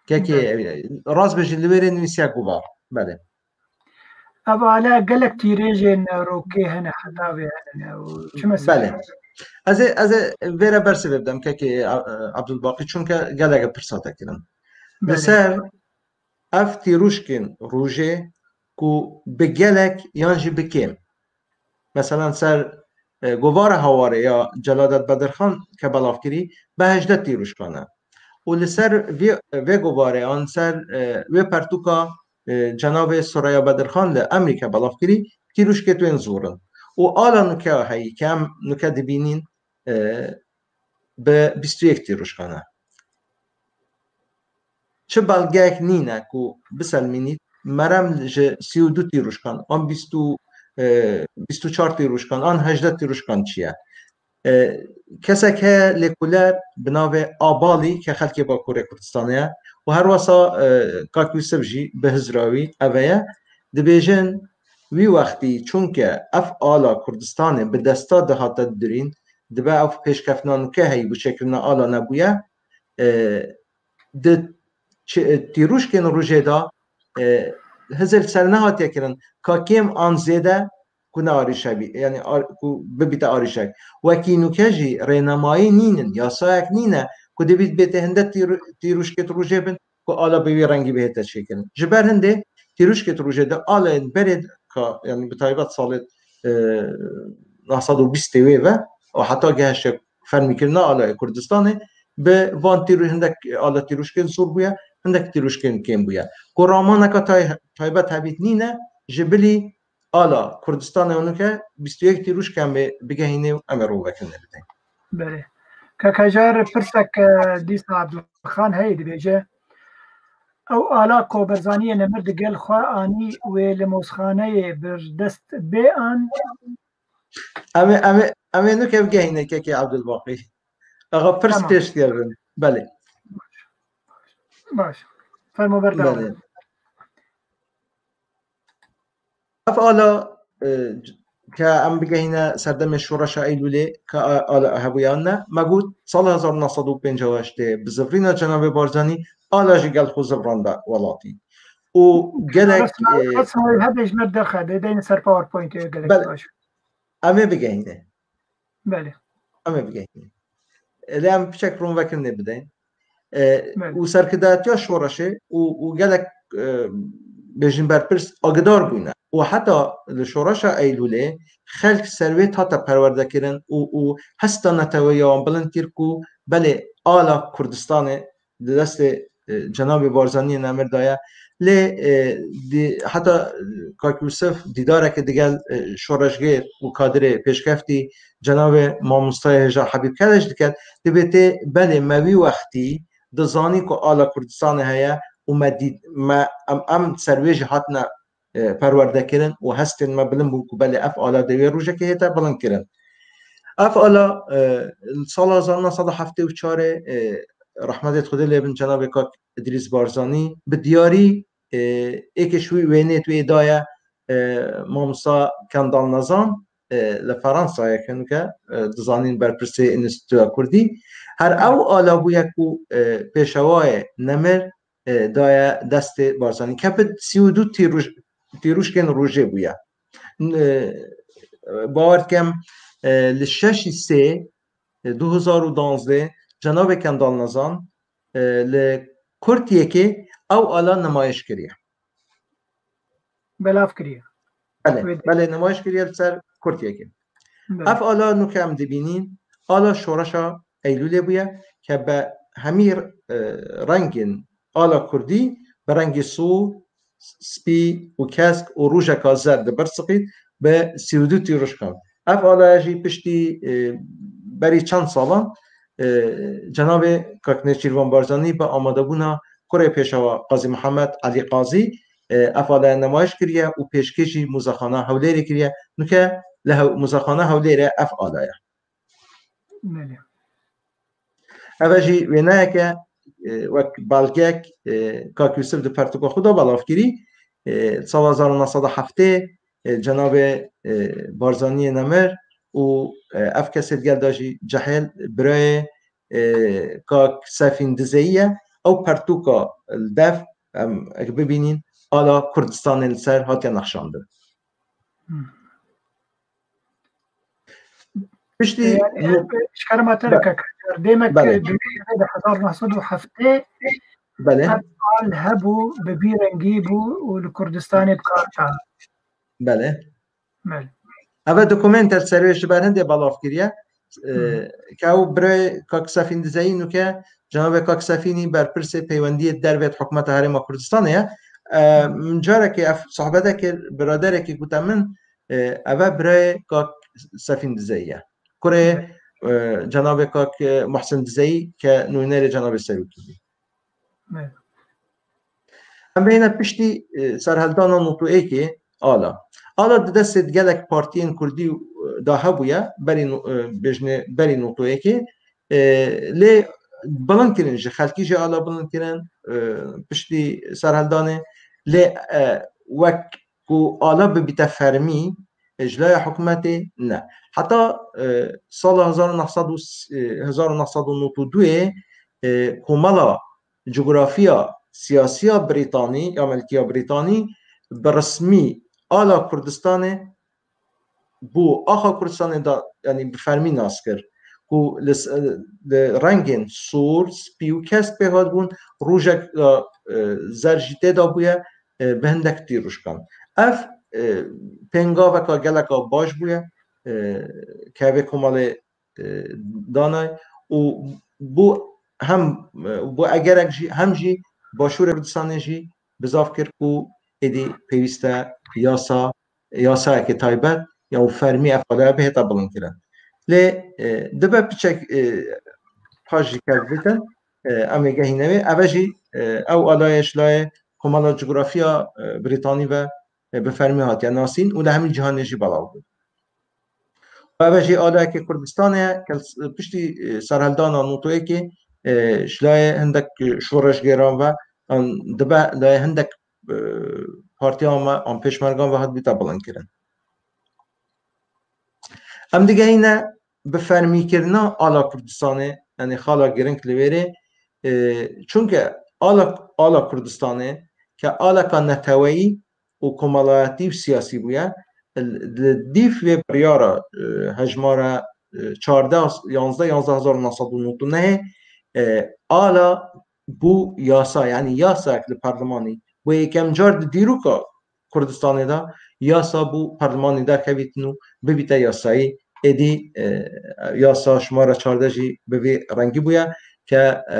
Kekê Belê. e, rast be jî li wêrê nivîsiya guvar. Belê. Ev ale gelek tîrêjên rokê hene heta vê hene û çi mesele? Belê. Ez ê, ez ê vêre bersivê bidim kekê e, Abdulbaqî, çunke gelek pirsa te kirin. Li Belê. ser ev tîrûşkên rojê ku bi gelek yan jî bi kêm. Mesela ser e, govara Hawarê ya Celadet Bedirxan ke belav kirî, bi hejdeh tîrûşkan e. Û li ser vê, vê govarê an ser e, vê pertûka e, cenabê Soraya Bedirxan li Emerîka belav kirî, tîrûşkê tu yên zor in. Û ala nuke heyî ke em nuke dibînîn e, bi bîst û yek tîrûşkan e. Çi belgeyek nîne ku biselmînît, merem ji sî û du tîrûşkan, an bîst û, e, bîst û çar tîrûşkan, an hejdeh tîrûşkan çi ye? E, kesek heye lêkoler bi navê Abalî ke xelkê Bakurê Kurdistanê ye û her wesa e, Kak Yûsif jî bi hizra wî eve ye. Dibêjin wî wextî çunke ev ala Kurdistanê bi desta dihate dirîn, dibe ev pêşkeftina nuke heyî bû, çêkirina ala nebûye. E, di çi- tîrûşkên rojê de e, hizir ser nehatiye kirin ka kêm an zêde ku ne arîşe bî, yani ar- ku bibîte arîşek. Wekî nuke jî rênemayî nînin, yasayek nîne ku dibît bête hinde tîr- tîrûşkê rojê bin ku ala bi wî rengî bihête çêkirin. Ji ber hindê tîrûşkê rojê de alên berê ka, yani bi taybet salê e, neh sed û bîstê wê ve û heta gehişte fermîkirina alaya Kurdistanê, bi van tîrû hindek ala tîrûşkên zor bûye, hindek tîrûşkên kêm bûye. Ku ramaneka tay- taybet hebît nîne, ji bilî ala Kurdistanê û nuke bîst û yek tîrûşk em ê bigehînê û em ê rovekirinê bidin. Belê. Kek Hejar pirsek e, dîsa Abdulxan heye dibêje, ew ala ku Barzaniyê Nemir digel xwe anî wê limozxaneyê bi dest bê an? Em ê, em ê, em ê nuke bigehîne kekê Abdulbaqî. Axa pirs Tamam. pêş dikevin. Belê. Baş. Fermo berdewam. Belê. Ev ala e, ke em bigehîne serdemê şoreşa Eylûlê ke a- ala hebûyan ne. Me got sala hezar neh sed û pêncî û heştê bi zivrîna cenabê Barzanî ala jî gel xwe zivranda welatî. Û gelek Resma- e, resma hebe ji me derxe de deyne ser PowerPointê gelek Belê. baş. Em ê bigehîne. Belê. Em ê bigehîne. Lê em piçek ronvekirinê bidin. E, Belê. Û serkirdatiya şoreşê û, û gelek e, bêjin berpirs agidar bûne. Û heta li şoreşa Eylûlê xelk ser wê hate perwerdekirin û, û hesta neteweya wan bilind kir ku belê ala Kurdistanê di destê e, cenabê Barzaniyê Nemir de ye. Lê e, di, heta Kak Yûsif dîdareke digel e, şoreşgêr û kadirê pêşkeftî cenabê mamostayê hêja Hebîb Keleş diket, dibê tê belê me wî wextî dizanî ku ala Kurdistanê heye û me dît, me em, em ser wê jî hatine e, perwerde kirin û hestên me bilind bûn ku belê ev ala dê wê rojekê hête bilind kirin. Ev ala e, li sala hezar neh sed û heftê û çarê e, rehmetê Xwedê lê bin cenabê Kak Îdrîs Barzanî bi diyarî e, êkê ji wî wênê wê daye e, mamosta Kendal Nezan e, li Feransayê ke nuke e, dizanîn berpirsê Înstîtuya Kurdî. Her ew ala bûye ku e, pêşewayê Nemir e, daye destê Barzanî. Kepit sî û du tîrûj- tîrûşkên rojê bûye. N- e, Bawer dikem e, li şeşî sê e, du hezar û danzdeh cenabê Kendal Nezan e, li Kurtiyekê ew ala nimayiş kiriye. Belav kiriye. Belê, Wê de- belê nimayiş kiriye li ser Kurtiyekê. Belê. Ev ala nuke em dibînîn, ala şoreşa Eylûlê bûye ke bi hemî e, rengên ala Kurdî bi rengê sor, spî û kesk û rûjeka zer di ber siqît bi sî û du tîrûşkan. Ev alaya jî piştî e, berî çend salan e, cenabê Kak Nêçîrvan Barzanî bi amadebûna kurê pêşewa Qazî Mihemed Elî Qazî e, ev alaya nemayiş kiriye û pêşkêşî Muzexana Hewlêrê kiriye. Nuke li Hew- Muzexana Hewlêrê ev alaya. Belê. Ev e jî wêneyeke, e, wek belgek, e, Kak Yûsif di pertûka xwe de belav kirî, e, sala hezar û neh sed û heftê, e, cenabê, e, Barzaniyê nemir û, e, ev kesê digel de jî cehêl birayê, e, Kak Sefîn Dizeyî ye. Ew pertûka li dev em eke bibînîn, ala Kurdistanê li ser hatiye nexşandin. Hmm. Piştî Ee, nu- e, şkarma te Be- kek. Demek Belê. Di hezar neh sed û heftê Belê. Ev al hebû, bi vî rengî bû û li Kurdistanê bi kar çan. Belê. Belê. Ev e dokumente serê ji ber hindê belav kiriye. E, Hmm. Ke ew birê Kak Sefîn Dizeyî nûke, cenabê Kak Sefînî berpirsê peywendiyê dervê hikûmeta Herêma Kurdistanê ye. E, Hmm. Min carekê ev sohbete kir, biraderekî gote min, e, ev e birê Kak Sefîn Dizeyî ye. Kurê, e, cenabê Kak, e, Muhsin Dizeyî ke nûnerê cenabê Serokî bû. Evet. Em bêhne piştî, e, serhildana notû êkê ala. Ala di destê gelek partiyên kurdî, e, da hebûye, berî no-, e, bêjinê berî notû êkê. E, lê bilind kirin, ji xelkî jî ala bilind kirin, e, piştî serhildanê. Lê, e, wek ku ala bibîte fermî, e, ji laya hikûmetê ne. Heta, e, sala hezar û neh sed û, e, hezar û neh sed û notû duyê, e, komela cografiya siyasiya Brîtanî ya Melkiya Brîtanî bi resmî ala Kurdistanê bû axa Kurdistanê da, yanî bi fermî nas kir. Ku li s-, li rengên sor, spî û kesk pê hatibûn, rojek, e, zer jî tê de bûye, e, bi hindek tîrûşkan. Ev, e, pêngaveka geleka baş bûye, e, ke vê komelê, e, danay û bû hem, e, bû egerek jî, hem jî Başûrê Kurdistanê jî bizav kir ku êdî pêwîst e yasa, yasayeke taybet ya û fermî ev alaya bihête bilindkirin. Lê, e, dibe piçek, e, paş jî kev bitin, e, em ê gehîne wê. Ev e jî, e, ew alaya ji layê Komela Cografiya, e, Brîtanî ve, e, bi fermî hatiye nasîn û li hemî cîhanê jî belav bû. Ev e jî aliyekê Kurdistanê ye, ke piştî, e, serhildana notû êkê, e, ji layê hindek şoreşgeran ve, an dibe layê hindek, e, partiyan ve, an pêşmergan ve hat bîte bilindkirin. Em digehîne bi fermîkirina ala Kurdistanê, yanî xala giring li wêrê, e, çunke ala, ala Kurdistanê ke aleka neteweyî û komelayetî û siyasî bûye, li dîf vê biryara, e, hejmara, e, çardeh, yanzdeh, yanzdeh hezar û neh sed û notû nehê, e, ala bû yasa, yanî yasayek li perlemanî bû yekem car di dîroka Kurdistanê de yasa bû perlemanî derkevîtin û bibîte yasayî. Êdî, e, yasa şimara çardeh jî bi vî rengî bûye ke, e,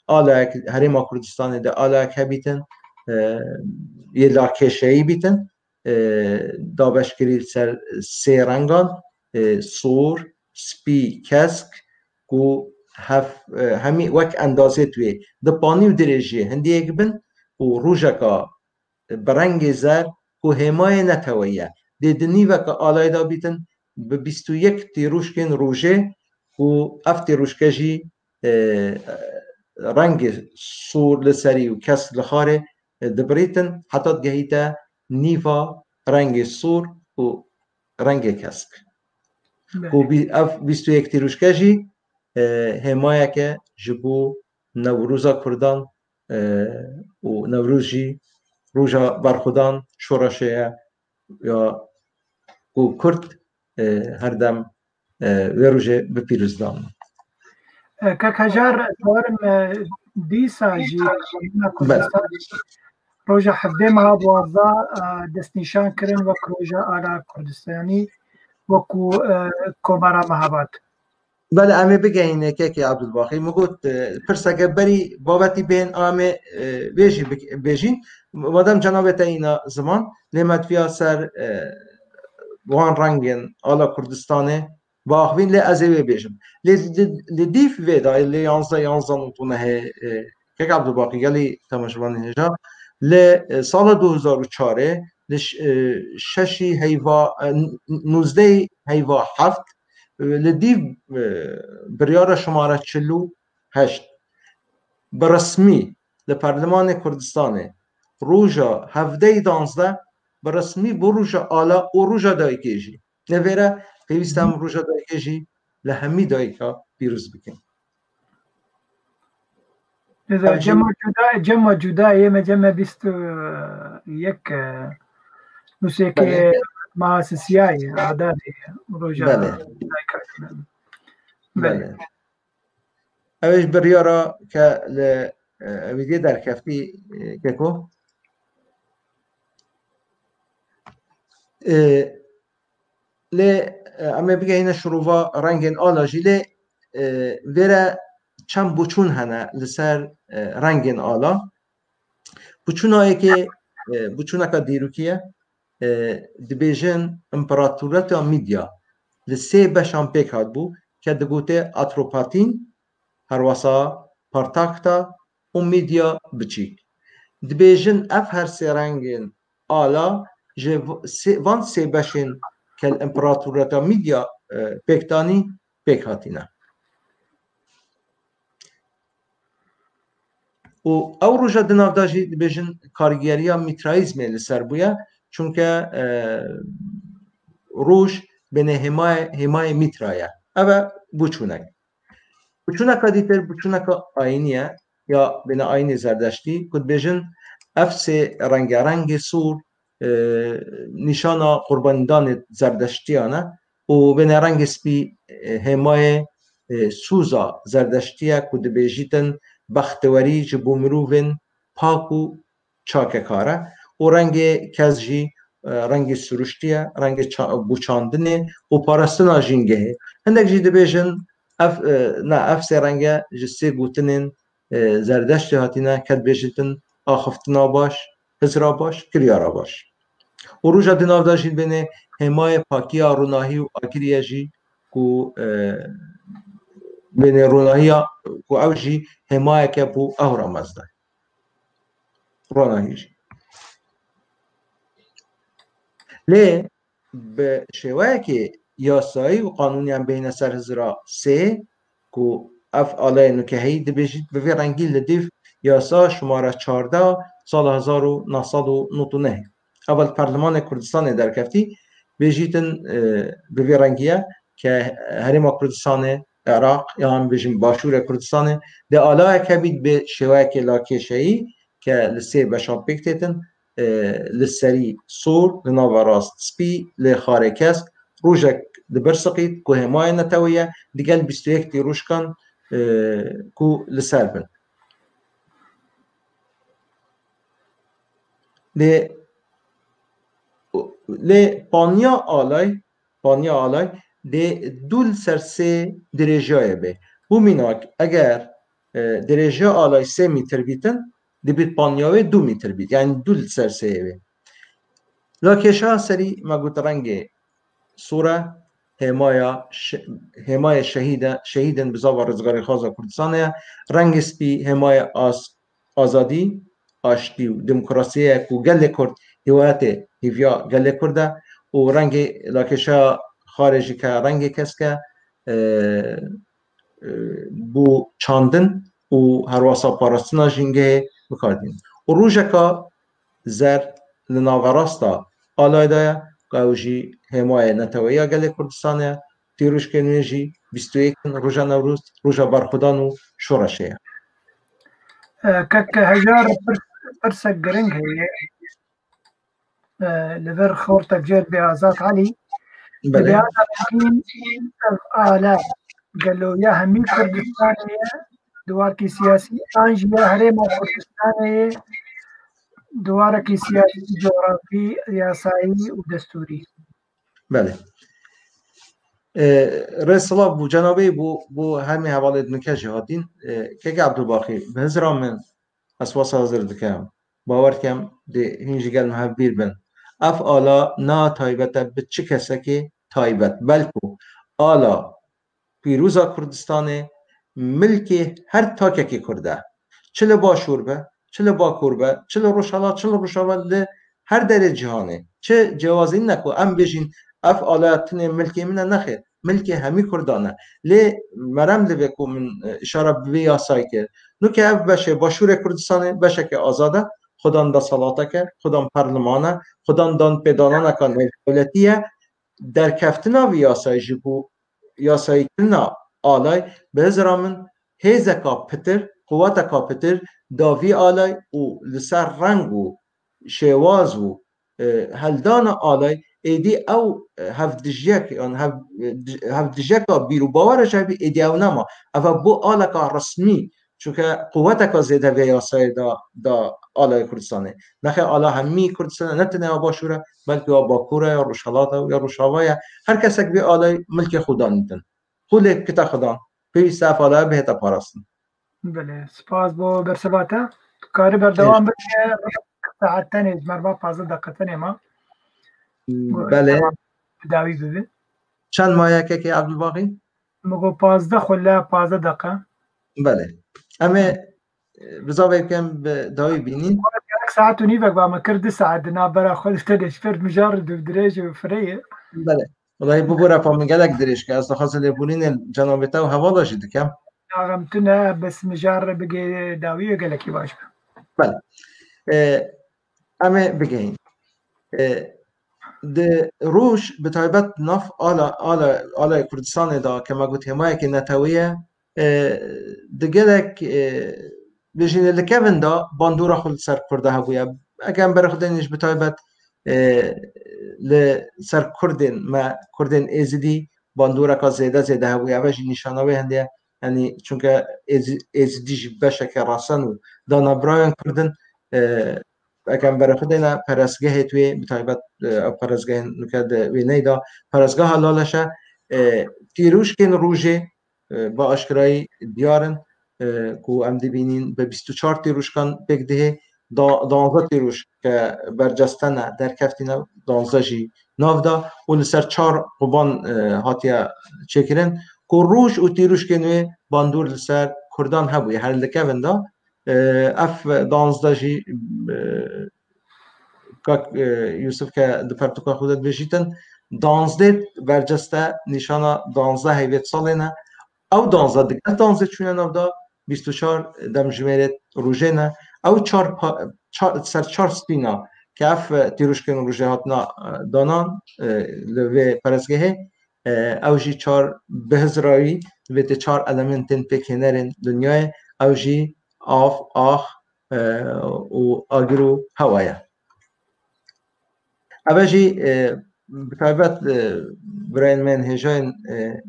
alek Herêma Kurdistanê de alek hebîtin, e, yê lakêşeyî bîtin, e, dabeşkirî li ser sê rengan, e, sor, spî, kesk, ku hev, e, hemî wek endazê tu yê di panî û dirêjiyê hindiyek bin û rojeka bi rengê zer ku hêmayê neteweyî ye. Dê di nîveke alayê de bîtin bi bîst û yek tîrûşkên rojê ku ev tîrûşke jî, e, rengê sor li serî û kesk li xarê, e, dibirîtin heta digehîte nîva rengê sor û rengê kesk. Belê. Ku bî-, ev bîst û yek tîrûşke jî, e, hêmayeke ji bo Newroza Kurdan, e, û Newroz jî roja berxwedan şoreşê ye ya ku Kurd, e, her dem, e, wê rojê bi pîroz dan. E, Kek Hejar, bawerim, e, dîsa jî Belê. Kurdistan roja hevdeh meha duwazdeh, e, destnîşan kirin wek roja ala Kurdistanî, wekû, e, Komara Mehabad. Belê, em ê bigehîne kekê Abdulbaqî. Min got, e, pirseke berî babetî bên, em ê, e, vê jî bik-, bêjîn. Madem cenabê te îna ziman, lê me diviya ser, e, wan rengên ala Kurdistanê biaxivîn, lê ez ê wê bêjim. Lê li, li dîf vê de, lê yanzdeh, yanzdeh notû nehê, e, kek Abdulbaqî, gelî temaşevanên hêja, lê, e, sala du hezar û çarê, li ş-, e, şeşî heyva, e, n-, nûzdehî heyva heft, e, li dîv, e, biryara şimare çil û heşt, bi resmî li Perlemanê Kurdistanê roja hevdeyê danzdeh bi resmî bû roja ala û roja dayikê jî. Lê vêre pêwîst e em roja dayikê jî li hemî dayika pîroz bikin. Lêza cema cuda, cema cuda yê me cema bîst û yek, e, nusêkê Belê. Meha sisiyayê, adadê, roja Belê. dayika. Belê. Belê. Ew ê ji biryara ke li, e, ewîdiyê derkeftî, e, keko. E, lê, e, em ê bigehîne şirova rengên ala jî lê, e, vêre çend boçûn hene li ser, e, rengên ala. Boçûna yekê, e, boçûneka dîrokî ye. E, dibêjin împeratoriyeta Mîdya li sê beşan pêk hatibû ke digote Atropatîn, herwasa Partakta û Mîdya Biçîk. Dibêjin ev her sê rengên ala ji v-, sê, van sê beşên ke li împeratoriyeta Mîdya, e, pêk danî, pêk hatîne. Û ew roja di nav de jî dibêjin kargeriya Mîtrayîzmê li ser bûye, çunke, e, roj bêne hêmayê, hêmayê Mîtra ye. Ev e boçûnek. Boçûneka dîtir, boçûneka ayînî ye, ya bêne ayînê Zerdeştî, ku dibêjin ev sê renge, rengê sor, e, nîşana qurbanîdanê Zerdeştiyan e û bêne rengê spî, e, hêmayê, e, soza Zerdeştî ye ku dibêjîtin bextewerî ji bo mirovên pak û çakekar e û rengê kez jî, e, rengê siruştî ye, rengê ça-, boçandinê û parastina jîngehê. Hindek jî dibêjin ev, e, na, ev sê renge ji sê gotinên, e, Zerdeştê hatine, ke dibêjîtin axiftina baş, hizra baş, kiryara baş. Û roja di nav de jî bêne hêmayê pakiya, ronahî û agirî ye jî ku, e, bêne ronahiya ku ew jî hêmayeke bo ehramezda. Ronahî jî. Lê bi şêweyekê yasayî û qanûniyan bêhne ser hizra sê ku ev aleyê nûkeheyî dibêjît bi vê rengî li dîv yasa şumara çardeh sala hezar û neh sed û nod û neh. Ev li Perlemanê Kurdistanê derkeftî, bêjîtin, e, bi vê rengî ye ke Herêma Kurdistanê, Iraq, yan bêjin Başûrê Kurdistanê, dê alayek hebît bi şêweyekê lakêşeyî ke li sê beşan pêk têtin, e, li serî sor, li nava rast spî, li xarê kesk, rojek dibirsiqît ku hêmayê netewê ye, digel bîst û yek tîrûşkan, e, ku li ser bin. Lê, lê paniya alay, paniya alay dê du li ser sê dirêjiyayê bê. Bo mînak, eger, e, dirêjiya alay sê mîtir bîtin, dibît paniya wê du mîtir bît. Yanî du li ser sê bê. La kêşa serî me got rengê sor e, hêmaya şe-, hêmayê şehîd e, şehîdên bizava rizgarîxwaza Kurdistanê ye. Rengê spî hêmayê az-, azadî, aştî û demokrasiyê ye ku gelê Kurd hîwayetê hîviya gelê Kurd e û rengê lakêşa xarê jî ke rengê kesk e, e, e, bo çandin û herwasa parastina jîngehê bikar tînin. Û rojeka zer li naverasta alay de ye, ku ew jî hêmayê neteweya gelê Kurdistanê ye. Tîrûşkên wê jî bîst û yek in, roja Newroz, roja berxwedan û şoreşê ye. E, kek Hejar, pirs-, pirsek giring heye. E, li vir xortek jêr bê Azad Elî. Belê. Dibê Azad Elî, ev ale gelo ya hemî Kurdistanê ye, di warkî siyasî, an jî ya Herêma Kurdistanê ye, di warekî siyasî, cografî, yasayî û destûrî. Belê. E, rê silav bo cenabê, bo, bo hemî hevalê din ke jî hatîn. E, keke Ebdulbaxî, bi hizra min ez wesa hazir dikim. Bawer dikim, dê hîn jî gel me hevbîr bin. Ev ala na taybet e bi çi kesekê taybet. Belku ala pîroza Kurdistanê milkê her takekê Kurd e. Çi li Başûr be, çi li Bakur be, çi li Rojhelat, çi li Rojava, li her derê cîhanê. Çi cewazî nîne ku em bêjin ev alaya tinê milkê min e, nexêr. milkê hemî Kurdan e. Lê merem li vê ku min, e, îşara bi vê yasayê kir. Nuke ev beşê Başûrê Kurdistanê beşeke azad e, xudan deselateke, xudan perleman e, xudan danpêdananeka nêvdewletî ye. Derkeftina vî yasayê jî bû yasayîkirina alay, bi hizra min hêzeka pitir, quweteka pitir da vî alay û li ser reng û şêwaz û, e, heldana alay êdî ew, e, hevdijiyek, yan hev-, e, dij-, hevdijiyeka bîr û bawera ji hevî êdî ew nema. Ev e bû aleka resmî, çunke quweteka zêde vê yasayê da, da alaya Kurdistanê. Nexê ala hemî Kurdistanê, ne tenê ya Başûr e, belkî ya Bakur e, ya Rojhilat e, ya Rojava ye. Her kesek vê alay milkê xwe danîtin. Xwe lê bikite xudan. Pêwîst e ev alaya bihête parastin. Belê, spas bo bersiva te. Tu karî berdewam bike, saet tenê ji merva pazdeh deqe tenê ma. Belê. Dawî bibe. Çend maye kekê Ebdulbaxî? Min got pazdeh xwele pazdeh deqe. Belê. Em ê, e, bizavê bikin bi dawî bînîn. Yek saet û nîvek ba me kir, du saet di navbera xwe de ji pêr mijar dirêj û firê ye. Belê. Welayi bibûre pa min gelek dirêj ke ez dixwazim lêbûrînê cenabê te û hevala jî dikem. Naxem tune, bes mijar bigê dawî gelekî baş be. Belê. E, em ê bigihîn. E, di roj bi taybet nav ala, ala, alaya Kurdistanê de ke me got hêmayekê netewî ye, e, di gelek, e, bêjîne li kevin de bandora xwe li ser Kurda hebûye. Eger em berê xwe deynin ji bi taybet, e, li ser Kurdên me, Kurdên Êzidî bandoreka zêde zêde hebûye. Ev jî nîşana wê hindê ye. Yanî çunke Êzi-, Êzidî jî beşeke resen û dana birayên Kurd in. E, eger em berê xwe deyne perestgehê wê, bi taybet, e, ev perestgehên nuke di wêneyê de, perestgeha Laleşe, e, tîrûşkên rojê, e, bi aşkirayî diyar in, e, ku em dibînîn bi bîst û çar tîrûşkan pêk dihê, da-, duwazdeh tîrûşk ke berceste ne, derkeftîne, duwazdeh jî nav da û li ser çar quban, e, hatiye çêkirin, ku roj û tîrûşkên wê bandor li ser Kurdan hebûye. Her li kevin de, e, ev duwazdeh jî, e, Kak, e, Yusuf ke di pertûka xwe de dibêjîtin, duwazdeh berceste nîşana duwazdeh heyvêt salê ne. Ew duwazdeh digel duwazdeh çûne nav da, bîst û çar demjimêrê rojê ne. Ew çar pa-, çar, ser çar stîna ke ev, e, tîrûşkên rojê hatina, e, danan, e, li vê perestgehê, e, ew jî çar bi hizrayî vê tê çar elementên pêkhênerên dinyayê, ew jî av, ax, e, û agir û hewa ye. Ev e jî, e, bi taybet, e, birayên me yên hêjayên, e,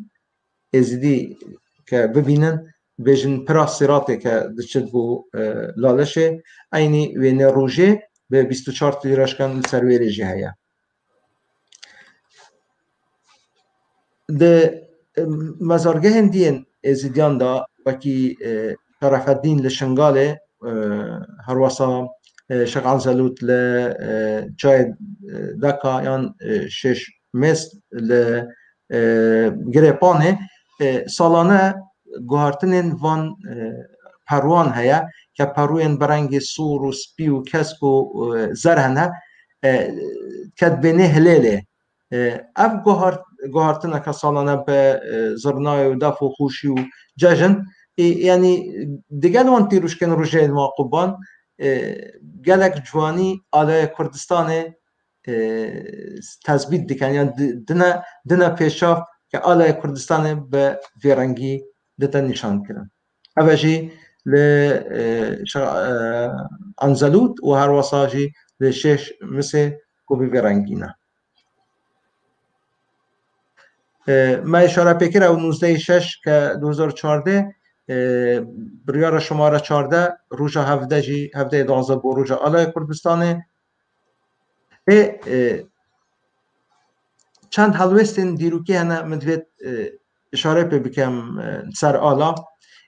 Êzidî ke bibînin, bêjin pira Sîratê ke diçit bo, e, Laleşê, eynî wênê rojê bi bîst û çar tîrûşkan li ser wê rê jî heye. Di, e, mezargehên dî yên Êzidiyan de wekî, e, Şerefeddîn li Şingalê, e, herwesa, e, Şêx Enzelût li, e, Çayê, e, Deka yan, e, Şêş Mês li, e, Girê Panê, e, salane guhartinên van, e, perwan heye ke perûyên bi rengê sor û spî û kesk û, e, zer hene, e, ke dibênê Hilêlê. E, ev guhart-, guhartineke salane bi, e, zirnayê û def û xûşî û cejn, e, yanî digel wan tîrûşkên rojê ma quban, e, gelek ciwanî alaya Kurdistanê, e, tezbît dikin, yan di-, dine, dine pêşav ke alaya Kurdistanê bi vê rengî dite nîşan kirin. Ev e jî li, e, şa-, e, Enzelût û herwesa jî li Şêş Misê ku bi vê rengî ne. E, me îşare pê kir, ew nûzdehê şeş ke du hezar û çardeh, e, biryara şumare çardeh, roja hevdeh jî, hevdehê duwazdeh bû roja alaya Kurdistanê. Ê, e, çend helwestên dîrokî hene, min divêt, e, îşare pê bikem, e, ser ala.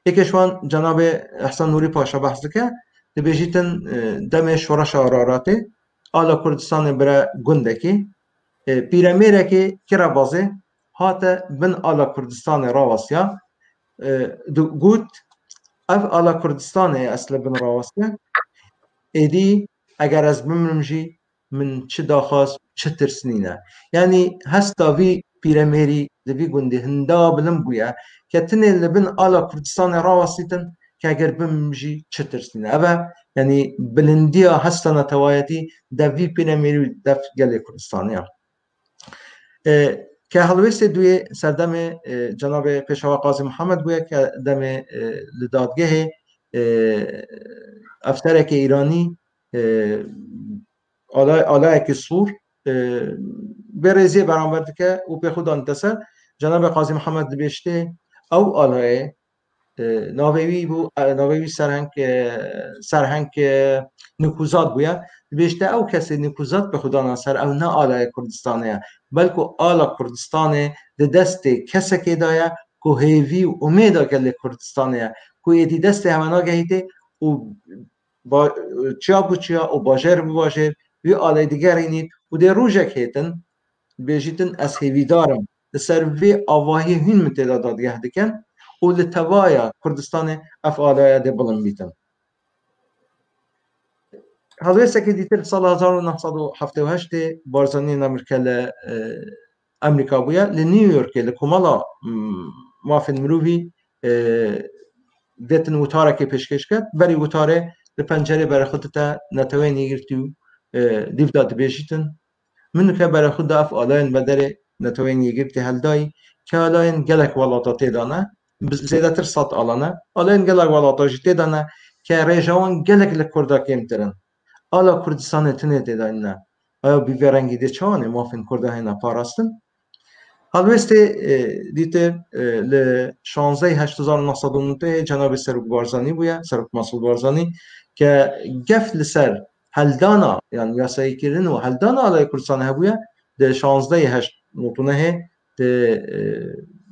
Êkê ji wan cenabê Ehsen Nûrî Paşa behs dike, dibêjîtin, e, demê şoreşa Araratê, ala Kurdistanê bire gundekê, e, pîremêrekê kirebazê hate bin ala Kurdistanê rawestiya, e, du-, got, ev ala Kurdistanê ye, ez li bin rawestiye. Êdî eger ez bimrim jî, min çi daxwaz, çi tirs nîne. Yanî hesta vî pîremêrî di vî gundî hinda bilind bûye, ke tinê li bin ala Kurdistanê rawestîtin, ke eger bim jî çi tirsîne. Ev e, yanî bilindiya hesta netewayetî dev vî pînemêrî û dev gelê Kurdistanê ye. E, ke helwêstê duyê serdemê, e, cenabê Pêşewa Qazî Mihemed bûye, ke demê, e, li dadgehê, e, efserekê Îranî, e, alay-, alayekî sûr, e, bêrêziyê beramber dike û pê xwe danîte ser. Cenabê Qazî Mihemed dibêjtê, ew alayê, e, navê wî bû, e, navê wî Serheng, e, Serheng, e, Nûkûzad bûye. Dibêjte, ew kesê Nûkûzad pê xwe dana ser, ew ne alaya Kurdistanê ye. Belku ala Kurdistanê di destê kesekê de ye ku hêvî û umêda gelê Kurdistanê ye. Ku êdî destê hewe nagehîtê û ba-, çiya bi çiya û bajêr bi bajêr wî alay digerînît û dê rojek hêtin, bêjîtin, ez hêvîdar im. Li ser vê avahiyê hûn min tê de dadgeh dikin û li tevaya Kurdistanê ev alaya dê bilind bîtin. Helwêstekî dîtir sala hezar û neh sed û heftê û heştê Barzanî namirke li, e, Amerîka bûye. Li New Yorkê li Komela, m, Mafên Mirovî, e, dêtin witarekê pêşkêş ket. Berî witarê li pencerê berê xwe dite neteweyên yekgirtî û, e, dîv de dibêjîtin. Min dike berê xwe da ev alayên vederê neteweyên yekgirtî heldayî, ke alayên gelek welata tê de ne, bi zêdetir sed ala ne, alayên gelek welata jî tê de ne, ke rêja wan gelek li Kurda kêmtir in. Ala Kurdistanê tinê tê de ne. Aya bi vê rengî dê çawa ne mafên Kurda hêna parastin? Helwêstê, e, dîtir, e, li şanzdehê heşt hezar û neh sed û notehê cenabê Serok Barzanî bûye, Serok Mesûd Barzanî, ke gef li ser heldana, yan yasayîkirin û heldana alaya Kurdistanê hebûye, di şanzdehê heşt notûnehê di, e,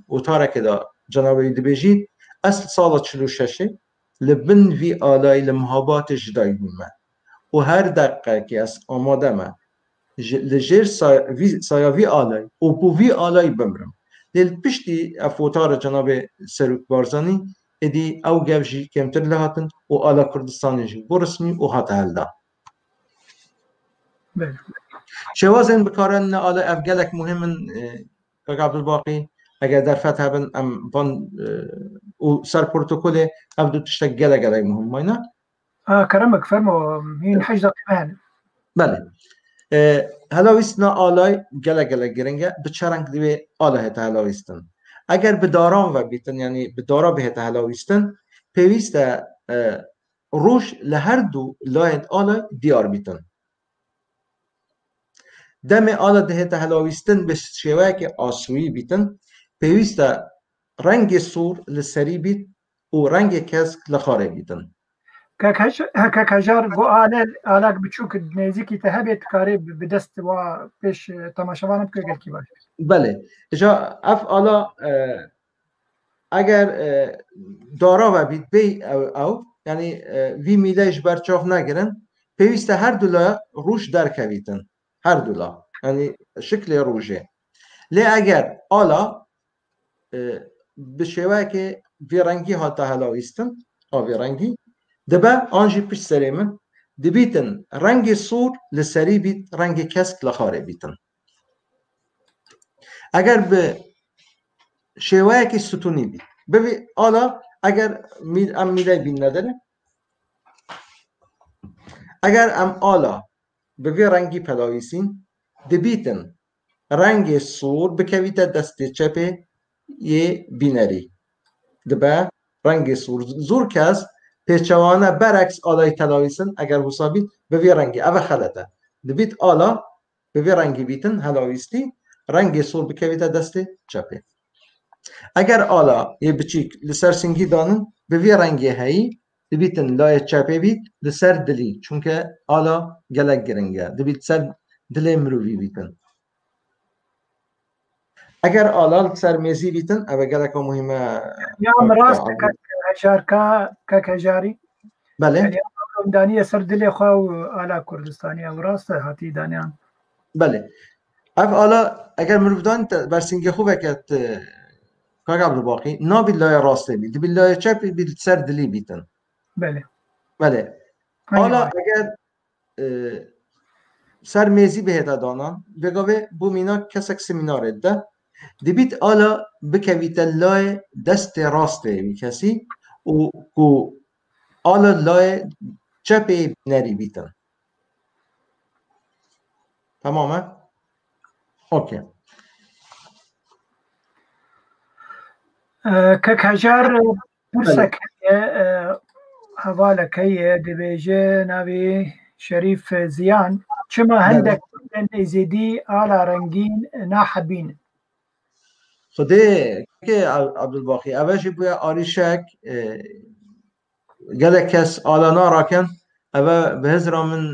otarekê de cenabê wî dibêjît, ez li sala çil û şeşê li bin vî alayî li mihabatê ji dayik bûme. Û her deqekê ez amade me ji, li jêr saya vî, saya vî alayî û bo vî alayî bimrim. Lê li piştî ev wotara cenabê Serok Barzanî êdî ew gef jî kêmtir li hatin û ala Kurdistanê jî bû resmî û hate heldan. Belê. Şêwazên bikaranîna ala ev gelek muhim in, e, kak Abdulbaqî, eger derfet hebin em van, e, û ser protokolê ev du tiştek gelek gelek muhim mayne. A, keremek, fermo, hîn hej deqîqe hene. Belê. E, helawîstina alay gelek gelek giring e. Bi çi reng divê ala hête helawîstin? Eger bi daran ve bîtin, yanî bi dara bihête helawîstin, pêwîst e, e, roj li her du layên ala diyar bîtin. Demê ala dihête helawîstin bi şêweyekê asûyî bîtin, pêwîst e rengê sûr li serî bît û rengê kesk li xarê bîtin. Kek Hej-, Kek Hejar, go ale, alak biçûk nêzîkî te hebe, dikarê bi, bi dest wa pêş, e, temaşevanan bike gelkî baş. Belê. Îja ev ala, e, eger, e, dara ve bît bêy ew, ew, yanî, e, vî mîley ji ber çav negirin, pêwîst e her du la roj derkevîtin. Her du la. Yanî şiklê rojê. Lê eger ala, e, bi şêweyekê vê rengî hate helawîstin, a vê rengî, dibe an jî pişt serê min, dibîtin rengê sûr li serî bît, rengê kesk li xarê bîtin. Eger bi şêweyekî stûnî bît, bivî ala, eger mî-, em mîley bîn nedere, eger em ala bi vê rengî pelawîsîn, dibîtin rengê sûr bikevîte destê çepê yê bînerî. Dibe rengê sûr. Zûr kes pêçewane bereks alayî telawîsin, eger wisa bît, bi vê rengî. Ev e xelet e. Dibît ala bi vê rengî bîtin, helawîstî, rengê sûr bikevîte destê çepê. Eger ala yê biçîk li ser singî danin, bi vê rengê heyî, dibîtin layê çepê bît, li ser dilî. Çunke ala gelek giring e. Dibît ser dilê mirovî bîtin. Eger ala li ser mêzî bîtin, ev e geleka muhîm e. Ya, min rast e, kek Hejar, ka, kek Hejarî. Belê. Yanî, ew daniye ser dilê xwe û ala Kurdistanê, ew rast e, hatî daniyan. Belê. Ev ala, eger mirov dan te, bersingê xwe veket, e, kak Abdulbaqî, nabî laya rastê bî, dibî laya çepê bî, li ser dilî bîtin. Belê. Belê. Eyvallah. Ala eger, e, ser mêzî bihête danan, vêga vê bo mînak kesek semînarê dide, Dibît ala bikevîte layê destê rastê wî kesî û ku ala layê çepê bînerî bîtin. Tamam e? Okey. Kek Hejar, pirsek heye, hevalek heye, dibêje navê Şerîf Ziyan, çima hindek nêzîdî ala rengîn nahebîn? Xwedê kekê Abdulbaqî, eve jî bûye arîşek, gelek kes ala narakin, eve bi hizra min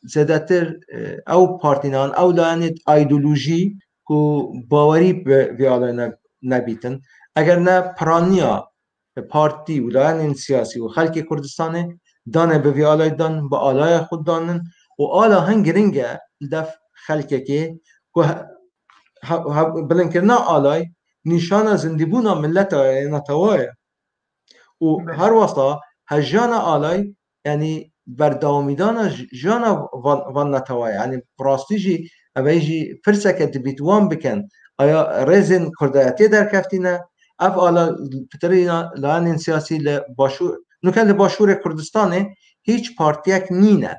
zêdetir ew partînan, ew layenê îdeolojî ku bawerî bi vî alê ne, nebîtin. Eger ne piraniya partî û layenên siyasî û xelkê Kurdistanê danê bi vî alay dan, bi alaya xwe danin û ala hin giring e li dev xelkekê ku he, he, he, bilinkirina alay nîşana zindîbûna mileta ye, netewa ye. Û her westa hejiyana alay, yanî berdewamîdana jiyana van, van netewa ye. Yanî bi rastî jî ev jî pirseke dibît wan bikin. Aya rêzên kurdayetiyê derkeftîne? Ev ala pitirîna layenên siyasî li başûr, nuke li başûrê Kurdistanê hîç partiyek nîne.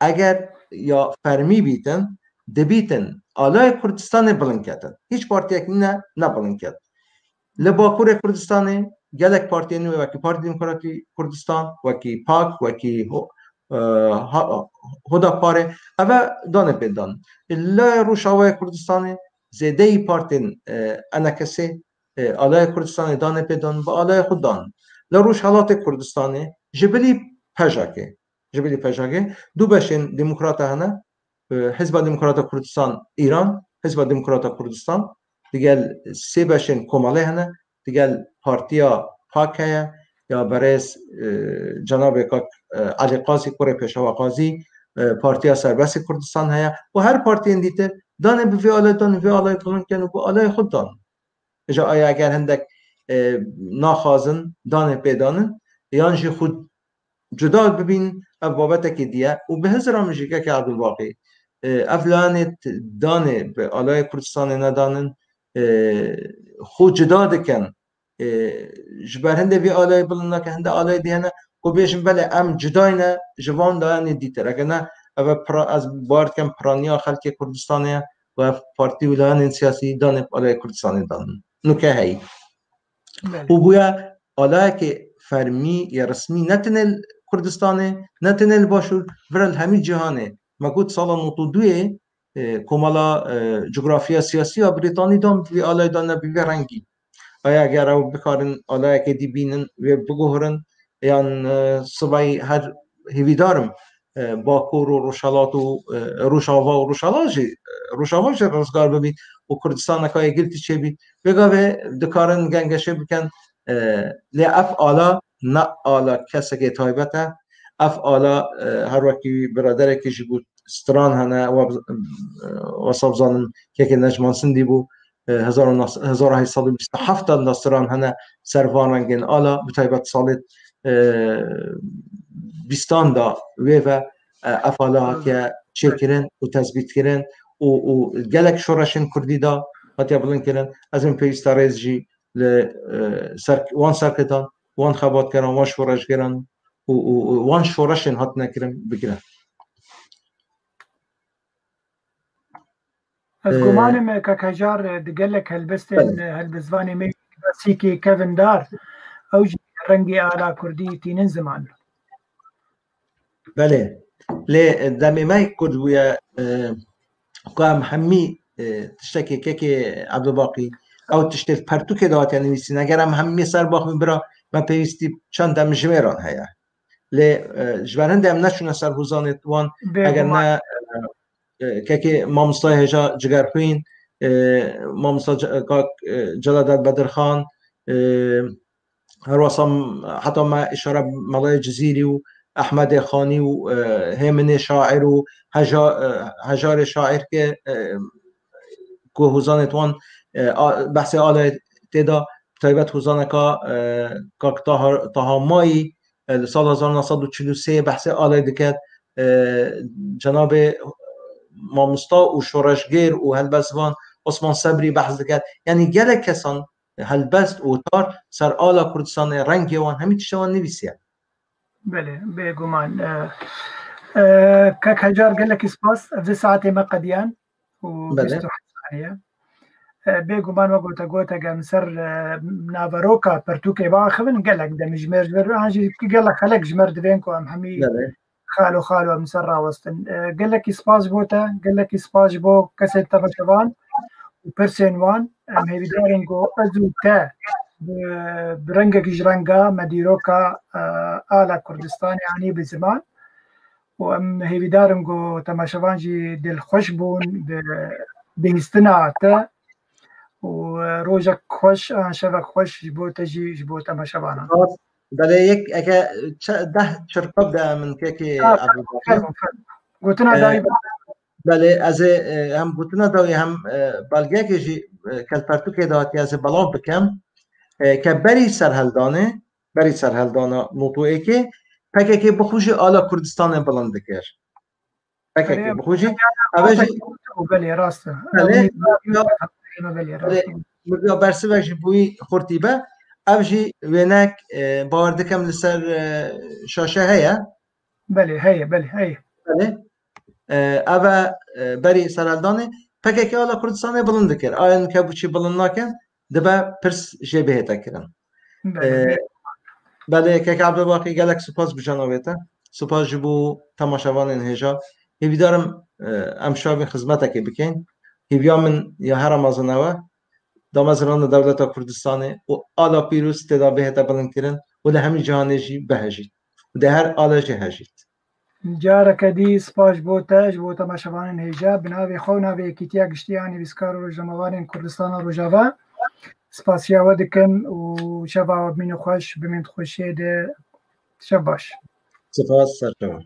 Eger ya fermî bîtin, dibîtin alayê Kurdistanê bilind ketin. Hîç partiyek nîne ne bilind ket. Li Bakurê Kurdistanê gelek partiyên wê wekî Partî Demokratî Kurdistan, wekî pak, wekî ho, e, ha, Huda Parê, eve danê pê dan. Li Rojavayê Kurdistanê zêdeyî partên, e, enekesê, e, alaya Kurdistanê danê pê dan, bi alaya xwe dan. Li Rojhelatê Kurdistanê ji bilî pejekê, ji bilî pejekê du beşên demokrata hene, e, Hizba Demokrata Kurdistan Îran, Hizba Demokrata Kurdistan, digel sê beşên komelê hene, digel partiya pak heye, ya berêz, e, cenabê kak, e, Elî Qazî, kurê Pêşewa Qazî, e, Partiya Serbestê Kurdistan heye û her partiyên dîtir danê bi vê alê dan, vê alê bilind ken û bi alê xwe dan. Ji aya eger hindek, e, naxwazin danê pê danin, yan jî xwe cuda bibîn, ev babetekê diye û bi hizra min jî kekê Abdulbaqî, e, ev layanê danê bi alayê Kurdistanê nedanin, e, xwe cuda dikin. E, ji ber hindê vî alayê bilind nake, hindê alayê dî hene ku bêjin belê em cudayne ji van layanê dîtir. Eger ne, ev e pira, ez bawer dikim piraniya xelkê Kurdistanê ye û ev partî û layanên siyasî danê bi alayê Kurdistanê danin. Nuke heyî. Û bûye alayekê fermî ya resmî ne tenê li Kurdistanê, ne tenê li Başûr, vira li hemî cîhanê. Me got sala nod û duyê, e, Komela, e, Cografiya Siyasî ya Brîtanî dan bi vî alayê dan ne bi vî rengî. Aya eger ew bikarin alayekê dî bînin, wê biguhirin, yan, e, sibay her hêvîdar im, e, Bakur û Rojhelat û, e, Rojava û Rojhelat jî, e, Rojava jî rizgar bibît û Kurdistaneka yekgirtî çêbît. Vê gavê dikarin gengeşê bikin, e, lê ev ala ne ala kesekê taybet e. Ev ala, e, her wekî biraderekî jî got, stran hene, wa, e, wesa bizanim kekê Necman Sindî bû, e, hezar û neh, hezar û heşt sed û bîst û heft de stran hene ser van rengên ala, bi taybet salê, e, bîstan de wê ve, e, ev ala hatiye çêkirin û tezbîtkirin û, û gelek şoreşên Kurdî de hatiye bilindkirin. Ez ê pêwîsta rêz jî li, e, ser, wan serketan, wan xebatkeran, wan şoreşgeran û, û, û wan şoreşên hatine kirin bigirin. Ez Ee, gumanim, e, kek Hejar, e, di gelek helbestên, belê, e, helbestvanê me klasîkî kevin dar, ew jî rengê ala kurdî tînin ziman. Belê. Lê, e, demê me kurd bûye, e, ku em hemî, e, tiştekê kekê Ebdulbaqî, ew tiştê li pertûkê de hatiye nivîsîn. Eger em hemî ser baxin bira, me pêwîstî çend demjimêran heye. Lê, e, ji ber hindê em neçûne ser hûzanê wan, eger ne, e, e, kekê mamostayê hêja Cigerxwîn, e, mamosta Ce-, kak, e, Celadet Bedirxan, e, her wesa m-, heta me îşare Melayê Cizîrî û Ehmedê Xanî û, e, Hêminê şair û heja-, e, hejarê şair ke, e, ku hûzanê wan, e, a, behsê alê tê de, bi taybet hûzaneka, e, kak Taha, Taha Mayî, e, li sala hezar neh sed û çil û sê behsê alê diket, e, cenabê mamosta û şoreşgêr û helbestvan Osman Sebrî behs diket. Yanî gelek kesan helbest û tar ser ala Kurdistanê, rengê wan, hemî tişta wan nivîsiye. Belê, bêguman. E, e, Kek Hecar, gelekî spas. Ev saetê me qediyan û Belê. bîst û heft saniye. E, bêguman wek gote gote em ser, e, naveroka pertûkê biaxivin, gelek demî ji mêr ji ber an jî gelek xelek ji mêr divên ku em hemî Belê. xalo xalo em ser rawestin. E, gelekî spas ji bo te, gelekî spas ji bo kesên temaşevan û pirsên wan. Em hêvîdar in ku ez û te bi, bi rengekî ji renga me dîroka, e, ala Kurdistanê anî bi ziman û em hêvîdar in ku temaşevan jî dilxweş bûn bi bihîstina te û, e, rojek xweş an şevek xweş ji bo te jî, ji bo temaşevanan. Belê, yek eke çe- deh çirka bide min kekê Ha, Ebûbakir. Fermo, fermo. Gotina E, dawî Belê, ez ê, e, hem gotina dawî hem, e, belgeyekê jî, e, ke li pertûkê de hatiye ez ê belav bikim. E, ke berî serhildanê, berî serhildana noto êkê, P K K bi xwe jî ala Kurdistanê bilind dikir. P K K Belê. bi xwe jî, ev jî Belê, rast e. Belê. Belê, rast e. Mirya bersivek jî bûyî xurtî be. Ev jî wênek, e, bawer dikim li ser, e, şaşe heye. Belê, heye, belê, heye. Belê. E, ev e, e, berî serhildanê P K K ala Kurdistanê bilind dikir. Ayan ke bûçî bilind nakin, dibe pirs jê bihête kirin. Belê. E, Belê, kek Ebdulbaqî, gelek spas bi cana wê te. Spas ji bo temaşevanên hêja. Hêvîdarim, e, em şavê xizmetekê bikin. Hêviya min ya here mezin ew e. Damezrana dewleta Kurdistanê û ala pîroz tê de bihête bilindkirin û li hemî cîhanê jî bihejît. Û di her ala jî hejît. Careke dî spas ji bo te, ji bo temaşevanên hêja. Bi navê xwe û navê Yekîtiya Giştî ya Nivîskar û Rojnamevanên Kurdistana Rojava spasiya we dikim û şeva we bimîne xweş, bimîn xweşiyê de. Şev baş. Spas, ser çavan.